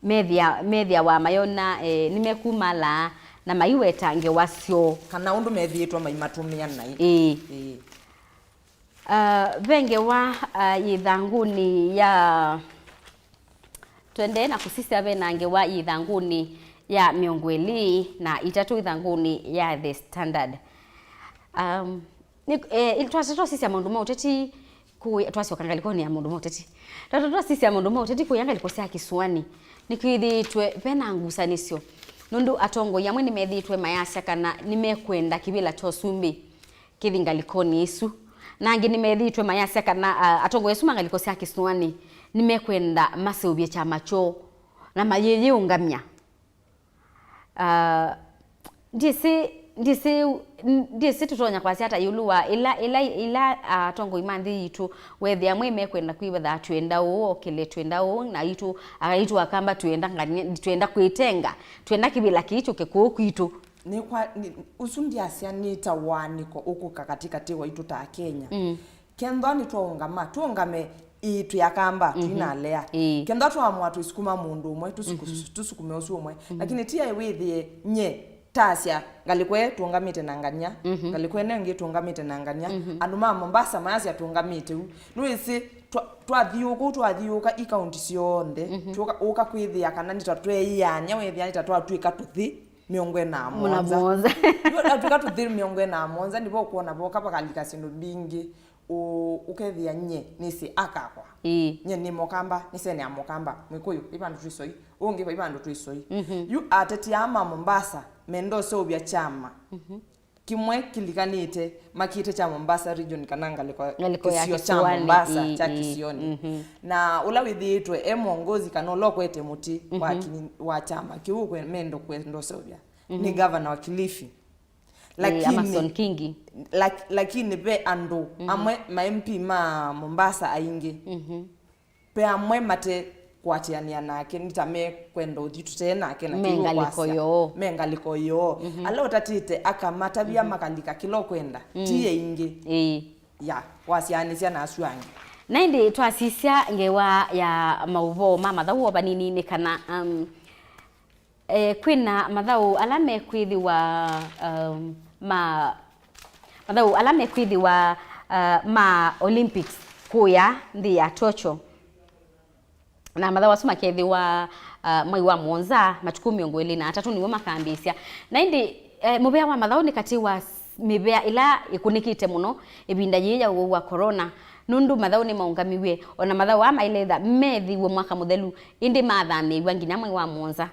Methĩa-, methĩawa mayona, eh, nĩmekumaalaa na maiweta ngewa syoo. Kana ũndũ methĩĩtwe maimatũmĩa naĩ. Ĩĩ. Ĩĩ. Ah, ve ngewa, ah, yĩ ĩthangũnĩ ya, tũendee na kũsisya, ve na ngewa yĩ ĩthangũnĩ ya mĩongo ĩlĩ na itatũ ĩthangũnĩ ya The Standard. Um, Nĩ, eh, twasya twasisya maũndũ ma ũteti kũya, twasyoka ngalĩkonĩ ya maũndũ ma ũteti. Twasya twasisya maũndũ ma ũteti kũya ngalĩko sya kĩsũanĩ, nĩkwĩthĩĩtwe ve na ngusanĩsyo, nũndũ atongoi amwe nĩmethĩĩtwe mayasya kana nĩmekwenda kĩvĩla kya ũsumbĩ kĩthi ngalĩkonĩ ĩsu, na angĩ nĩmethĩĩtwe mayasya kana, ah, atongoi asu ma ngalĩko sya kĩsũanĩ nĩmekwenda maseũvye kyama kyoo na mayĩyĩũngamya. Ah, ndyĩsĩ, ndyĩsĩ, ndyĩsĩ tũtonya kwasya ata ĩũlũ wa ĩla, ĩla, ĩla, ah, atongoi ma nthĩ yitũ weethĩa amwe mekwenda kwĩvatha twenda ũũ, okĩle twenda ũũ, na itũ, aka itũ Akamba twenda ngania, twenda kwĩtenga, twenda kĩvĩla kĩĩ kyũke kũũ kwitũ. Nĩkwa, nĩ, ũsu ndyasya nĩ ta waanĩko ũkũka katĩkatĩ waitũ ta Akenya. Mm. Kethwa nĩtwaũngama, tũũngame, ĩĩ, twĩ Akamba, twĩ na alea. Ĩĩ. Kethwa twaamũa twĩsukuma mũndũ ũmwe, tũsuku-, tũsukume ũsu ũmwe. Lakini ti aĩ wĩthĩe nye, tasya, ngalĩko ĩĩ tũũngamĩte na ngania, ngalĩko ĩno ĩngĩ tũũngamĩte na ngania. Andũ ma Mombasa mayasya tũũngamĩte ũu. Nĩwĩsĩ, twa-, twathiũũka ũu, twathiũũka i kaunti syonthe, tũka-, ũka kwĩthĩa kana nĩ ta tweeanĩa, wĩthĩa nĩ ta twatw'ĩka tũthĩ mĩongo ĩna na mũonza. Mũna mũonza. Yu atw'ĩka tũthĩ mĩongo ĩna na mũonza, nĩvo ũkwona voka vakalika syĩndũ mbingĩ, ũ-, ũkethĩa nye nĩsĩ akakwa. Ĩĩ. Nye nĩ Mũkamba, nĩ sene ya Mũkamba, Mwĩkũyũ, ĩ vandũ twĩ soi, ũngĩ vai vandũ twĩ soi. Yu ateti aa ma Mombasa menda ũseũvya kyama kĩmwe kĩlikanĩte, makĩte kya Mombasa region kana ngalĩko, ngalĩko ya kĩsio kya kĩsiwanĩ, Mombasa, ĩĩ, kya ĩĩ. Kĩsionĩ. Na ũla wĩthĩĩtwe e mwongozi kana ũla ũkwete mũtĩ wa kini-, wa kyama kĩu ũkwe-, menda kwenda ũseũvya nĩ gavana wa Kilifi. Ĩĩ, lakini, Amason Kingi. Lak-, lakini ve andũ amwe ma M P ma Mombasa aingĩ ve amwe mate kũatĩanĩa nake, nĩ ta mekwenda ũthi tũtee nake na me kĩu ngalĩko kwasya yoo. Me ngalĩko yoo. Ala ũtatĩte akamatavya makalika kĩla ũkwenda, ti aingĩ. Ĩĩ. Ya, wasyaanĩsya na asu angĩ. Na ĩndĩ twasisya ngewa ya maũvoo ma mathaũ o vanini nĩ kana, um, Eh, kwĩna mathaũ ala mekwĩthĩwa, um, ma, mathaũ ala mekwĩthĩwa, uh, ma Olympics kũya nthĩ ya Tokyo. Na mathaũ asu makethĩwa, uh, mwai wa mũonza, matukũ mĩongo ĩlĩ na atatũ nĩw'o makambĩĩsya. Na ĩndĩ, eh, mũvea wa mathaũ nĩ katĩ wa s-, mĩvea ĩla ĩkũnĩkĩte mũno ĩvinda yĩĩ ya ũwau wa corona, nũndũ mathaũ nĩmaũngamiw'e, o na mathaũ aa maĩle ĩtha meethĩiwe mwaka mũthelu, ĩndĩ mathamĩĩw'a nginya mwai wa mũonza.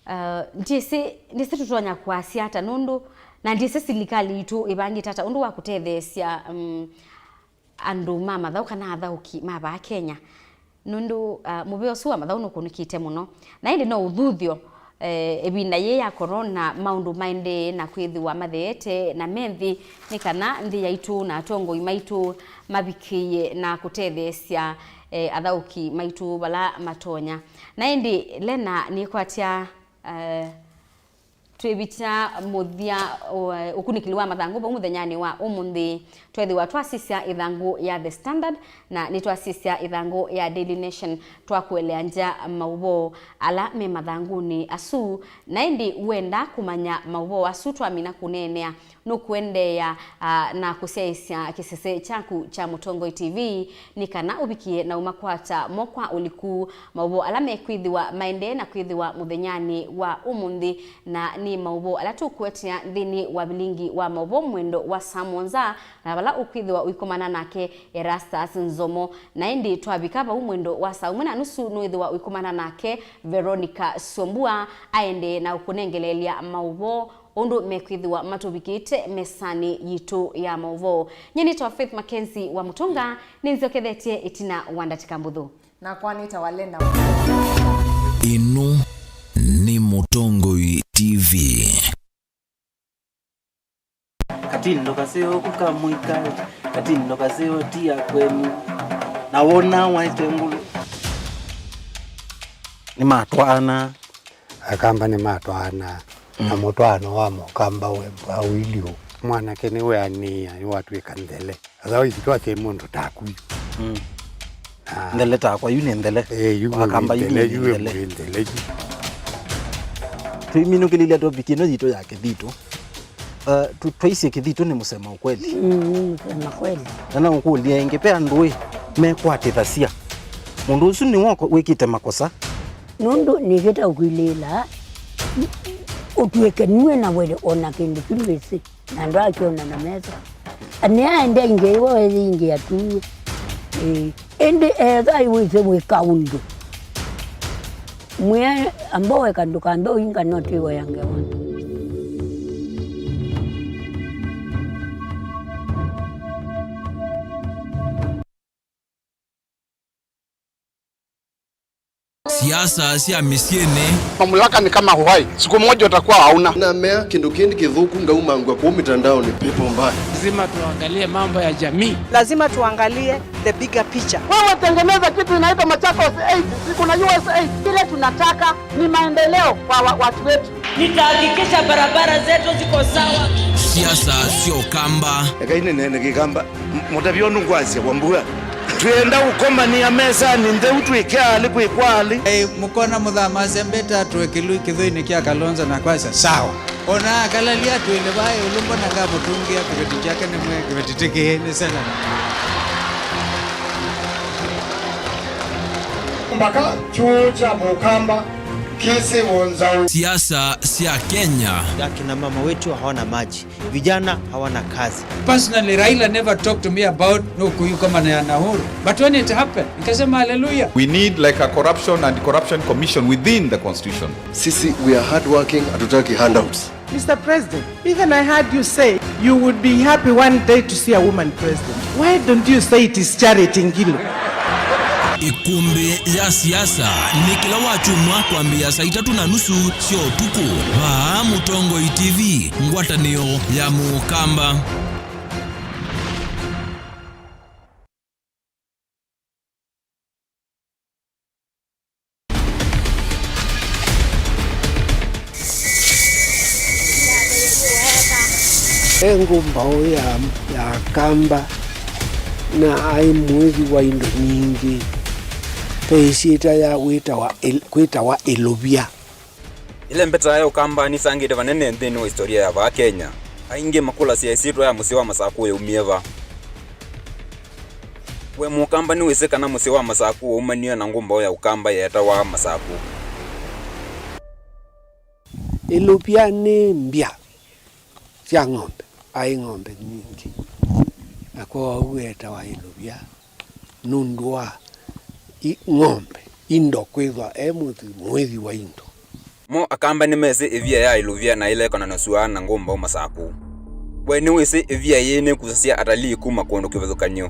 Uh, ndyĩsĩ, ndyĩsĩ tũtonya kwasya ata nũndũ, na ndyĩsĩ silikalĩ yitũ ĩvangĩte ata ũndũ wa kũtetheesya, um, andũ ma mathaũ kana athaũki ma vaa Kenya. Nũndũ, uh, mũvea ũsu wa mathaũ nũkũnĩkĩte mũno. Na ĩndĩ no ũthuthyo, eh, ĩvinda yĩĩ ya corona, maũndũ maendee na kwĩthĩwa matheete na me nthĩ, nĩ kana nthĩ yaitũ na atongoi maitũ mavikĩĩe na kũtetheesya, eh, athaũki maitũ vala matonya. Na ĩndĩ Lena nĩkwatya, eh, twĩvĩtya mũthya, ũ-, ũkunĩkĩli wa mathangũ vau mũthenyanĩ wa ũmũnthĩ. Twethĩwa twasisya ĩthangũ ya The Standard na nĩtwasisya ĩthangũ ya Daily Nation twakũelea ngya maũvoo ala me mathangũnĩ asu. Na ĩndĩ wenda kũmanya maũvoo asu twamina kũneenea, nũkũendeea, ah, na kũsyaĩĩsya kĩsese kyaku kya Mũtongoi T V nĩ kana ũvikie na ũmakwata mo kwa ũliku. Maũvoo ala mekwĩthĩwa maendee na kwĩthĩwa mũthenyanĩ wa ũmũnthĩ, na nĩ maũvoo ala tũkũetea nthĩnĩ wa vilingi wa maũvoo mwendo wa saa mũonza, na vala ũkwĩthĩwa ũikomana nake Erastus Nzomo. Na ĩndĩ twavika vau mwendo wa saa ũmwe na nusu, nũĩthĩwa ũikomana nake Veronica Sombua aendee na ũkũnengeleelya maũvoo ũndũ mekwĩthĩwa matũvikĩte mesanĩ yitũ ya maũvoo. Nyie nĩtawa Faith Mackenzie wa Mũtũnga, nĩnzyokethetye ĩtina wa ndatĩka mbũthũ. Nakwa nĩtawa Lena. Ĩno nĩ Mũtongoi T V. Katindo kaseo kuka mũika, katindo kaseo ti ya kwenu, na wona waete ngũlũ. Nĩmatwaana. Akamba nĩmatwaana, na mũtwaano wa Mũkamba we mbwa ũilyĩ ũũ. Mwanake nĩweanĩĩa, nĩwatw'ĩka nthele. Athaũ ithyĩ twasyaĩ mũndũ taku yu. Mm. Na nthele takwa, yu nĩ nthele. Ĩĩ, yu Wakamba, yu nĩ nthele, yu nthele. Nthele yu. Tũiminũkĩlĩlya topic ĩno yitũ ya kĩthitũ. Uh, tu-, twaisye kĩthitũ nĩ mũsema ũkweli. Mm, nĩ mũsema kweli. Na no ũkũlye ĩngĩ, ve andũ ĩ mekwatĩthasya mũndũ ũsu nĩwe wĩkĩte makosa? Nũndũ nĩkĩte ũkwilĩĩla ũtw'ĩke nue na wele o na kĩndũ kĩu wĩsĩ, na ndwakyona na meso. Nĩaende ingĩ iwe weyĩingĩa tu. Ĩĩ. Ĩndĩ ethai wĩsĩ wĩka ũndũ. Mwĩe amba weka ndũkambe ũinga no twĩwea ngewa. Siasa sya mĩsyĩnĩ. Mamlaka ni kama uhai, siku moja utakuwa hauna. Na mea kĩndũ kĩndĩ kĩthũku ngaumangwa kũu mitandaoni, pepo mbaya. Lazima tuangalie mambo ya jamii. Lazima tuangalie the bigger picture. Wewe tengeneza kitu inaitwa Machakos eight, si kuna U S eight. Kile tunataka ni maendeleo kwa wa-, watu wetu. Nitahakikisha barabara zetu ziko sawa. Siasa sya Ũkamba. Ekai nĩneene Kĩkamba. M-, mũtavya ũndũ ngwasya Wambua. Twĩenda ũkomania mesanĩ ntheu twĩke alĩ kwĩkwa alĩ. Ei, mũkona mũthamasya mbeta atũe kĩlui kĩthũinĩ kya Kalonzo na kwasya, "Sawa." Ona akalalia atwĩle vaa ĩũlũ, mbona ngamũtũngĩa kĩveti kyake nĩmwe kĩveti tĩkĩĩ nĩ sena. Mpaka kyũũ kya Mũkamba kĩsĩw'o nzaũ. Siasa sya Kenya. Akina mama wetu hawana maji. Vijana hawana kazi. Personally, Raila never talked to me about no kuyu kama na ya Uhuru. But when it happened, nikasema, "Hallelujah." We need, like, a corruption and corruption commission within the constitution. Sisi, we are hardworking, hatutaki handouts. Mister President, even I heard you say you would be happy one day to see a woman president. Why don't you say it is Charity Ngilu? Ĩkũmbĩ ya siasa nĩ kĩla wakyumwa kwambĩĩa saa itatũ na nusu sya ũtukũ. Vaa Mũtongoi T V, ngwatanĩo ya Mũkamba. E ngũmbaũ ya, ya Kamba na aĩ mũĩthi wa indo nyingĩ. Ve ĩsyĩtwa ya wĩtawa ĩl-, kwĩtawa Ĩlũvya. Ĩla mbeta ya Ũkamba nĩsangĩte vanene nthĩnĩ wa historia ya vaa Kenya. Aingĩ makũlasya ĩsyĩtwa ya mũsyĩ wa Masakũ yaumie va. We Mũkamba nĩwĩsĩ kana mũsyĩ wa Masakũ waumanie na ngũmbaũ ya Ũkamba yeetawa Masakũ? Ĩlũvya nĩ mbya sya ng'ombe, aĩ ng'ombe nyingĩ, na kwoou eetawa Ĩlũvya nũndũ wa i-, ng'ombe, indo, kwĩthwa e mũthi-, mũĩthi wa indo. Mo Akamba nĩmesĩ ĩvia ya Ĩlũvya na ĩlekonanasw'a na ngũmbaũ Masakũ. We nĩwĩsĩ ĩvia yĩĩ nĩkusasya atalii kuma kũndũ kĩvathũkany'o?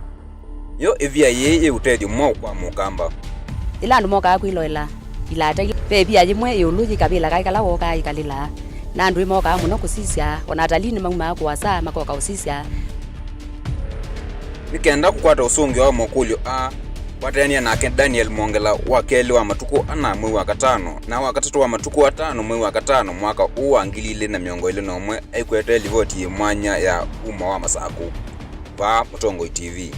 Yo ĩvia yĩĩ yĩ ũtethyo mwaũ kwa Mũkamba? Yĩla andũ mokaa kwĩloela ilata ilĩ, ve ĩvia yĩmwe ĩũlũ yĩ kavĩla kaĩ kala wookaa yĩkalĩla, na andũ nĩmokaa mũno kũsisya, o na atalii nĩmaumaa kũasa makoka ũsisya. Nĩ kenda kũkwata ũsũngĩo wa makũlyo aa, kwatanĩa nake Daniel Mwongela wa kelĩ wa matukũ ana mwei wa katano, na wa katatũ wa matukũ atano mwei wa katano mwaka ũũ wa ngili ilĩ na mĩongo ĩlĩ na ũmwe aikwete livoti yĩ mwanya ya ũma wa Masakũ. Vaa Mũtongoi T V.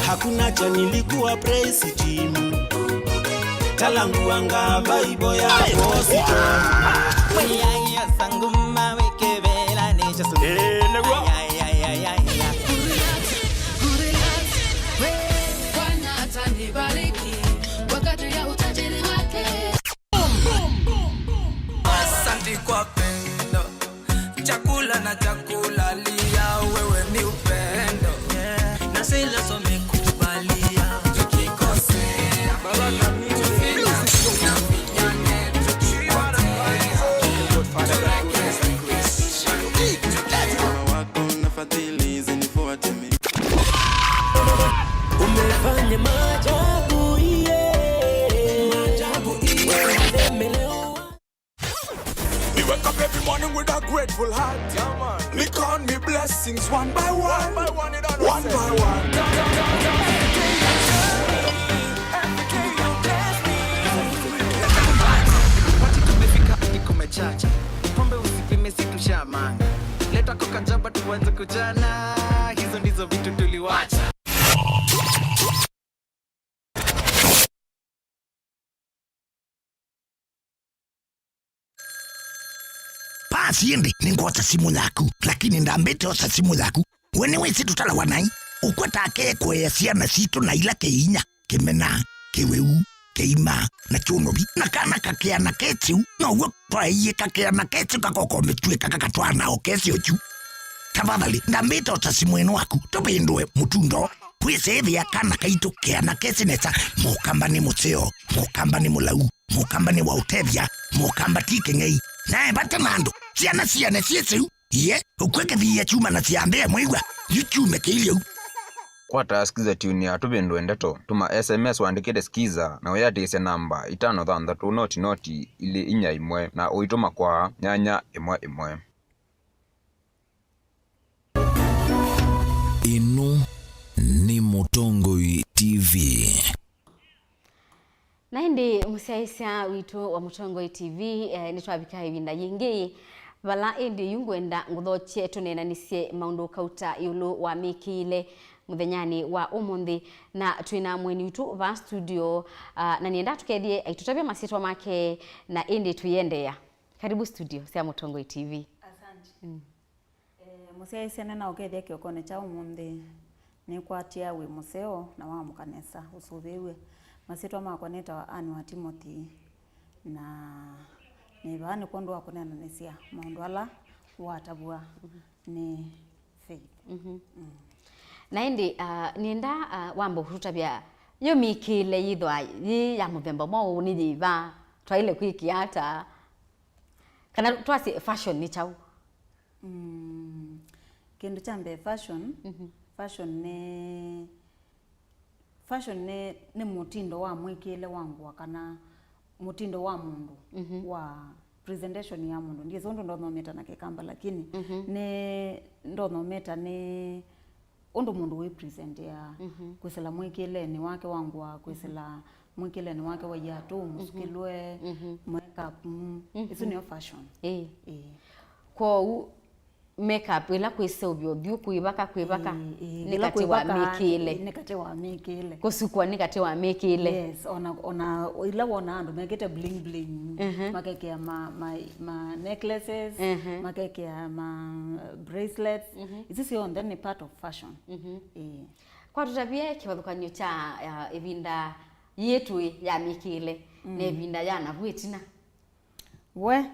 Hakuna cha nilikuwa praise team. Talanguanga Bible ya Boston. Eh, nĩguo. Bwana atanibariki kwa kadri ya utajiri wake. Asante kwa pendo, chakula na chakulalia, wewe ni upendo. Na sila so mekubalia, tukikosea, tufinyane, tufinyane, tukiwa na Umefanya maajabu, yeah. Maajabu, yeah. Umelemewa. Me wake up every morning with a grateful heart. Yeah, man. Me count me blessings one by one. One by one, you don't know. One by one. Everything you bless me. Party kumefika, hadi kumechacha. Pombe usipime, si tushamanga. Leta coca jaba tuanze kujana. Hizo ndizo vitu tuliwacha. Basi ĩndĩ nĩngwosa simũ yaku, lakini ndambĩte osa simũ yaku. We nĩwĩsĩ tũtalawa naĩ? Ũkwata ake kũea syana sitũ na ila kĩinya, kĩmena, kĩwĩu, kĩima, na kyũnovi. Na kana kakĩana kesĩu, now'o twaeie kakĩana kesĩu kakokomĩtw'ĩka kakatwaa na o kesĩo kyu. Tafadhali, ndambĩte osa simũ ĩno waku, tũvĩndũe mũtundo. Kwĩsĩĩthĩa kana kaitũ keana kesĩ nesa, Mũkamba nĩ mũseo, Mũkamba nĩ mũlau. Mũkamba nĩ wa ũtethya, mũkamba ti kĩng'ei. Nae vata na andũ, syana syĩana syĩ syĩu. Iye, ũkw'e kĩthiia kyuma na syambĩa mwĩw'a, yu kyume kĩilye u. Kwata Skiza Tune ya Tũvĩndũe Ndeto, tũma S M S ũandĩkĩte Skiza na ũyĩatĩĩsya namba itano thanthatũ noti noti ilĩ inya ĩmwe na ũitũma kwa nyanya ĩmwe ĩmwe. Ĩno nĩ Mũtongoi T V. Na ĩndĩ mũsyaĩĩsya witũ wa Mũtongoi T V, eh, nĩtwavika ĩvinda yĩngĩ, vala ĩndĩ yu ngwenda ngũthokye tũneenanĩsye maũndũ kauta ĩũlũ wa mĩkĩĩle mũthenyanĩ wa ũmũnthĩ, na twĩ na mũeni witũ vaa studio, ah, na nĩenda tũkethye aitũtavya masyĩtwa make, na ĩndĩ tũiendeea. Karibu studio sya Mũtongoi T V. Asante. Mm. Eh, mũsyaĩĩsya nĩnaũkethya kĩokonĩ kya ũmũnthĩ, nĩkwatĩa wĩ mũseo na waamũka nesa, ũsũvĩw'e. Masyĩtwa makwa nĩtawa Anne wa Timothy, na nĩ vaa nĩ kwondũ wa kũneenanĩsya maũndũ ala watavw'a nĩ Faith. Mhm. Mm. Na ĩndĩ, ah, nĩenda, ah, wambe kũtũtavya yo mĩkĩĩle yĩthwa yĩ ya mũthemba mwaũ, nĩ yĩva, twaĩle kwĩkĩa ata? Kana twasye fashion nĩ kyaũ? Mm, kĩndũ kya mbee, fashion, mhm, fashion nĩ, fashion nĩ, nĩ mũtindo wa mwĩkĩĩle wa ngũa kana mũtindo wa mũndũ, mhm, wa presentation ya mũndũ. Ndiĩsĩ ũndũ ndonya ũmĩta na Kĩkamba, lakini, mhm, nĩ, ndonya ũmĩta nĩ ũndũ mũndũ wĩ present ya, mhm, kwĩsĩla mwĩkĩĩlenĩ wake wa ngũa, kwĩsĩla mwĩkĩĩlenĩ wake wa iatũ, mhm, mũsukĩlwe, mhm, makeup, mm, mhm, ĩsu nĩyo fashion. Ĩĩ. Ĩĩ. Kwoou makeup ĩla kwĩseũvya ũthyũ, kwĩvaka, kwĩvaka, ĩĩ, ĩĩ, nĩ ĩla katĩ wa kwĩvaka, mĩkĩĩle. Ĩĩ, nĩ katĩ wa mĩkĩĩle. Kũsukwa nĩ katĩ wa mĩkĩĩle. Yes, ona, ona ĩla wona andũ mekĩte bling bling, mhm, makekĩa ma, ma, ma necklaces, mhm, makekĩa ma bracelets, mhm, isu syonthe nĩ part of fashion. Mhm. Ĩĩ. Kwa tũtavye kĩvathũkany'o kya, ya, ĩvinda yĩĩ twĩ ya mĩkĩĩle, mm, na ĩvinda ya navu ĩtina. We.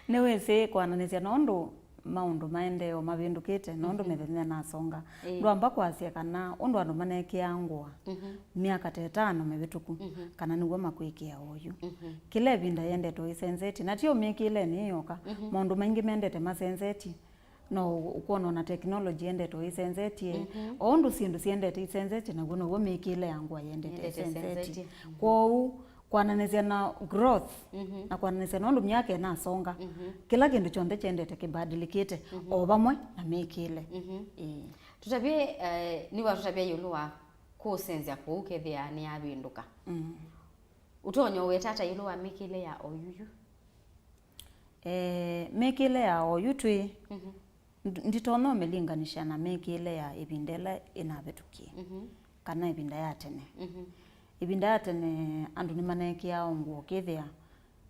Nĩwĩsĩ kwananĩsya nũndũ maũndũ maendee o mavĩndũkĩte, nũndũ, mhm, mĩthenya nasonga. Ĩĩ. Ndwamba kwasya kana ũndũ andũ manekĩaa ngũa, mhm, myaka ta ĩtano mĩvĩtũku, mhm, kana nĩw'o makwĩkĩa oyu. Mhm. Kĩla ĩvinda yendetwe ĩsenzetye, na ti o mĩkĩĩlenĩ yoka, mhm, maũndũ maingĩ mendete masenzetye. No ũkwona ona technology yendetwe ĩsenzetye. Mhm. O ũndũ syĩndũ syendete isenzetye, naw'o now'o mĩkĩĩle ya ngũa yendete, yendete ĩsenzetye, ĩsenzetye. Mhm. Kwoou, kwananĩsya na growth, mhm, na kwananĩsya na ũndũ myaka ĩnasonga, mhm, kĩla kĩndũ kyonthe kyendete kĩbadilikĩte, mhm, o vamwe na mĩkĩĩle. Mhm. Ĩĩ. Tũtavye, eh, nĩwatũtavya ĩũlũ wa kũsenzya kũu kethĩa nĩyavĩndũka. Mm. Ũtonya ũweta ata ĩũlũ wa mĩkĩĩle ya oyu yu? Eh, mĩkĩĩle ya oyu twĩ, mhm, nd-, nditonya ũmĩlinganisya na mĩkĩĩle ya ĩvinda ĩla ĩnavĩtũkie, mhm, kana ĩvinda ya tene. Mhm. Ĩvinda ya tene andũ nĩmanekĩaa o ngũa ũkĩthĩa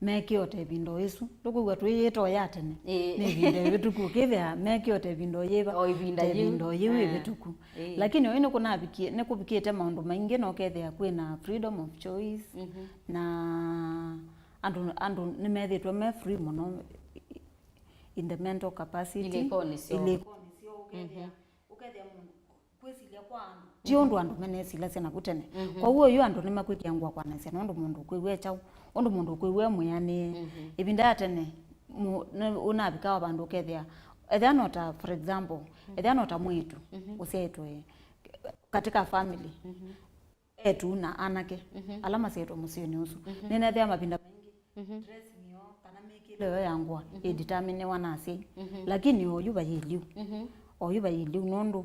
mekĩe o ta ĩvinda o ĩsu. Ndũkwĩw'a twĩyĩta o ya tene. Ĩĩ. Nĩ ĩvinda ĩvĩtũku ũkĩthĩa mekĩe o ta ĩvinda o yĩva? O ĩvinda ta yĩu. Ĩvinda o yĩu, ah, ĩvĩtũku. Ĩĩ. Lakini oyu nĩkũnavikie, nĩkũvikĩte maũndũ maingĩ na ũkethĩa kwĩna freedom of choice, mhm, na andũ, andũ nĩmethĩĩtwe me free mũno in the mental capacity. Ilĩkonĩ syoo. Ilĩkonĩ syoo, ũkethĩa, mhm, ũkethĩa mũndũ kwĩsilya kwa andũ ti ũndũ andũ menesilasya naku tene. Mhm. Kwoou oyu andũ nĩmakwĩkĩa ngũa kwananĩsya na ũndũ mũndũ ũkwĩw'a e kyaũ, ũndũ mũndũ ũkwĩw'a e mwĩanĩe. Mhm. Ĩvinda ya tene, mu-, nĩ-, ũnavikaa vandũ ũkethĩa, ethĩa no ta, for example, mhm, ethĩa no ta mwĩĩtu, mhm, ũsyaĩtwe katika family. Mhm. Eĩtu na anake, mhm, ala masyaĩtwe mũsyĩnĩ ũsu. Mhm. Nĩneethĩa mavinda maingĩ, mhm, dressing yoo kana mĩkĩĩle yoo ya ngũa, mhm, ĩdeterminiwa na asyai. Mhm. Lakini oyu vayĩliu. Mhm. Oyu vayĩliu nũndũ,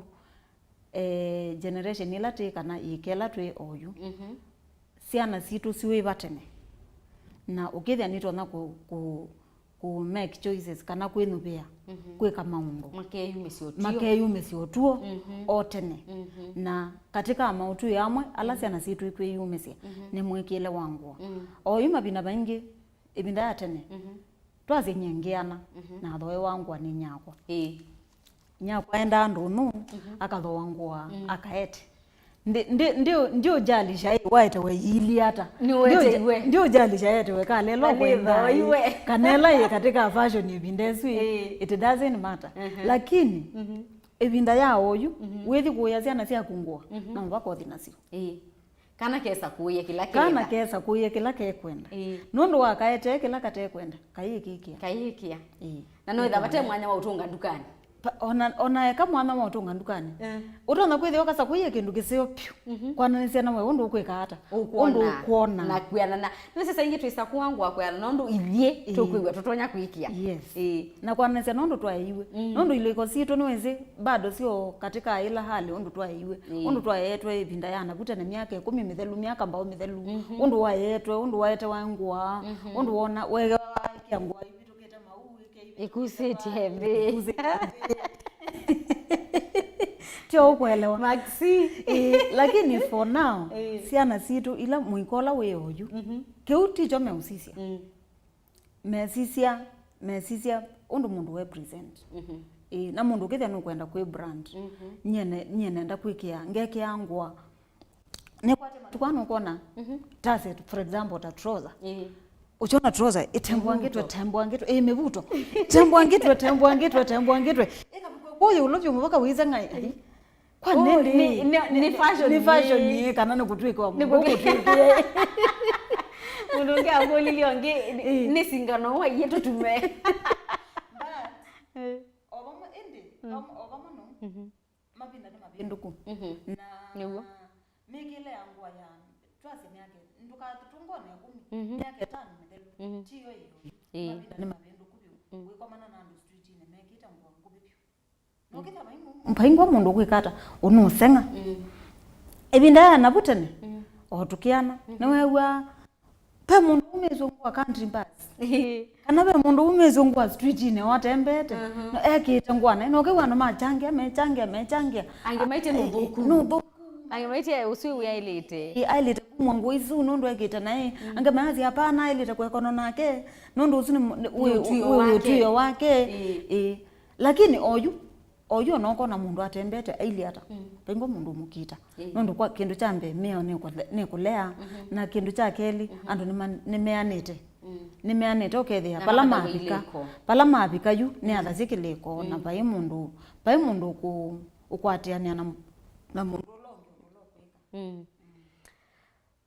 eh, generation ĩla twĩ kana ĩika ĩla twĩ oyu, mhm, syana sitũ syũĩva tene. Na ũkĩthĩa nitonya kũ-, kũ-, kũ make choices kana kwĩnyuvĩa, mhm, kwĩka maũndũ. Makeyumĩsya ũtw'o. Makeyumĩsya ũtw'o, mhm, o tene. Mhm. Na katĩ ka maũtw'ĩo amwe ala, mhm, syana sitũ ikwĩyumĩsya, mhm, nĩ mwĩkĩĩle wa ngũa. Mhm. Oyu mavinda maingĩ, ĩvinda ya tene, mhm, twasye nyie ngĩana, mhm, na thooewa ngũa nĩ nyakwa. Ĩĩ. Nyakwa endaa ndũnyũ, mhm, akathooa ngũa, mhm, akaete. Ndi-, ndi-, ndi-, ndiũjalisha ĩ waetewe yĩilyĩ ata. Nĩwetewe. Ndiũja-, ndiũjalisha etewe kalelwa kwendaa ĩ. Alĩthooiwe. Kana ĩla ĩ katĩ ka fashion ĩvinda ĩsu ĩ, ĩĩ, it doesn't matter. Mhm. Lakini, mhm, ĩvinda ya oyu, mhm, wĩthi kũĩa syana syaku ngũa, mhm, no mũvaka ũthi nasyo. Ĩĩ. Kana kesa kũĩe kĩla kana kenda. Kesa kũĩe kĩla kekwenda. Ĩĩ. Nũndũ wa kaetee kĩla katekwenda, kayĩkĩkĩa. Kayĩkĩa. Ĩĩ. Na nĩwĩtha vate mwanya wa ũtũnga ndukanĩ. Pa- ona, ona eka mwanya wa ũtũnga ndukanĩ. Eh. Ũtonya kwĩthĩwa kasa kũĩe kĩndũ kĩseo pyũ. Mhm. Kwananĩsya na we ũndũ ũkwĩka ata? Ũkwona. Ũndũ ũkwona. Na kwĩanana. Nĩsĩ saingĩ twĩsa kũangũa kwĩanana ũndũ ithyĩ. Ĩĩ. Tũkwĩw'a tũtonya kwĩkĩa. Yes. Ĩĩ. Na kwananĩsya na ũndũ twaeiwe. Mm. Nũndũ ilĩko sitũ nĩwĩsĩ bado syo katika ĩla hali ũndũ twaeiwe. Ĩĩ. Ũndũ twaeetwe ĩvinda ya navu tene myaka ĩkũmi mĩthelu, myaka mbao mĩthelu. Mhm. Ũndũ waeetwe, ũndũ waetewa ngũa, mhm, ũndũ wona, weewa kĩa ngũa ivĩtũkĩte mau, ĩke ivĩtũkĩte ĩkusĩtye va- nthĩ. Ĩkusĩtye nthĩ. Tyo ũkwelewa. Maxi. Ĩĩ, lakini for now, ĩĩ, syana sitũ ila mũiko ũla wĩ oyu, mhm, kĩu tikyo meũsisya. Mm. Mesisya, mesisya ũndũ mũndũ we present. Mhm. Ĩĩ, na mũndũ ũkĩthĩa nũkwenda kwĩ brand. Mhm. Nyie ne- nyie nenda kwĩkĩa, ngekĩa ngũa. Nĩkwate matukũ aa nũkwona, mhm, ta set, for example, ta trouser. Ĩĩ. Ũkyona trouser ĩtembwangĩtwe, mĩvuto, tembwangĩtwe, ĩĩ, mĩvuto. Tembwangĩtwe, tembwangĩtwe, tembwangĩtwe. Ĩkavika kũyũ ũlo vyũ mũvaka wĩse ng'ai. Ai. Kwa oh, nĩndĩ nĩ, nĩ, nĩ fashion, nĩ fashion yĩ, yĩ, kana nĩ kũtwĩkĩwa nĩ mũndũ kũtwĩ- kũtwĩkĩe. Mũndũ ũngĩ akũlilye ũngĩ, nĩ, ĩĩ, nĩ singano wa iye tũtume. But, eh, o vamwe ĩndĩ, mm, o vamwe no, mhm, mavinda nĩ mavĩndũku. Mhm. Na nĩw'o. Mĩkĩle ya ngũa ya twasye myaka, ndũkatũngone ĩkũmi, mhm, myaka ĩtano mĩthelu, mhm, tiyo ĩyo. Ĩĩ. Mavinda nĩ mavĩndũku vyũ. Mm. Wĩkomana na andũ streetinĩ mekĩte ngũa ngũvĩ vyũ. Nokĩtha vaingwa mũndũ kwĩka ata, ũnũseng'a. Mm. Ĩvinda ya navu tene, mm, o tũkĩana, mm-hmm, nĩweew'aa, ve mũndũ umĩtw'e ngũa country bus. Kana ve mũndũ umĩtw'e ngũa streetinĩ watembete, mm-hmm, no ekĩte ngũa naĩ, nokĩw'a andũ machangĩa, mechangĩa, mechangĩa. Angĩ maĩtye nũthũku. Nũthũku. Angĩ maĩtye ũsu wĩaĩlĩte. Ĩ, aĩlĩte kumwa ngũa isu nũndũ ekĩte naĩ. Mm. Angĩ mayasya, hapana, aĩlĩte kwekonwa nake, nũndũ ũsu nĩ mũ- nĩ- nĩ wĩ- ũtw'ĩo wĩ- wĩ wake. Ũtw'ĩo wake. Ĩ. Ĩ. Lakini oyu, oyu ona ũkona mũndũ atembete ailyĩ ata, mm, vaingwa mũndũ ũmũkita. Ĩĩ. Nũndũ kwa kĩndũ kya mbee, mĩao nĩkũle- nĩkũlea, mhm, na kĩndũ kya kelĩ, mhm, andũ nĩma- nĩmeanĩte. Mm. Nĩmeanĩte ũkethĩa na vala mavika, vala mavika yu, mm, nĩathasye kĩlĩko, na, mm, vai mũndũ, vai mũndũ ũkũ- ũkwatĩanĩa na, na mũndũ ũla ũngĩ ũla ũkwĩka. Mm. Mm.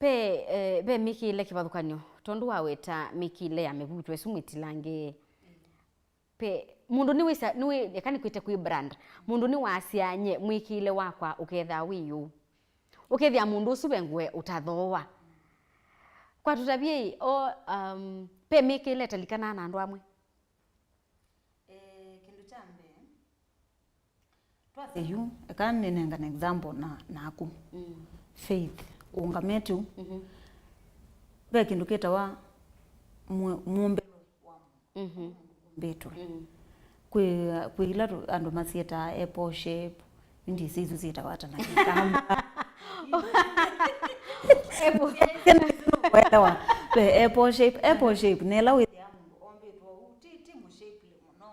Ve, eh, ve mĩkĩĩle kĩvathũkany'o, tondũ waweta mĩkĩĩle ya mĩvuto ĩsu mwĩtilangĩe. Mm. Pe, mũndũ nĩwĩsa, nĩwĩ, eka nĩkwĩte kwĩ brand. Mũndũ nĩwasya nye mwĩkĩĩle wakwa ũkethaa wĩ ũũ. Ũkethĩa mũndũ ũsu ve ngũe ũtathooa. Kwa tũtavyei, o, um, pe mĩkĩĩle ĩtalikanaa na andũ amwe. Eh, kĩndũ kya mbee, twasye yu, eka nĩnengane example na, naku. Mm. Faith, ũũngamĩte ũu. Mhm. Ve kĩndũ kĩtawa mũ- mũmbĩlo wa mũndũ. Mhm. Ũmbĩtwe. Mm. Kwĩ, kwĩ ila tũ- andũ masyĩtaa apple shape, indi isu syĩtawa ata na Kĩkamba. Apple. Kuelewa. Ve apple shape, apple shape, nĩ ĩla wĩthĩa mũndũ ombĩtwe ũu, ti, ti mũshapely mũno.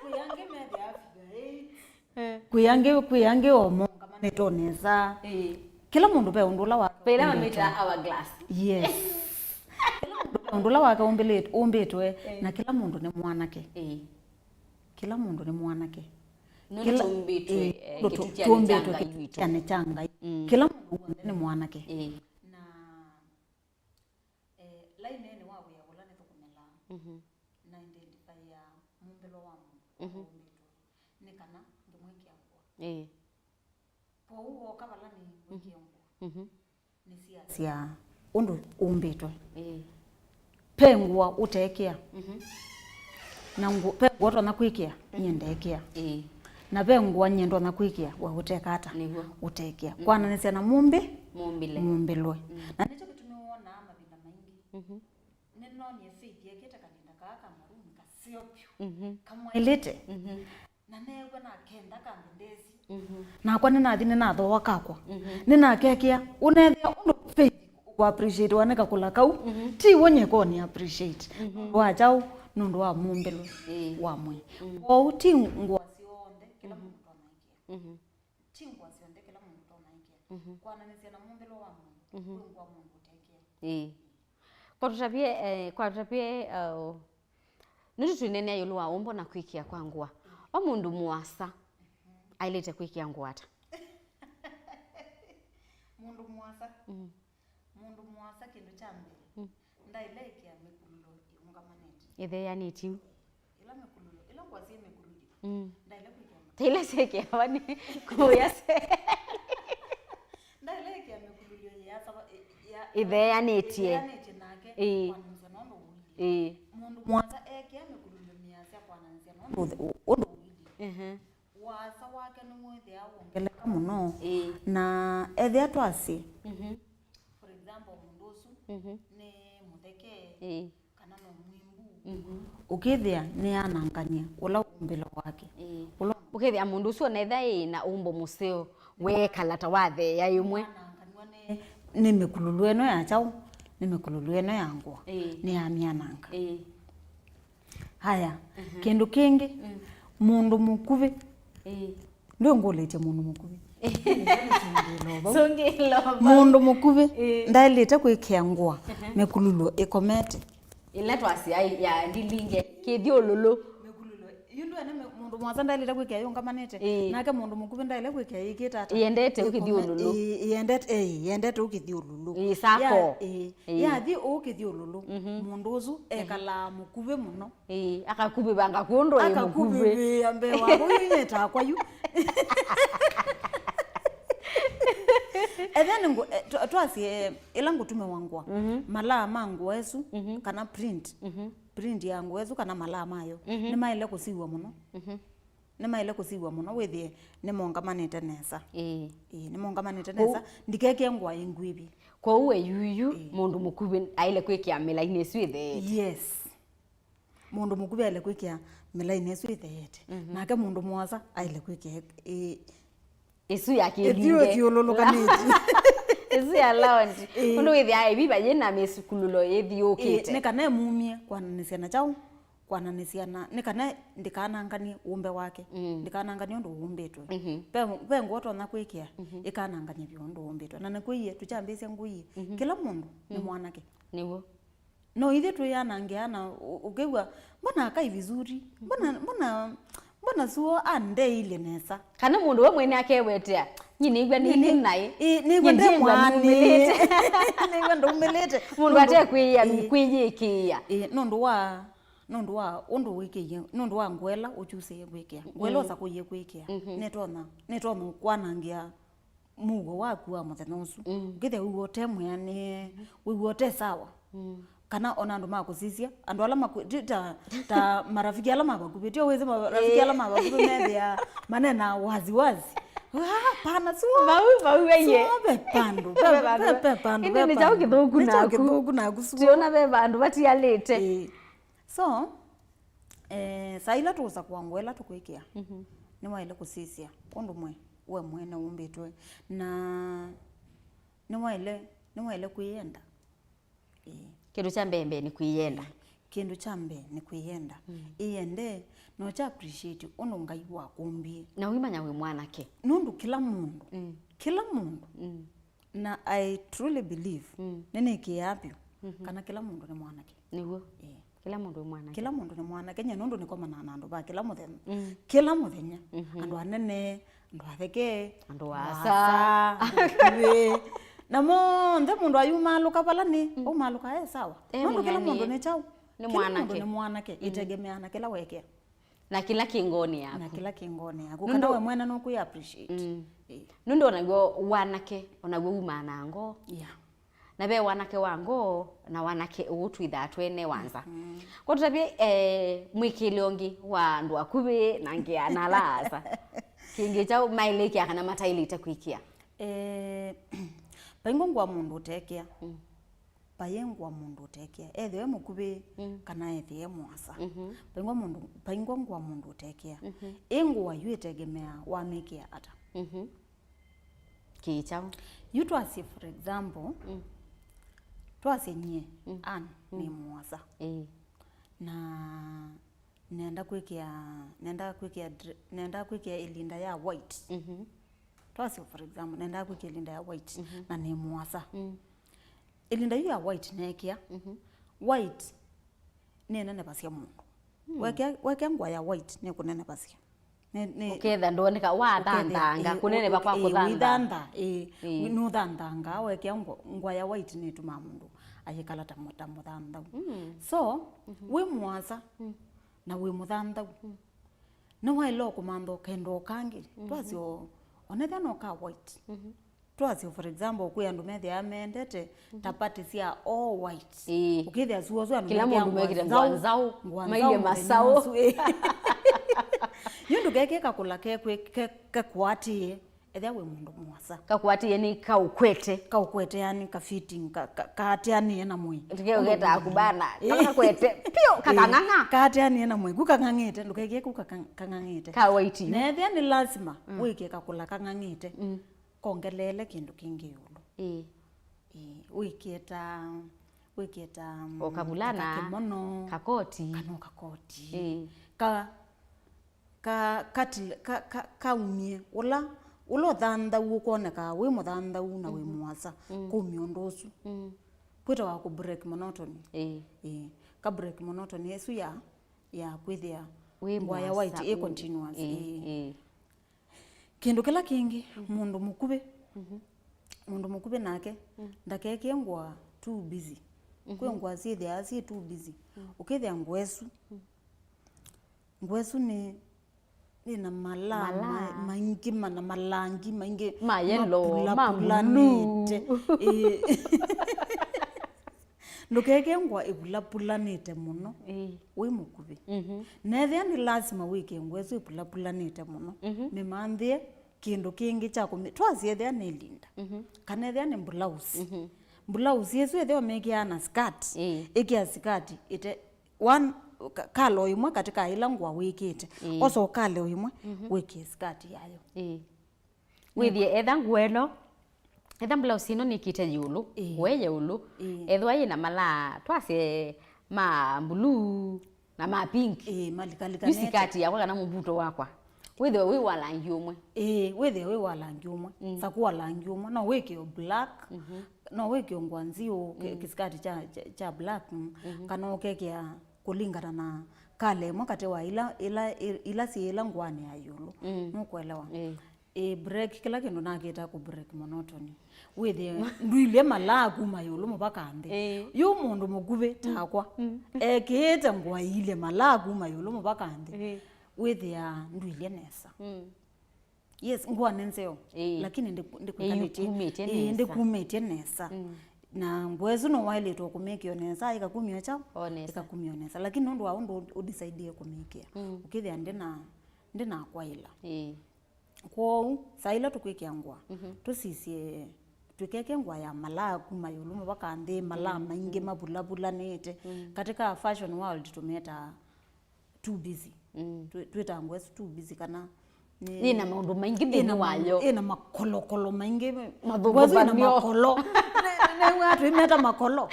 Kwĩ angĩ methĩa figure eight. Eh. Kwĩ angĩ, kwĩ angĩ o mongamanĩte o nesa. Ĩĩ. Kĩla mũndũ ve ũndũ ũla wake. Ve ĩla ũmbĩtwe. Mamĩtaa hourglass. Yes. Kĩla mũndũ ve ũndũ ũla wake ũmbĩlĩt- ũmbĩtwe, eh, na kĩla mũndũ nĩ mwanake. Ĩĩ. Kĩla mũndũ nĩ mwanake. Nũndũ kĩla- tũmbĩtwe, ĩĩ, eh, nũndũ tũ- kĩtũkyanĩ kya Ngai witũ. Kĩtũkyanĩ kya Ngai. Mm. Kĩla mũndũ w'onthe nĩ mwanake. Ĩĩ. Na, eh, lainĩnĩ wa wĩa ũla nĩthũkũmĩlaa, mhm, na identify ya mũmbĩlo wa mũndũ, mhm, ũmbĩtwe, nĩ kana ngĩmwĩkĩa ngũa. Ĩĩ. Kwoou wooka vala nĩ, mhm, ngwĩkĩa ngũa. Mhm. Nĩsiasya ũndũ ũmbĩtwe. Ĩĩ. Ve ngũa ũteekĩa. Mhm. Na ngũ- ve ngũa ũtonya kwĩkĩa, mhm, nyie ndeekĩa. Ĩĩ. Na ve ngũa nyie ndonya kwĩkĩa, we ũteka ata? Nĩw'o. Ũteekĩa. Mhm. Kwananĩsya na mũmbĩ, mũmbĩle, mũmbĩlwe. Mm. Na nĩkyo kĩtumi wonaa mavinda maingĩ. Mhm. Nĩnonie Faith ekĩte kalinda kaa ka maroon kaseo vyũ. Mhm. Kamwaĩlĩte. Mhm. Na neew'a nakenda kambendezi. Mhm. Nakwa nĩnathi nĩnathooa kakwa. Mhm. Nĩnakekĩa. Ũnethĩa ũndũ Faith ũkũappreciate wa nĩ kakũla kau. Mhm. Ti w'o nyie ko nĩ appreciate. Mhm. Nũndũ wa kyaũ? Nũndũ wa mũmbĩlwe, ĩĩ, wa mwĩĩ. Mm. Kwoou ti ngũa syonthe kĩla, mhm, mũndũ tonaĩkĩa. Mhm. Ti ngũa syonthe kĩla mũndũ tonaĩkĩa. Mhm. Kwananĩsya na mũmbĩlwe wa mwĩĩ, mhm, kwĩ ngũa mũndũ ũtekĩa. Ĩĩ. Kwa tũtavye, eh, kwa tũtavye, uh, nũndũ twĩneenea ĩũlũ wa ũmbo na kwĩkĩa kwa ngũa. O mũndũ mũasa aĩlĩte kwĩkĩa ngũa ata? Mũndũ mũasa. Mm. Mũndũ mũasa kĩndũ kya mbee, mm, ndaĩle ĩkĩa mĩkulũlo ĩũngamanĩte. Ĩtheanĩtye yu. Ĩla mĩkulũlo, ĩla ngũa syĩ mĩkulũlyo, mm, ndaĩle kwĩkĩa mĩkulũlyo. Ta ila syĩkĩawa nĩ kũya se. Ndaĩle ĩkĩa mĩkulũlyo yĩasa-, ya, ĩtheanĩtye. Ĩtheanĩtye nake, ĩĩ, kwananĩsya na ũndũ ũilyĩ. Ĩĩ. Mũndũ mũasa ekĩa mĩkulũlyo mĩasa kwananĩsya na ũndũ ũilyĩ. Mhm. Ũasa wake nĩwĩthĩawa wongeleka mũno. Ĩĩ. Na ethĩa twasye, mhm, for example, mũndũ ũsu, mhm, nĩ mũtheke, ĩĩ, kana no mwĩmbu, mhm, ũkĩthĩa nĩanangany'a ũla ũmbĩlo wake. Ĩĩ. Ũla ũkĩthĩa mũndũ ũsu onetha ĩĩ na ũmbo mũseo, weekala ta watheea ĩmwe. Nĩwananganw'a nĩ, nĩ mĩkulũlũ ĩno ya kyaũ, nĩ mĩkulũlũ ĩno ya ngũa. Ĩĩ. Nĩamyananga. Ĩĩ. Haya, mhm, kĩndũ kĩngĩ, mm, mũndũ mũkuvĩ. Ĩĩ. Ndwĩngũlĩtye mũndũ mũkuvĩ. Sũngĩla ũvau. Sũngĩla ũvau. Mũndũ mũkuvĩ, ĩĩ, ndaĩlĩte kwĩkĩa ngũa, mhm, mĩkulũlũ ĩkomete. Ĩla twasya ya ndilinge, kĩthyũlũlũ. Mĩkulũlũ. Yu ndwene mĩ-, mũndũ mũasa ndaĩlĩte kwĩkĩa yũngamanĩte. Ĩĩ. Nake mũndũ mũkuvĩ ndaĩle kwĩkĩa yĩkĩte ata? Ĩendete ũkĩthyũlũlũ. Ĩĩ, ĩendete, ĩĩ, ĩendete ũkĩthyũlũlũ. Ĩĩ, sako. Ya, ĩĩ. Ĩĩ. Yathi ũkĩthyũlũlũ, mhm, mũndũ ũsu, mhm, ekalaa mũkuvĩ mũno. Ĩĩ, akakuvĩvanga kũndũ ĩ mũkuvĩ. Akakuvĩvĩa mbee wa kũu yu nyĩtaa kwa yu. And then ngũ-, eh, twa-, twasye, eh, ĩla ngũtumĩwa ngũa, mhm, malaa ma ngũa ĩsu, mhm, kana print, mhm, print ya ngũa ĩsu kana malaa mayo, mhm, nĩmaĩle kũsiw'a mũno. Mhm. Nĩmaĩle kũsiw'a mũno, wĩthĩe nĩmongamanĩte nesa. Ĩĩ. Ĩĩ, nĩmongamanĩte nesa. Ndikekĩe ngũa ĩ ngwĩvĩ. Kwoou we yuyu, ĩĩ, mũndũ mũkuvĩ aĩle kwĩkĩa mĩlainĩ ĩsu ĩtheete. Yes. Mũndũ mũkuvĩ aĩle kwĩkĩa mĩlainĩ ĩsu ĩtheete. Mhm. Nake mũndũ mũasa aĩle kwĩkĩa ĩ-, ĩsu ya kĩlinge. Ĩthyũlũlũkanĩtye. Ĩsu ya round. Ĩĩ. Ũndũ wĩthĩaa ĩviva yĩna mĩsukulũlo ĩthiũkĩte. Ĩĩ, nĩ kana ĩmumie kwananĩsya na kyaũ? Kwananĩsya na, nĩ kana ndĩkananganie ũmbe wake. Mm. Ndĩkananganie ũndũ ũmbĩtwe. Mhm. Ve, ve ngũa ũtonya kwĩkĩa, mhm, ĩkanangany'a vyũ ũndũ ũmbĩtwe. Na nĩkwĩie, tũkyambĩĩsya ngũie, mhm, kĩla mũndũ nĩ, mm, mwanake. Nĩw'o. No ithyĩ twĩyanangĩa na ũ-, ũkew'a, "Mbona akai vizuri? Mbona, mbona, mbona suo andeile nesa?" Kana mũndũ we mwene akewetea, "Nyi nĩw'a nĩ, nĩ, nĩ naĩ. Ĩ, nĩw'a nĩ ndyĩngwa mwanĩ. Numĩlĩte." Nĩw'a ndaumĩlĩte. Mũndũ atekwĩya, ĩ, kwĩyĩkĩĩa. Ĩ, nũndũ wa, nũndũ wa ũndũ wĩkĩie, nũndũ wa ngũa ĩla ũkyusĩe kwĩkĩa. Ngũa ĩla, mm, ũsakũie kwĩkĩa. Mhm. Nĩtonya, nĩtonya kwanangĩa mũuo waku wa mũthenya ũsu. Mm. Ũkĩthĩa wĩw'a ũte mwĩanĩe, wĩw'a ũte sawa. Mm. Kana ona andũ makũsisya, andũ ala maku-, ti ta, ta marafiki ala ma vakuvĩ, tio wĩsĩ marafiki, ĩĩ, ala ma vakuvĩ methĩaa manena wazi wazi. "Ah, pana suo." Vau, vau, ĩĩ. Suo ve pandũ, ve, ve, ve pandũ, ĩndĩ ve nĩ kyaũ pandũ. Kĩthũku naku? Nĩ kyaũ kĩthũku naku suo? Tiona ve vandũ vatialĩte. Ĩĩ. So, eh, saa ila tũũsakũa ngũa ĩla tũkwĩkĩa, mhm, nĩwaĩle kũsisya ũndũ mwe we mwene ũmbĩtwe, na nĩwaĩle, nĩwaĩle kwĩyenda. Ĩĩ. Kĩndũ kya mbee mbee nĩ kwĩyenda. Ĩĩ. Kĩndũ kya mbee nĩ kwĩyenda. Mm. Ĩyende, na ũkya appreciate ũndũ Ngai wakũmbie. Na ũimanya wĩ mwanake. Nũndũ kĩla mũndũ, mm, kĩla mũndũ, mm, na I truly believe, mm, nĩnĩkĩaa vyũ, mhm, kana kĩla mũndũ nĩ mwanake. Nĩw'o. Ĩĩ. Kĩla mũndũ nĩ mwanake. Kĩla mũndũ nĩ mwanake, nyie nũndũ nĩkomanaa na andũ va kĩla mũthenya. Mm. Kĩla mũthenya. Mhm. Andũ anene, andũ atheke, andũ asa, andũ asa, andũ akuĩ. Na monthe mũndũ ayumaalũka vala nĩ, mm, aumaalũka e sawa. E mũnene. Nũndũ kĩla mũndũ nĩ kyaũ? Nĩ mwanake. Kĩla mũndũ nĩ mwanake, mm, ĩtegemeaa na kĩla wekea. Na kĩla kĩ ngoonĩ yaku. Na kĩla kĩ ngoonĩ yaku. Nũndũ kana we mwene nũkwĩ appreciate. Mm. Ĩĩ. Nũndũ onaw'o wanake, onaw'o wumaa na ngoo. Yeah. Na ve wanake wa ngoo, na wanake ũũ twĩthaa twene wa nza. Mm. Kwa tũtavye, eh, mwĩkĩĩle ũngĩ wa andũ akuvĩ na ngĩa na ala asa. Kĩngĩ kyaũ maĩlĩkĩa kana mataĩlĩte kwĩkĩa? Eh, vaingwa ngũa mũndũ ũtekĩa. Mm. Vayĩ ngũa mũndũ ũtekĩa. Ethĩwe mũkuvĩ, mm, kana ethĩwe mũasa. Mhm. Vaingwa mũndũ, vaingwa ngũa mũndũ ũtekĩa. Mhm. Ĩ ngũa yu ĩtegemeaa wamĩkĩa ata. Mhm. Kĩĩ kyaũ? Yu twasye, for example, mm, twasye nyie, mm, Ann, mm, nĩ mũasa. Ĩĩ. Na nenda kwĩkĩa, nenda kwĩkĩa dre-, nenda kwĩkĩa ĩlinda ya white. Mhm. Twasye, for example, nenda kwĩkĩa ĩlinda ya white, mhm, na nĩ mũasa. Mm. Ĩlinda yu ya white neekĩa, mhm, white nĩnenevasya mũndũ. Mm. Wekĩa, wekĩa ngũa ya white nĩkũnenevasya. Nĩ- nĩ- Ũketha ndoneka wathanthanga, ĩ, kũnenepa kwa ĩ, kũthantha. Wĩthantha, ĩ. Ĩ. Nũthanthangaa, wekĩa ngwa, ngwa ya white nĩtumaa mũndũ ayĩkala ta mũ- ta mũthanthau. So wĩ mũasa na wĩ mũthanthau, nĩwaĩle kũmantha kendo kangĩ. Twasyo onethĩa no ka white. Twasyo, for example, kwĩ andũ methĩaa mendete ta pati sya all white. Ĩĩ. Ũkĩthĩa suo ũsu andũ Kĩla mekĩa mũndũ ngwa mekĩte nzaũ, ngwa nzaũ, ngwa mailye nzaũ mũthenya masaũ. ũsu, ĩĩ. Yu ndũkekĩe kakũla kekwĩ- ke- kekũatĩĩe, ethĩa wĩ mũndũ mũasa. Kakwatĩĩe nĩ kaũkwete. Kaũkwete, yani ka fitting, ka- ka- kaatĩanĩe na mwĩĩ. Tũkeũgetaa kubana, kala kakwete, pio, kakang'ang'a. Ĩĩ, kaatĩanĩe na mwĩĩ, ku kang'ang'ĩte, ndũkekĩe ku kaka- kang'ang'ĩte. Ka white yu. Na ethĩa nĩ lazima wĩkĩe kakũla kang'ang'ĩte. Kongeleele kĩndũ kĩngĩ ĩũlũ. Ĩĩ. Ĩĩ, wĩkĩe ta, wĩkĩe ta, mm, O kavulana, kakĩmono, kakoti. Kana o kakoti. Ĩĩ. Ka, ka, kati- ka, ka, kaumie ũla, ũla ũthanthau ũkonekaa wĩ mũthanthau na wĩ mũasa, kumie ũndũ ũsu. Kwĩtawa kũ break monotony. Ĩĩ. Ĩĩ. Ka break monotony ĩsu ya, ya kwĩthĩa ngwa ya white ĩ continuous. Ĩĩ. Ĩĩ. Kĩndũ kĩla kĩngĩ, mũndũ mũkuvĩ, mũndũ mũkuvĩ nake ndakekĩe ngũa too busy. Kwĩ ngũa syĩthĩaa syĩ too busy. Ũkĩthĩa ngũa ĩsu, ngũa ĩsu nĩ, nĩ na malaa ma- maingĩ, ma- na malangi maingĩ, ma yellow, ma blue. Ĩĩ. Ndũkeke ngũa ĩvulavulanĩte mũno wĩ mũkuvĩ. Nethĩa nĩ lasima wĩkĩe ngũa ĩsu ĩvulavulanĩte mũno, mĩmanthĩe kĩndũ kĩngĩ kya kũmĩ- twasye ethĩa nĩ linda, kana ethĩa nĩ mbulausi. Mbulausi ĩsu ethĩa ũmĩkĩaa na skirt, ĩkĩa skirt ĩte one, ka- kalo ĩmwe katĩ ka ĩla ngũa wĩkĩte, osa ũkalo ĩmwe wĩkĩe skirt yayo. Wĩthĩe etha ngũa ĩno, etha blouse ĩno nĩkĩte ĩũlũ, we ĩũlũ, ethĩwa yĩna malaa, twasye ma blue na ma pink. Ĩĩ, malikalikanĩte. Yu sikati yakwa kana mũvuto wakwa wĩthĩwe wĩ wa langi ũmwe. Ĩĩ, wĩthĩe wĩ wa langi ũmwe. Sakũa langi ũmwe. No wĩkĩe black, no wĩkĩe ngũa nziũ, kĩ- kĩsikati kya, kya, kya black, kana ũkekĩa kũlingana na kala ĩmwe katĩ wa ila, ila, ila syĩ ila ngũanĩ ya ĩũlũ. Nũkũelewa? Ĩĩ. Ĩĩ, break, kĩla kĩndũ nakĩta kũ break monotony. Wĩthĩe ndũilye malaa kuma ĩũlũ mũvaka nthĩ. Ĩĩ. Yu mũndũ mũkuvĩ takwa, ekĩĩte ngũa iilye malaa kuma ĩũlũ mũvaka nthĩ, wĩthĩaa ndũilye nesa. Yes, ngũa nĩ nzeo, lakini ndĩ- ndĩkumĩtye nesa. Na ngũa ĩsu no waĩlĩtwe kũmĩkĩa o nesa, ĩkakumya kyaũ? O nesa. Ĩkakumya o nesa. Lakini nũndũ wa ũndũ ũdisaidie kũmĩkĩa, ũkĩthĩa ndĩna- ndĩnakwaĩla. Kwoou, saa ila tũkwĩkĩa ngũa, tũsisye tũikeke ngũa ya malaa kuma ĩũlũ mũvaka nthĩ, malaa maingĩ mavulavulanĩte. Katika fashion world tũmetaa too busy. Twĩ- twĩtaa ngũa ĩsu too busy kana nĩ- Yĩna maũndũ maingĩ nthĩnĩ wayo. Ĩna makolokolo maingĩ. Ngũa ĩsu ĩna makolo. Nĩw'a twĩmeta makolo.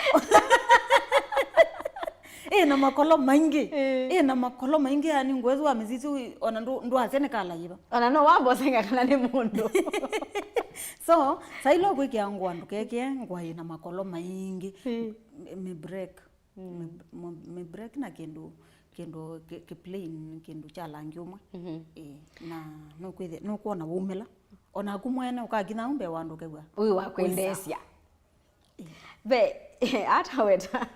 Ĩna makolo maingĩ. Ĩna makolo maingĩ, yani ngũa ĩsu wamĩsisya ona ndũ- ndwasya nĩ kala yĩva. Ona no wambosenga kana nĩ mũndũ. So, saa ila ũkwĩkĩa ngũa ndũkekĩe ngũa ĩna makolo maingĩ. Mĩ- mĩ break. Mĩ- mĩ- mĩ break na kĩndũ, kĩndũ kĩ- kĩ plain, kĩndũ kya langi ũmwe. Ĩĩ, na nũkwĩthĩa- nũkwona waumĩla. Onaku mwene ũkakinya au mbee wa andũ ũkew'a wĩ wa kwendeesya. Ve ataweta,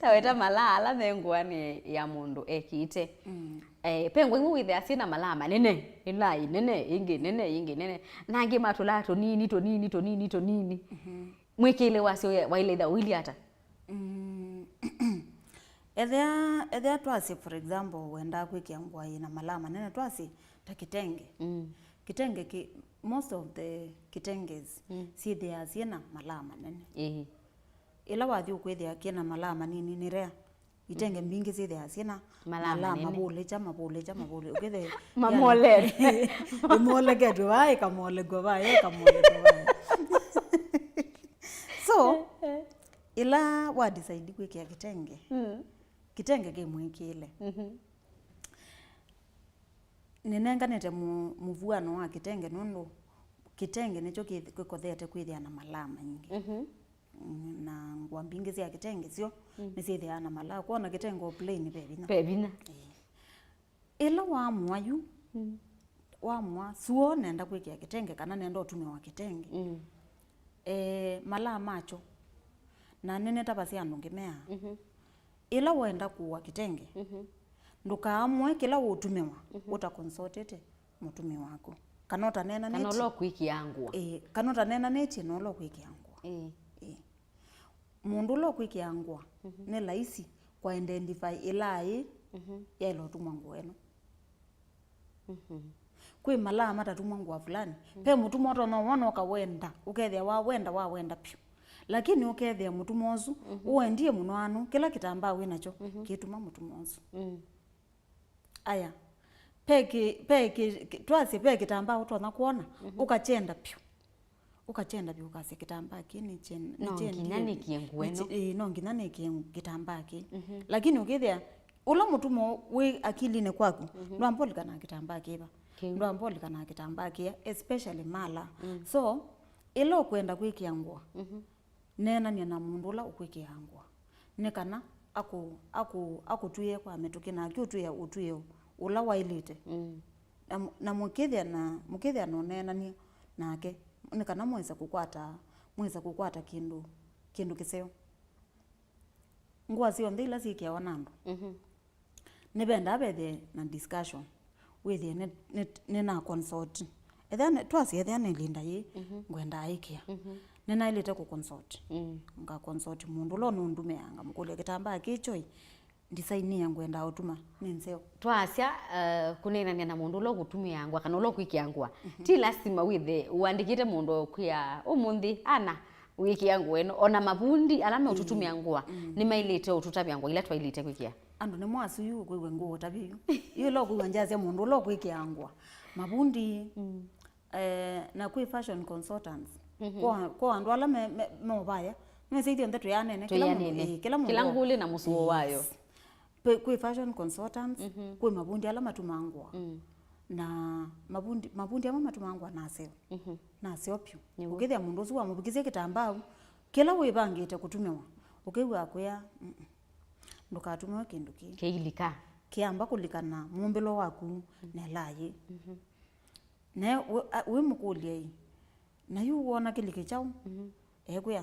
taweta malaa ala me ngũanĩ ya mũndũ ekĩte. Eh, ve ngũa imwe wĩthĩa syĩna malaa manene, ĩla ĩnene, ĩngĩ nene, ĩngĩ nene, na angĩ matũlaa tũnini, tũnini, tũnini, tũnini. Mwĩkĩĩle wasyo waĩle ĩtha ũilyĩ ata? Mm. Ethĩa, ethĩa twasye, for example, wendaa kwĩkĩa ngũa yĩna malaa manene, twasye ta kĩtenge. Kĩtenge kĩ- most of the kitenges syĩthĩaa syĩna malaa manene. Ĩĩ. Ĩla wathi ũkwĩthĩa kĩna malaa manini nĩ rare. Itenge mbingĩ syĩthĩaa syĩna malaa manene. Mavũlĩkya, mavũlĩkya, mavũlĩ- ũkĩthĩa mamolete. Ĩmoleketwe vaa, ĩkamolekwa vaa, ĩkamolekwa vaa. So, ĩla wa decide kwĩkĩa kĩtenge, kĩtenge kĩ mwĩkĩĩle. Nĩnenganĩte mũ- mũvuano wa kĩtenge nũndũ kĩtenge nĩkyo kĩ- kĩkothete kwĩthĩa na malaa maingĩ. Mm, na ngũa mbingĩ sya kĩtenge syo nĩsyĩthĩaa na malaa. Kwona kĩtenge o plain ve vinya. Ve vinya. Ĩĩ. Ĩla waamũa yu, wamũa, "Suo nenda kwĩkĩa kĩtenge," kana "Nenda ũtumĩwa kĩtenge." Mm. Eh, malaa makyo. Na nĩnĩtavasya andũ ngĩmea, mhm, ĩla wenda kũũa kĩtenge, mhm, ndũkaamũe kĩla ũũtumĩwa, mhm, ũtakonsoltĩte mũtumĩ waku. Kana ũtaneenanĩtye. Kana ũla ũkwĩkĩa ngũa. Ĩĩ, kana ũtaneenanĩtye na ũla ũkwĩkĩa ngũa. Ĩĩ. Ĩĩ. Mũndũ ũla ũkwĩkĩa ngũa, mhm, nĩ laisi kũ identify ĩla aĩ, mhm, yaĩle ũtumwa ngũa ĩno. Mhm. Kwĩ malaa matatumwa ngũa fulani. Mhm. Ve mũtumwa ũtonya wona ũkawenda, ũkethĩa wawenda, wawenda vyũ. Lakini ũkethĩa mũtumwa ũsu, mhm, ũwendie mũno anu, kĩla kĩtambaa wĩ nakyo, mhm, kĩtuma mũtumwa ũsu. Mm. Aya. Ve kĩ-, ve kĩ-, kĩ-, twasye ve kĩtambaa ũtonya kwona, mhm, ũkakyenda vyũ. Ũkakyenda vyũ, ũkasya, "Kĩtambaa kĩ nĩ kyen-, nĩ no kyendi-, nginya nĩkĩe ngũa nĩ ĩno." Kye-, ĩĩ, no nginya nĩkĩe kĩtambaa kĩ. Mhm. Lakini ũkĩthĩa, ũla mũtumwa wĩ akilinĩ kwaku, mhm, ndwamba ũlikana kĩtambaa kĩva. Kĩu. Ndwamba ũlikana kĩtambaa kĩa, especially mala. Mm. So, ĩla ũkwenda kwĩkĩa ngũa, mhm, neenania na mũndũ ũla ũkwĩkĩa ngũa. Nĩ kana akũ-, akũ-, akũtwĩe kwa mĩtũkĩ, nake ũtwĩe ũtwĩo ũla waĩlĩte. Mm. Na mũ-, na mũkĩthĩa na, mũkĩthĩa na ũneenany'a nake, nĩ kana mwĩse kũkwata, mwĩse kũkwata kĩndũ, kĩndũ kĩseo. Ngũa syonthe ila syĩkĩawa na andũ, mhm, nĩvendaa vethĩe na discussion. Wĩthĩe nĩ, nĩ, nĩna consult. Ethĩa nĩ, twasye ethĩa nĩ ĩlinda yĩĩ, mhm, ngwendaa ĩkĩa. Mhm. Nĩnaĩlĩte kũ consult. Mm. Nga consult mũndũ ũla ũnũndumĩaa, ngamũkũlya, "Kĩtambaa kĩ kyo ĩ, design ĩĩ ngwendaa ũtuma nĩ nzeo?" Twasya, eh, kũneenany'a na mũndũ ũla ũkũtumĩa ngũa kana ũla ũkwĩkĩa ngũa, mhm, ti lasima wĩthe ũandĩkĩte mũndũ ũkwĩa, "Ũmũnthĩ, Ana, wĩkĩa ngũa ĩno." Ona mavundi ala meũtũtumĩa, ĩĩ, ngũa, mm, nĩmaĩlĩte ũtũtavya ngũa ila twaĩlĩte kwĩkĩa. Andũ nĩmo asu yu ũkwĩw'a ngũa ũtavya yu. Yu ĩla ũkwĩw'a ngyasya mũndũ ũla ũkwĩkĩa ngũa. Mavundi, mm, eh, na kwĩ fashion consultants. Mhm. Kwa, kwa andũ ala me, me, meũvaya, mese ithyonthe twĩanene, kĩla mũndũ, twĩanene, ĩĩ, kĩla mũndũ, kĩla ngũlĩ na mũsuo wayo. Yes. Kwĩ, kwĩ fashion consultants, mhm, kwĩ mavundi ala matumaa ngũa. Mm. Na mavundi, mavundi amwe matumaa ngũa naseo. Mhm. Naseo vyũ. Nĩw'o. Ũkĩthĩa mũndũ ũsu wamũvikisye kĩtambaa, kĩla wĩvangĩte kũtumĩwa, ũkĩw'a akwĩa, "Mm-mm, ndũkatũmĩwe kĩndũ kĩĩ." Kĩilika. Kĩamba kũlikana mũmbĩlo waku, mm, na ĩla yĩ. Mhm. Na wĩ, a, wĩmũkũlya ĩ, "Na yu wona kĩlike kyaũ?" Mhm. Ekwĩa,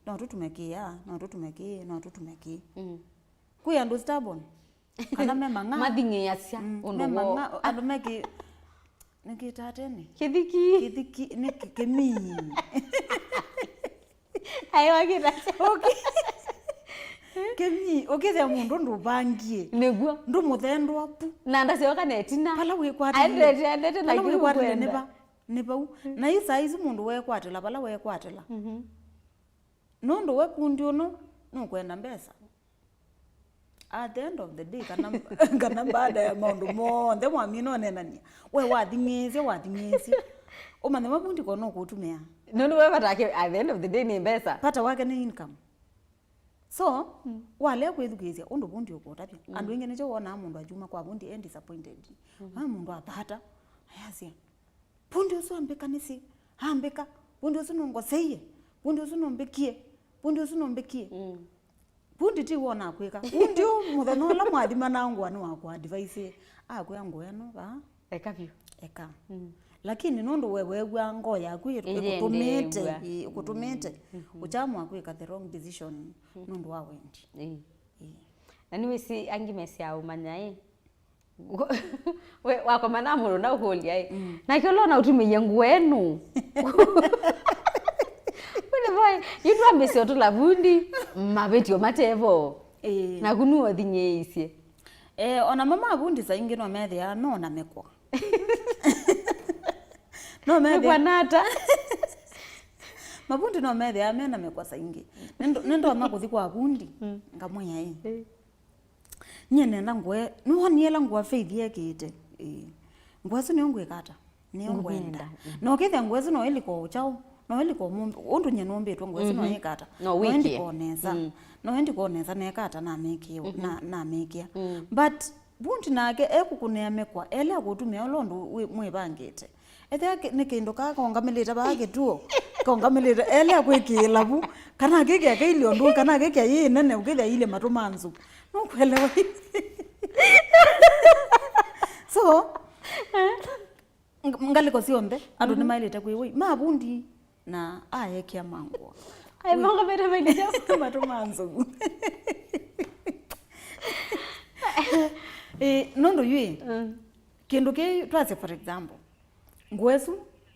"No tũtume kĩĩ aa, no tũtume kĩĩ, no tũtume kĩĩ." Mm. Kwĩ andũ stubborn. Kana me mang'a. Mathing'ĩĩasya, mm, ũndũ me woo. Mang'a, andũ me kĩ-, nĩkĩtaa tene? Kĩthiki. Kĩthiki, nĩ kĩ-, kĩmii. Aĩ wakĩta. Okay. Kĩmii, ũkĩthĩa mũndũ ndũvangie. Nĩguo. Ndũmũthendwa pu. Na ndasyoka na ĩtina. Pala wĩkwatĩlĩe. Aendete, aendete na pala wĩkwatĩlĩe nĩ va? Nĩ vau. Mm. Na yu saa isu mũndũ wekwatĩla pala wekwatĩla. Mhm. Nũndũ we vundi ũno nũkwenda mbesa. At the end of the day, kana, kana baada ya maũndũ monthe mwamina ũneenany'a, we wathing'ĩĩsya, wathing'ĩĩsya, ũmanye mavundi ko nũkũtũmĩa. Nũndũ we vatake, at the end of the day nĩ mbesa. Vata wake nĩ income. So, mm, walea kwĩthukĩĩsya ũndũ vundi ũkũtavya. Mm. Andũ aingĩ nĩkyo wonaa mũndũ akyuma kwa vundi e disappointed. Mm. Aa mũndũ athata, ayasya, "Vundi ũsu ambĩka nĩsĩ, ambĩka, vundi ũsu nũngoseie, vundi ũsu nũmbĩkie, vundi ũsu nũmbĩkie." Mm. Vundi ti wona kwĩka. Vundi ũ mũthenya ũla mwathimana ngũa nĩ wakũ advise, akwĩa ngũa ĩno vaa. Eka vyũ. Eka. Mm. Lakini nũndũ we weew'a ngoo yaku ĩ-, ĩkũtũmĩte, ĩyendew'a, ĩ-, ĩkũtũmĩte, mm, mhm, ũkyamũa kwĩka the wrong decision, mm, nũndũ wa wendi. Ĩĩ. Ĩĩ. Na nĩwĩsĩ angĩ mesyaa ũmanya ĩ, we, wakomana na mũndũ na ũkũlya ĩ, mm, "Nake ũla ũnaũtumĩie ngũa ĩno?" Wĩna boy, yu twambĩsya ũtũla vundi, mavĩtyo matevo. Ĩĩ. Naku nũũthing'ĩĩisye. Eh, ona mama avundi saa ingĩ no methĩaa no na mĩkwa. No methĩa. Nĩkwanata. Mavundi no methĩaa mena mĩkwa saa ingĩ. Nĩndo-, nĩndonya kũthi kwa vundi, mm, ngamwĩa ĩ, eh, "Nyie nenda ngũa, nĩwonie ĩla ngũa Faith ekĩĩte? Ĩĩ. Ngũa ĩsu nĩyo ngwĩka ata? Nĩyo ngwenda." Ngwenda, mm. Na ũkĩthĩa ngũa ĩsu no ĩlika o kyaũ, no ĩlika o mũmbi-, ũndũ nyie nũmbĩtwe, ngũa ĩsu no, mhm, ĩka ata? No wĩkĩe. No ĩndika o nesa. Mm. No ĩndika o nesa na ĩka ata namĩkĩe, mhm, na, namĩkĩa. Mm. But vundi nake ekũkũnĩa mĩkwa, elea kũtumĩa ũla ũndũ wĩ-, mwĩvangĩte. Ethĩa kĩ-, nĩ kĩndũ kaa kongamĩlĩte vaa kĩtuo, kongamĩlĩte, elea kwĩkĩĩla vu, kana akĩkĩa kĩilye ũndũ, kana akĩkĩa yĩ nene, ũkĩthĩa ilye matũ ma nzũ. Nũkwelewa? So, eh? Ngalĩko syonthe andũ nĩmaĩlĩte kwĩw'ai mavundi na aekĩa mangũa. Aĩ mangomete mailĩte matũ ma nzovu. Eh, nũndũ yu ĩ, kĩndũ kĩu twasye, for example, ngũa ĩsu,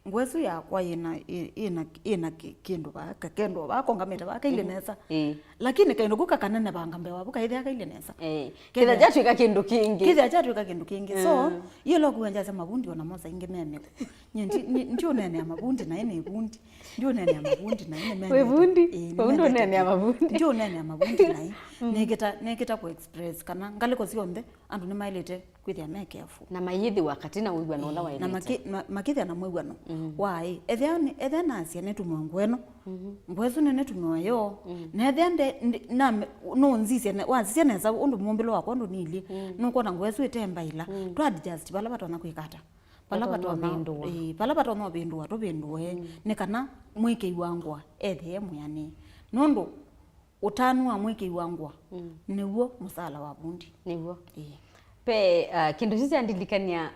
ngũa ĩsu yakwa yĩna, ĩ- ĩna, ĩna kĩ- kĩndũ vaa, kakendo vaa kongamĩte vaa kailye nesa. Ĩĩ. Lakini kaindũ kau kakanenevanga mbee wavu kaĩthĩa kailye nesa. Eh, kethĩa kyatw'ĩka kĩndũ kĩngĩ. Kethĩa kyatw'ĩka kĩndũ kĩngĩ. So, yĩla ũkũengyasya mavundi ona mosa ingĩ me mĩkũ. Nye ndi- ndi- ndiũneenea mavundi naĩ nĩ vundi. Ndiũneenea mavundi naĩ nĩ me mĩkũ. Wĩ vundi? Ĩĩ, nĩ we me mĩkũ. Ndiũneenea mavundi. Ndiũneenea mavundi naĩ. Nĩkĩta, nĩkĩta kũ express kana ngalĩko syonthe andũ nĩmaĩlĩte kwĩthĩa me careful. Na mayĩthĩwa katĩ na wĩw'ano ũla waĩlĩte. Na makĩ- ma- makĩthĩa na mwĩw'ano. Waĩ, ethĩa nĩ- ethĩa nasya nĩtumwe ngũa ĩno. Ngũa ĩsu nĩ nĩtumwe yo. Na ethĩa nde- ndi- na nũnzisye ne- wasisya nesa ũndũ mũmbĩlo wakwa ũndũ nĩilyĩ. Nũkwona ngũa ĩsu ĩte mbaĩla. Twa adjust vala vatonya kwĩka ata. Vala vatonya vatonya ũvĩndũa. Ĩĩ, vala vatonya ũvĩndũa tũvĩndũe. Nĩ kana mwĩkĩi wa ngũa ethĩe mwĩanĩe. Nũndũ ũtanu wa mwĩkĩi wa ngũa nĩw'o mũsaala wa vundi. Nĩw'o. Ĩĩ. Pe, ah, kĩndũ kĩu kyandilikany'a,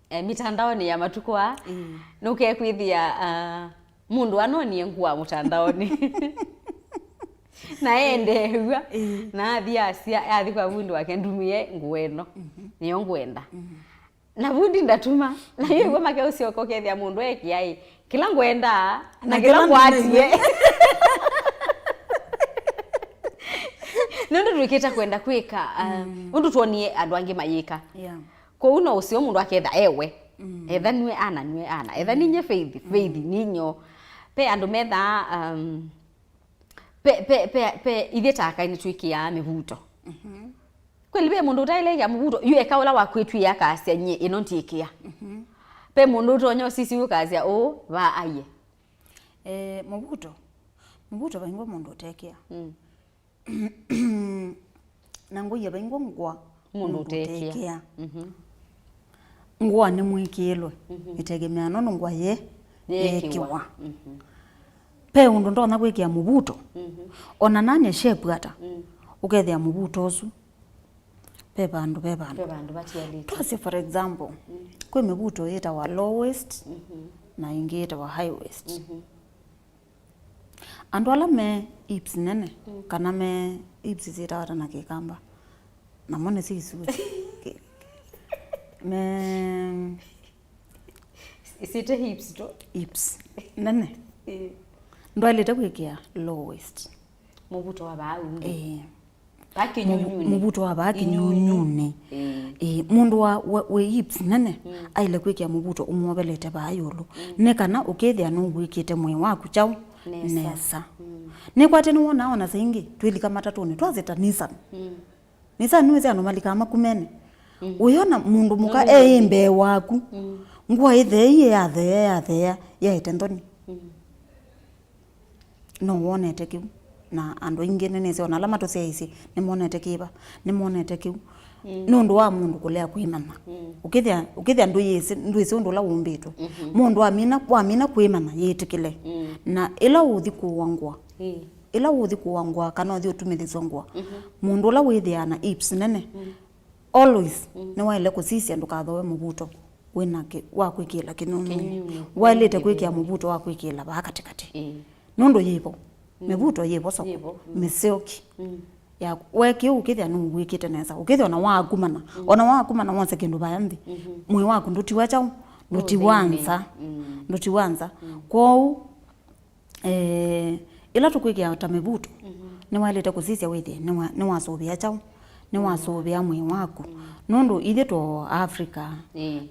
eh, mitandaoni ya matukũ aa, nũkekwĩthĩa, ah, mũndũ anonie ngũa mũtandaoni. Na endeew'a, na athi asya, athi kwa vundi wake, "Ndumie ngũa ĩno, nĩyo ngwenda." Na vundi ndatuma. Na yu ĩw'o make ũsyoka ũkethĩa mũndũ ekĩa ĩ, kĩla ngwendaa, na kĩla ngwatie. Nũndũ twĩkĩte kwenda kwĩka, um, ũndũ twonie andũ angĩ mayĩka. Yeah. Kwoou no ũseo mũndũ aketha ewe. Etha nue ana, nue ana. Etha ninye Faith, Faith ninyo. Pe andũ methaa, um, pe, pe, pe, pe ithyĩ ta akai nĩtwĩkĩaa mĩvuto. Kweli ve mũndũ ũtaĩle ĩkĩa mũvuto, yu eka ũla wakwĩtw'ĩĩa akasya, "Nyie ĩno ndiĩkĩa." Ve mũndũ ũtonya ũsisya ũkasya, "Ũũ, vaa aiye." Eh, mũvuto. Mũvuto vaingwa mũndũ ũtekĩa. Na ngũie vaingwa ngũa mũndũ ũtekĩa. Ngũa nĩ mwĩkĩĩlwe. Ĩtegemea nũndũ ngũa ye yeekĩwa. Yeekĩwa. Ve ũndũ ndonya kwĩkĩa mũvuto. Ona nanye shape ata, ũkethĩa mũvuto ũsu ve vandũ, ve vandũ. Ve vandũ vatialĩte. Twasye, for example, kwĩ mĩvuto yĩtawa low waist na ĩngĩ yĩtawa high waist. Andũ ala me hips nene, kana me hips syĩtawa ata na Kĩkamba? Namo nĩsyo isu. Me Isite hips to. Hips nene. Eh. Ndwaĩlĩte kwĩkĩa low waist. Mũvuto wa vaa ũngĩ. Eh. Vaa kĩnyunyunĩ. Mũvuto wa vaa kĩnyunyunĩ. Eh. Eh, mũndũ wa, wa, wĩ hips nene, aĩle kwĩkĩa mũvuto ũmwovelete vaa ĩũlũ. Nĩ kana ũkethĩa nũw'ĩkĩte mwĩĩ waku kyaũ? Nesa. Nesa. Nĩkwatĩ nĩwonaa ona saa ingĩ twĩlika matatũnĩ, twasĩta Nissan. Nĩsa nĩwĩsĩ andũ malikaa makumene. Ũyona mũndũ mũka eĩ mbee waku. Ngũa ĩtheei yatheea, yatheea, yaete nthoni. No wonete kĩu. Na andũ aingĩ nĩnĩsĩ ona ala matũsyaĩĩsye nĩmonete kĩva, nĩmonete kĩu. Nũndũ wa mũndũ kũlea kwĩmanya. Ũkĩthĩa, ũkĩthĩa ndwĩsĩ, ndwĩsĩ ũndũ ũla ũmbĩtwe. Mũndũ wamina, wamina kwĩmanya yĩtĩkĩle. Na ĩla ũũthi kũũa ngũa, ĩla ũũthi kũũa ngũa kana ũthi ũtumĩthĩsw'a ngũa, mũndũ ũla wĩthĩaa na hips nene, always nĩwaĩle kũsisya ndũkathooe mũvuto wĩna kĩ-, wa kwĩkĩĩla kĩnyunyunĩ. Waĩlĩte kwĩkĩa mũvuto wa kwĩkĩĩla vaa katĩkatĩ. Nũndũ yĩvo. Mĩvuto yĩvo soko. Mĩseũki. Ya, we kĩu ũkĩthĩa nũw'ĩkĩte nesa. Ũkĩthĩa ona waakumana. Ona waakumana wose kĩndũ vaya nthĩ. Mwĩĩ waku ndũtiwa kyaũ? Ndũtiwa nza. Ndũtiwa nza. Kwoou, Eh, ĩla tũkwĩkĩa ta mĩvuto, nĩwaĩlĩte kũsisya wĩthĩe nĩwa-, nĩwasũvĩa kyaũ, nĩwasũvĩa mwĩĩ waku. Nũndũ ithyĩ tũ Africa,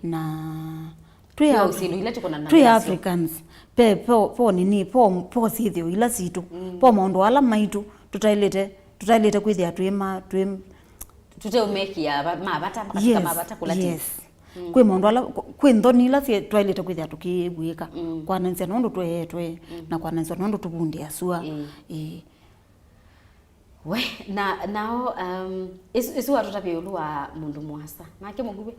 na twĩ Af-, twĩ Africans, pe, po, po nini, po, po syĩthĩo ila sitũ, po maũndũ ala maitũ, tũtaĩlĩte, tũtaĩlĩte kwĩthĩa twĩ ma-, twĩ tũteũmekĩa va-, mavata, makatw'ĩka mavata kũla ti. Yes. Kwĩ maũndũ ala, kwĩ nthoni ila twaĩlĩte kwĩthĩa tũkĩvw'ĩka, kwananĩsya nũndũ tweetwe, na kwananĩsya nũndũ tũvundĩa sua. Ĩĩ. We, na, nao, um, ĩsu, ĩsu watũtavya ĩũlũ wa mũndũ mũasa. Nake mũkuvĩ?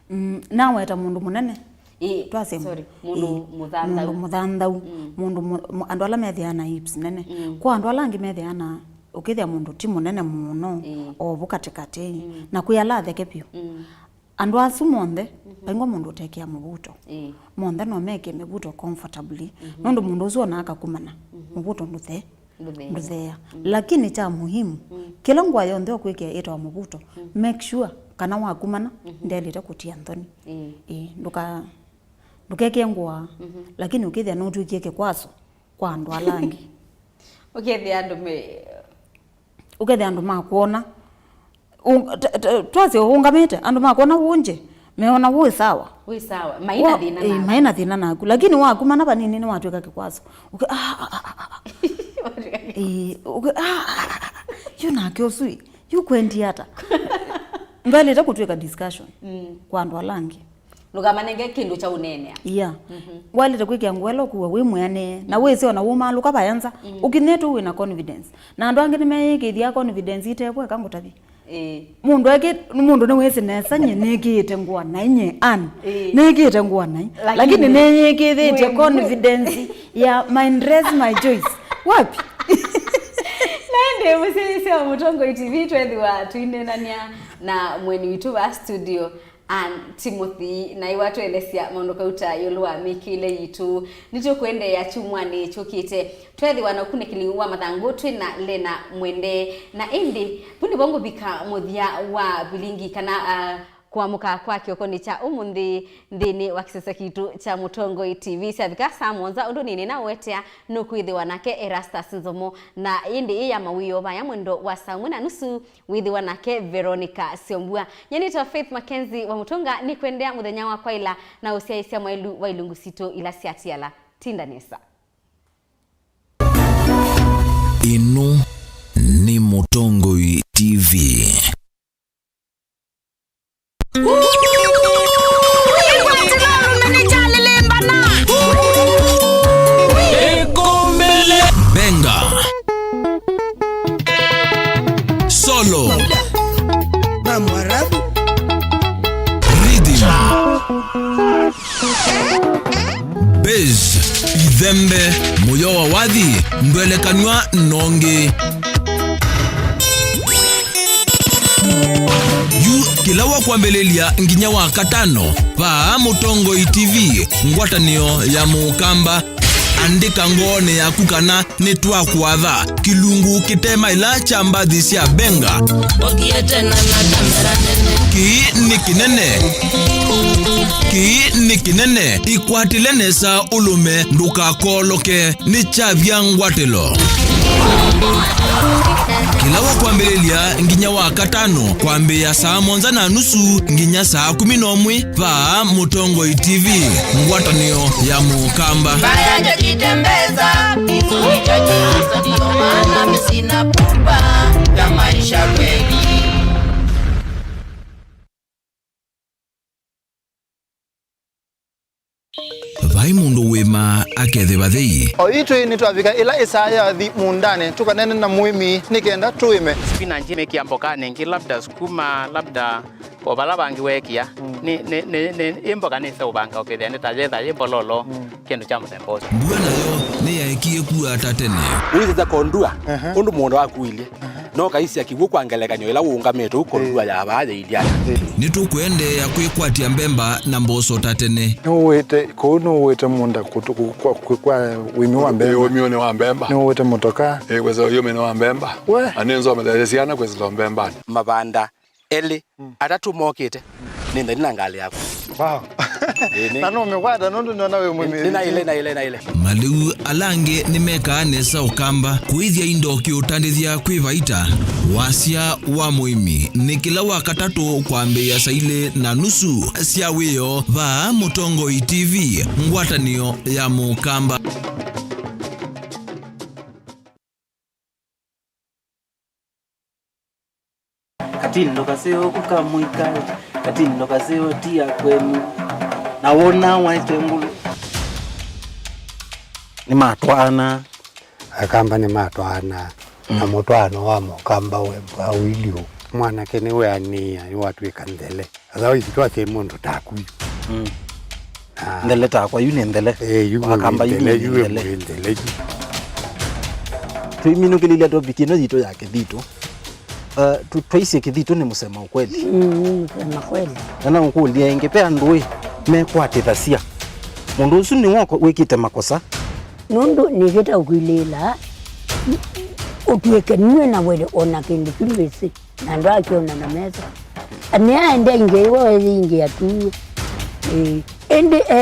Mm, naweta mũndũ mũnene. Ĩĩ, twasye sorry, mũndũ mũthanthau. Mũndũ mũthanthau. Mũndũ mũ-, mũ-, andũ ala methĩaa na hips nene. Kwa andũ ala angĩ methĩaa na, ũkĩthĩa mũndũ ti mũnene mũno, ovu katĩkatĩ. Na kwĩ ala atheke vyũ. Andũ asu monthe, mhm, vaingwa mũndũ ũtekĩa mũvuto. Ĩĩ. Monthe no meke mĩvuto comfortably. Mhm. Nũndũ mũndũ ũsu ona akakumana, mhm, mũvuto ndũthe-, ndũtheea. Ndũtheea. Mm. Lakini kya muhimu, mm, kĩla ngũa yonthe ũkwĩkĩa ĩtawa mũvuto, mm, make sure kana wakumana, mhm, ndĩaĩlĩte kũtia nthoni. Ĩĩ. Ĩĩ, ndũka-, ndũkekĩe ngũa, mhm, lakini ũkĩthĩa nũtw'ĩkie kĩkwaso kwa andũ ala angĩ. Ũkethĩa andũ me- Ũkethĩa andũ makwona. Ũ-, t-, t-, twasye ũũngamĩte, andũ makwona wũnje, meona wĩ sawa. Wĩ sawa. Maina thĩna naku. Maina thĩna naku. Lakini wakumana vanini nĩwatw'ĩka kĩkwaso. Ũke-, ah, ah, ah, ah, ah. Watw'ĩka kĩkwaso. Ĩĩ, ũke-, ah, ah, ah, ah. Yu nake ũsu ĩ, yu kwendi ata? Ndwaĩlĩte kũtw'ĩka discussion, mm, kwa andũ ala angĩ. Ndũkamanenge kĩndũ kya ũneenea. Yeah. Mhm. Waĩlĩte kwĩkĩa ngũa ĩla ũkũwa wĩ mwĩanĩe, na wĩsĩ ona wũmalũka vaya nza, mm, ũkinyĩte wĩ na confidence. Na andũ angĩ nĩmeyĩkĩĩthya confidence ite vo, eka ngũtavye. Ĩĩ. Mũndũ eki-, mũndũ nĩwĩsĩ nesa nye nĩkĩĩte ngũa naĩ nye, ani. Ĩĩ. Nĩkĩĩte ngũa naĩ. Lakini lakini nĩyĩkĩĩthĩtye mwĩ-, confidence ya my dress, my choice. Wapi? Na ĩndĩ mũsyaĩĩsya wa Mũtongoi T V twethĩwa tũineenany'a na mũeni witũ va studio. Ann Timothy, na ĩwatũelesya maũndũ kauta ĩũlũ wa mĩkĩĩle yitũ. Nĩtũkũendeea kyumwanĩ kyũkĩte. Twethĩwa na ũkunĩkĩli wa mathangũ twĩ na Lena Mwende. Na ĩndĩ, vu nĩvo ngũvika mũthya wa vilingi kana, ah, kũamũka kwa kĩokonĩ kya ũmũnthĩ nthĩnĩ wa kĩsese kitũ kya Mũtongoi T V. Syavika saa mũonza, ũndũ nĩnĩ na ũetea nũkwĩthĩwa nake Erastus Nzomo. Na ĩndĩ ĩ ya mawĩoo vaya mwendo wa saa ũmwe na nusu, wĩthĩwa nake Veronica Syombua. Nyie nĩtawa Faith Mackenzie wa Mũtũnga, nĩkwendea mũthenya wa kwaĩla na ũsyaĩĩsya mwaĩlu wa ilungu sitũ ila syatiala. Tinda nesa. Ĩno nĩ Mũtongoi T V. Benga. Solo. Rhythm. Bass, ithembe, mũyo wa wathi, ndwelekanw'a nongi. Yu kĩla wa kwambĩlĩlya nginya wa katano, vaa Mũtongoi T V, ngwatanĩo ya Mũkamba. Andĩka ngoonĩ yaku kana nĩtwakwatha kĩlungu kĩtemaĩla kya mbathi sya Benga. Ũthiĩte na na kamera nene. Kĩĩ nĩ kĩnene. Kĩĩ nĩ kĩnene. Ĩkwatĩle nesa ũlũme, ndũkakoloke. Nĩ kyavya ngwatĩlo. Kĩla wa kwambĩlĩlya nginya wa katano, kwambĩĩa saa mũonza na nusu nginya saa kũmi na ũmwe, vaa Mũtongoi T V, ngwatanĩo ya Mũkamba. Mbaya ndio jitembeza, hizo hicho hizo ndio maana mimi sina pupa ya maisha kweli. Vai mũndũ wĩmaa akethĩwa thei. O itwĩ nĩtwavika ĩla ĩsaa yathi mũũndanĩ, tũkaneene na mũĩmi nĩ kenda tũĩme. Spinach mĩkĩa mbokanĩ ĩngĩ, labda sukuma, labda o vala vangĩ weekĩa. Mm. Nĩ, nĩ, nĩ, nĩ, ĩ mboka nĩseũvanga ũkethĩa nĩ ta yetha yĩ mbololo, mm, kĩndũ kya mũthemba ũsu. Mbua nayo nĩyaekie kua ta tene. Wĩsĩsya kondua, ehe, ũndũ mũũnda waku ũilyĩ. No kaisya kĩw'ũ kwa ngelekany'o ĩla ũũngamĩte ũkondua ya vaa yĩilyĩ ata. Nĩtũkũendeea kwĩkwatya mbemba na mboso ta tene. Nũũĩte, kũu nũũĩte mũũnda kũtũ-, kũ-, kwa, kwa, kwa ũĩmi wa mbemba. Ũĩminĩ wa mbemba. Nũũĩte mũtoka. Ĩĩ, kwĩsĩla ũĩminĩ wa mbemba. We. Na nĩnzometheesye syana kwĩsĩla mbembanĩ. Mavanda elĩ, mm, atatũ mokĩte. Nĩ ntheni na ngalĩ yaku. Wow. Ĩĩ, nĩ- Na nũmĩkwata nũndũ nĩona wĩ mũmĩthĩ. Nĩ naĩle, naĩle, naĩle. Malĩu ala angĩ nĩmekaa nesa Ũkamba, kũĩthya indo kĩũtandĩthya kwĩ vaita. Wasya wa mũĩmi nĩ kĩla wa katatũ kwambĩĩa saa ilĩ na nusu sya wĩoo vaa Mũtongoi T V, ngwatanĩo ya Mũkamba. Katindo kaseo kuka mwikale, katindo kaseo tia kwenu. Na wona waite ngulu. Nĩmatwaana. Akamba nĩmatwaana. Na, mm, mũtwaano wa Mũkamba we, wa ũilyĩ ũũ. Mwanake nĩweanĩĩa, nĩwatw'ĩka nthele. Otherwise, twasye mũndũ taku yu. Mm. Ah. Nthele takwa, yu nĩ nthele. Eh, yu Wakamba nĩ yu nthele, nĩ yu nthele. Nthele yu. Tũiminũkĩlĩlya topic ĩno yitũ ya kĩthitũ. uh, twaisye Kĩthitũ nĩ mũsema ũkweli. Mm, nĩ mũsema kweli. Na no ngũlye ĩngĩ, ve andũ ĩ mekwatĩthasya mũndũ ũsu nĩwe wĩkĩte makosa. Nũndũ nĩkĩte ũkwilĩĩla ũtw'ĩke nue na wele ona kĩndũ kĩu wĩsĩ na andũ akĩona na mesa. Nĩaendea ingĩ iwe wethĩ ingĩ atuwe. Ĩĩ. Ĩndĩ e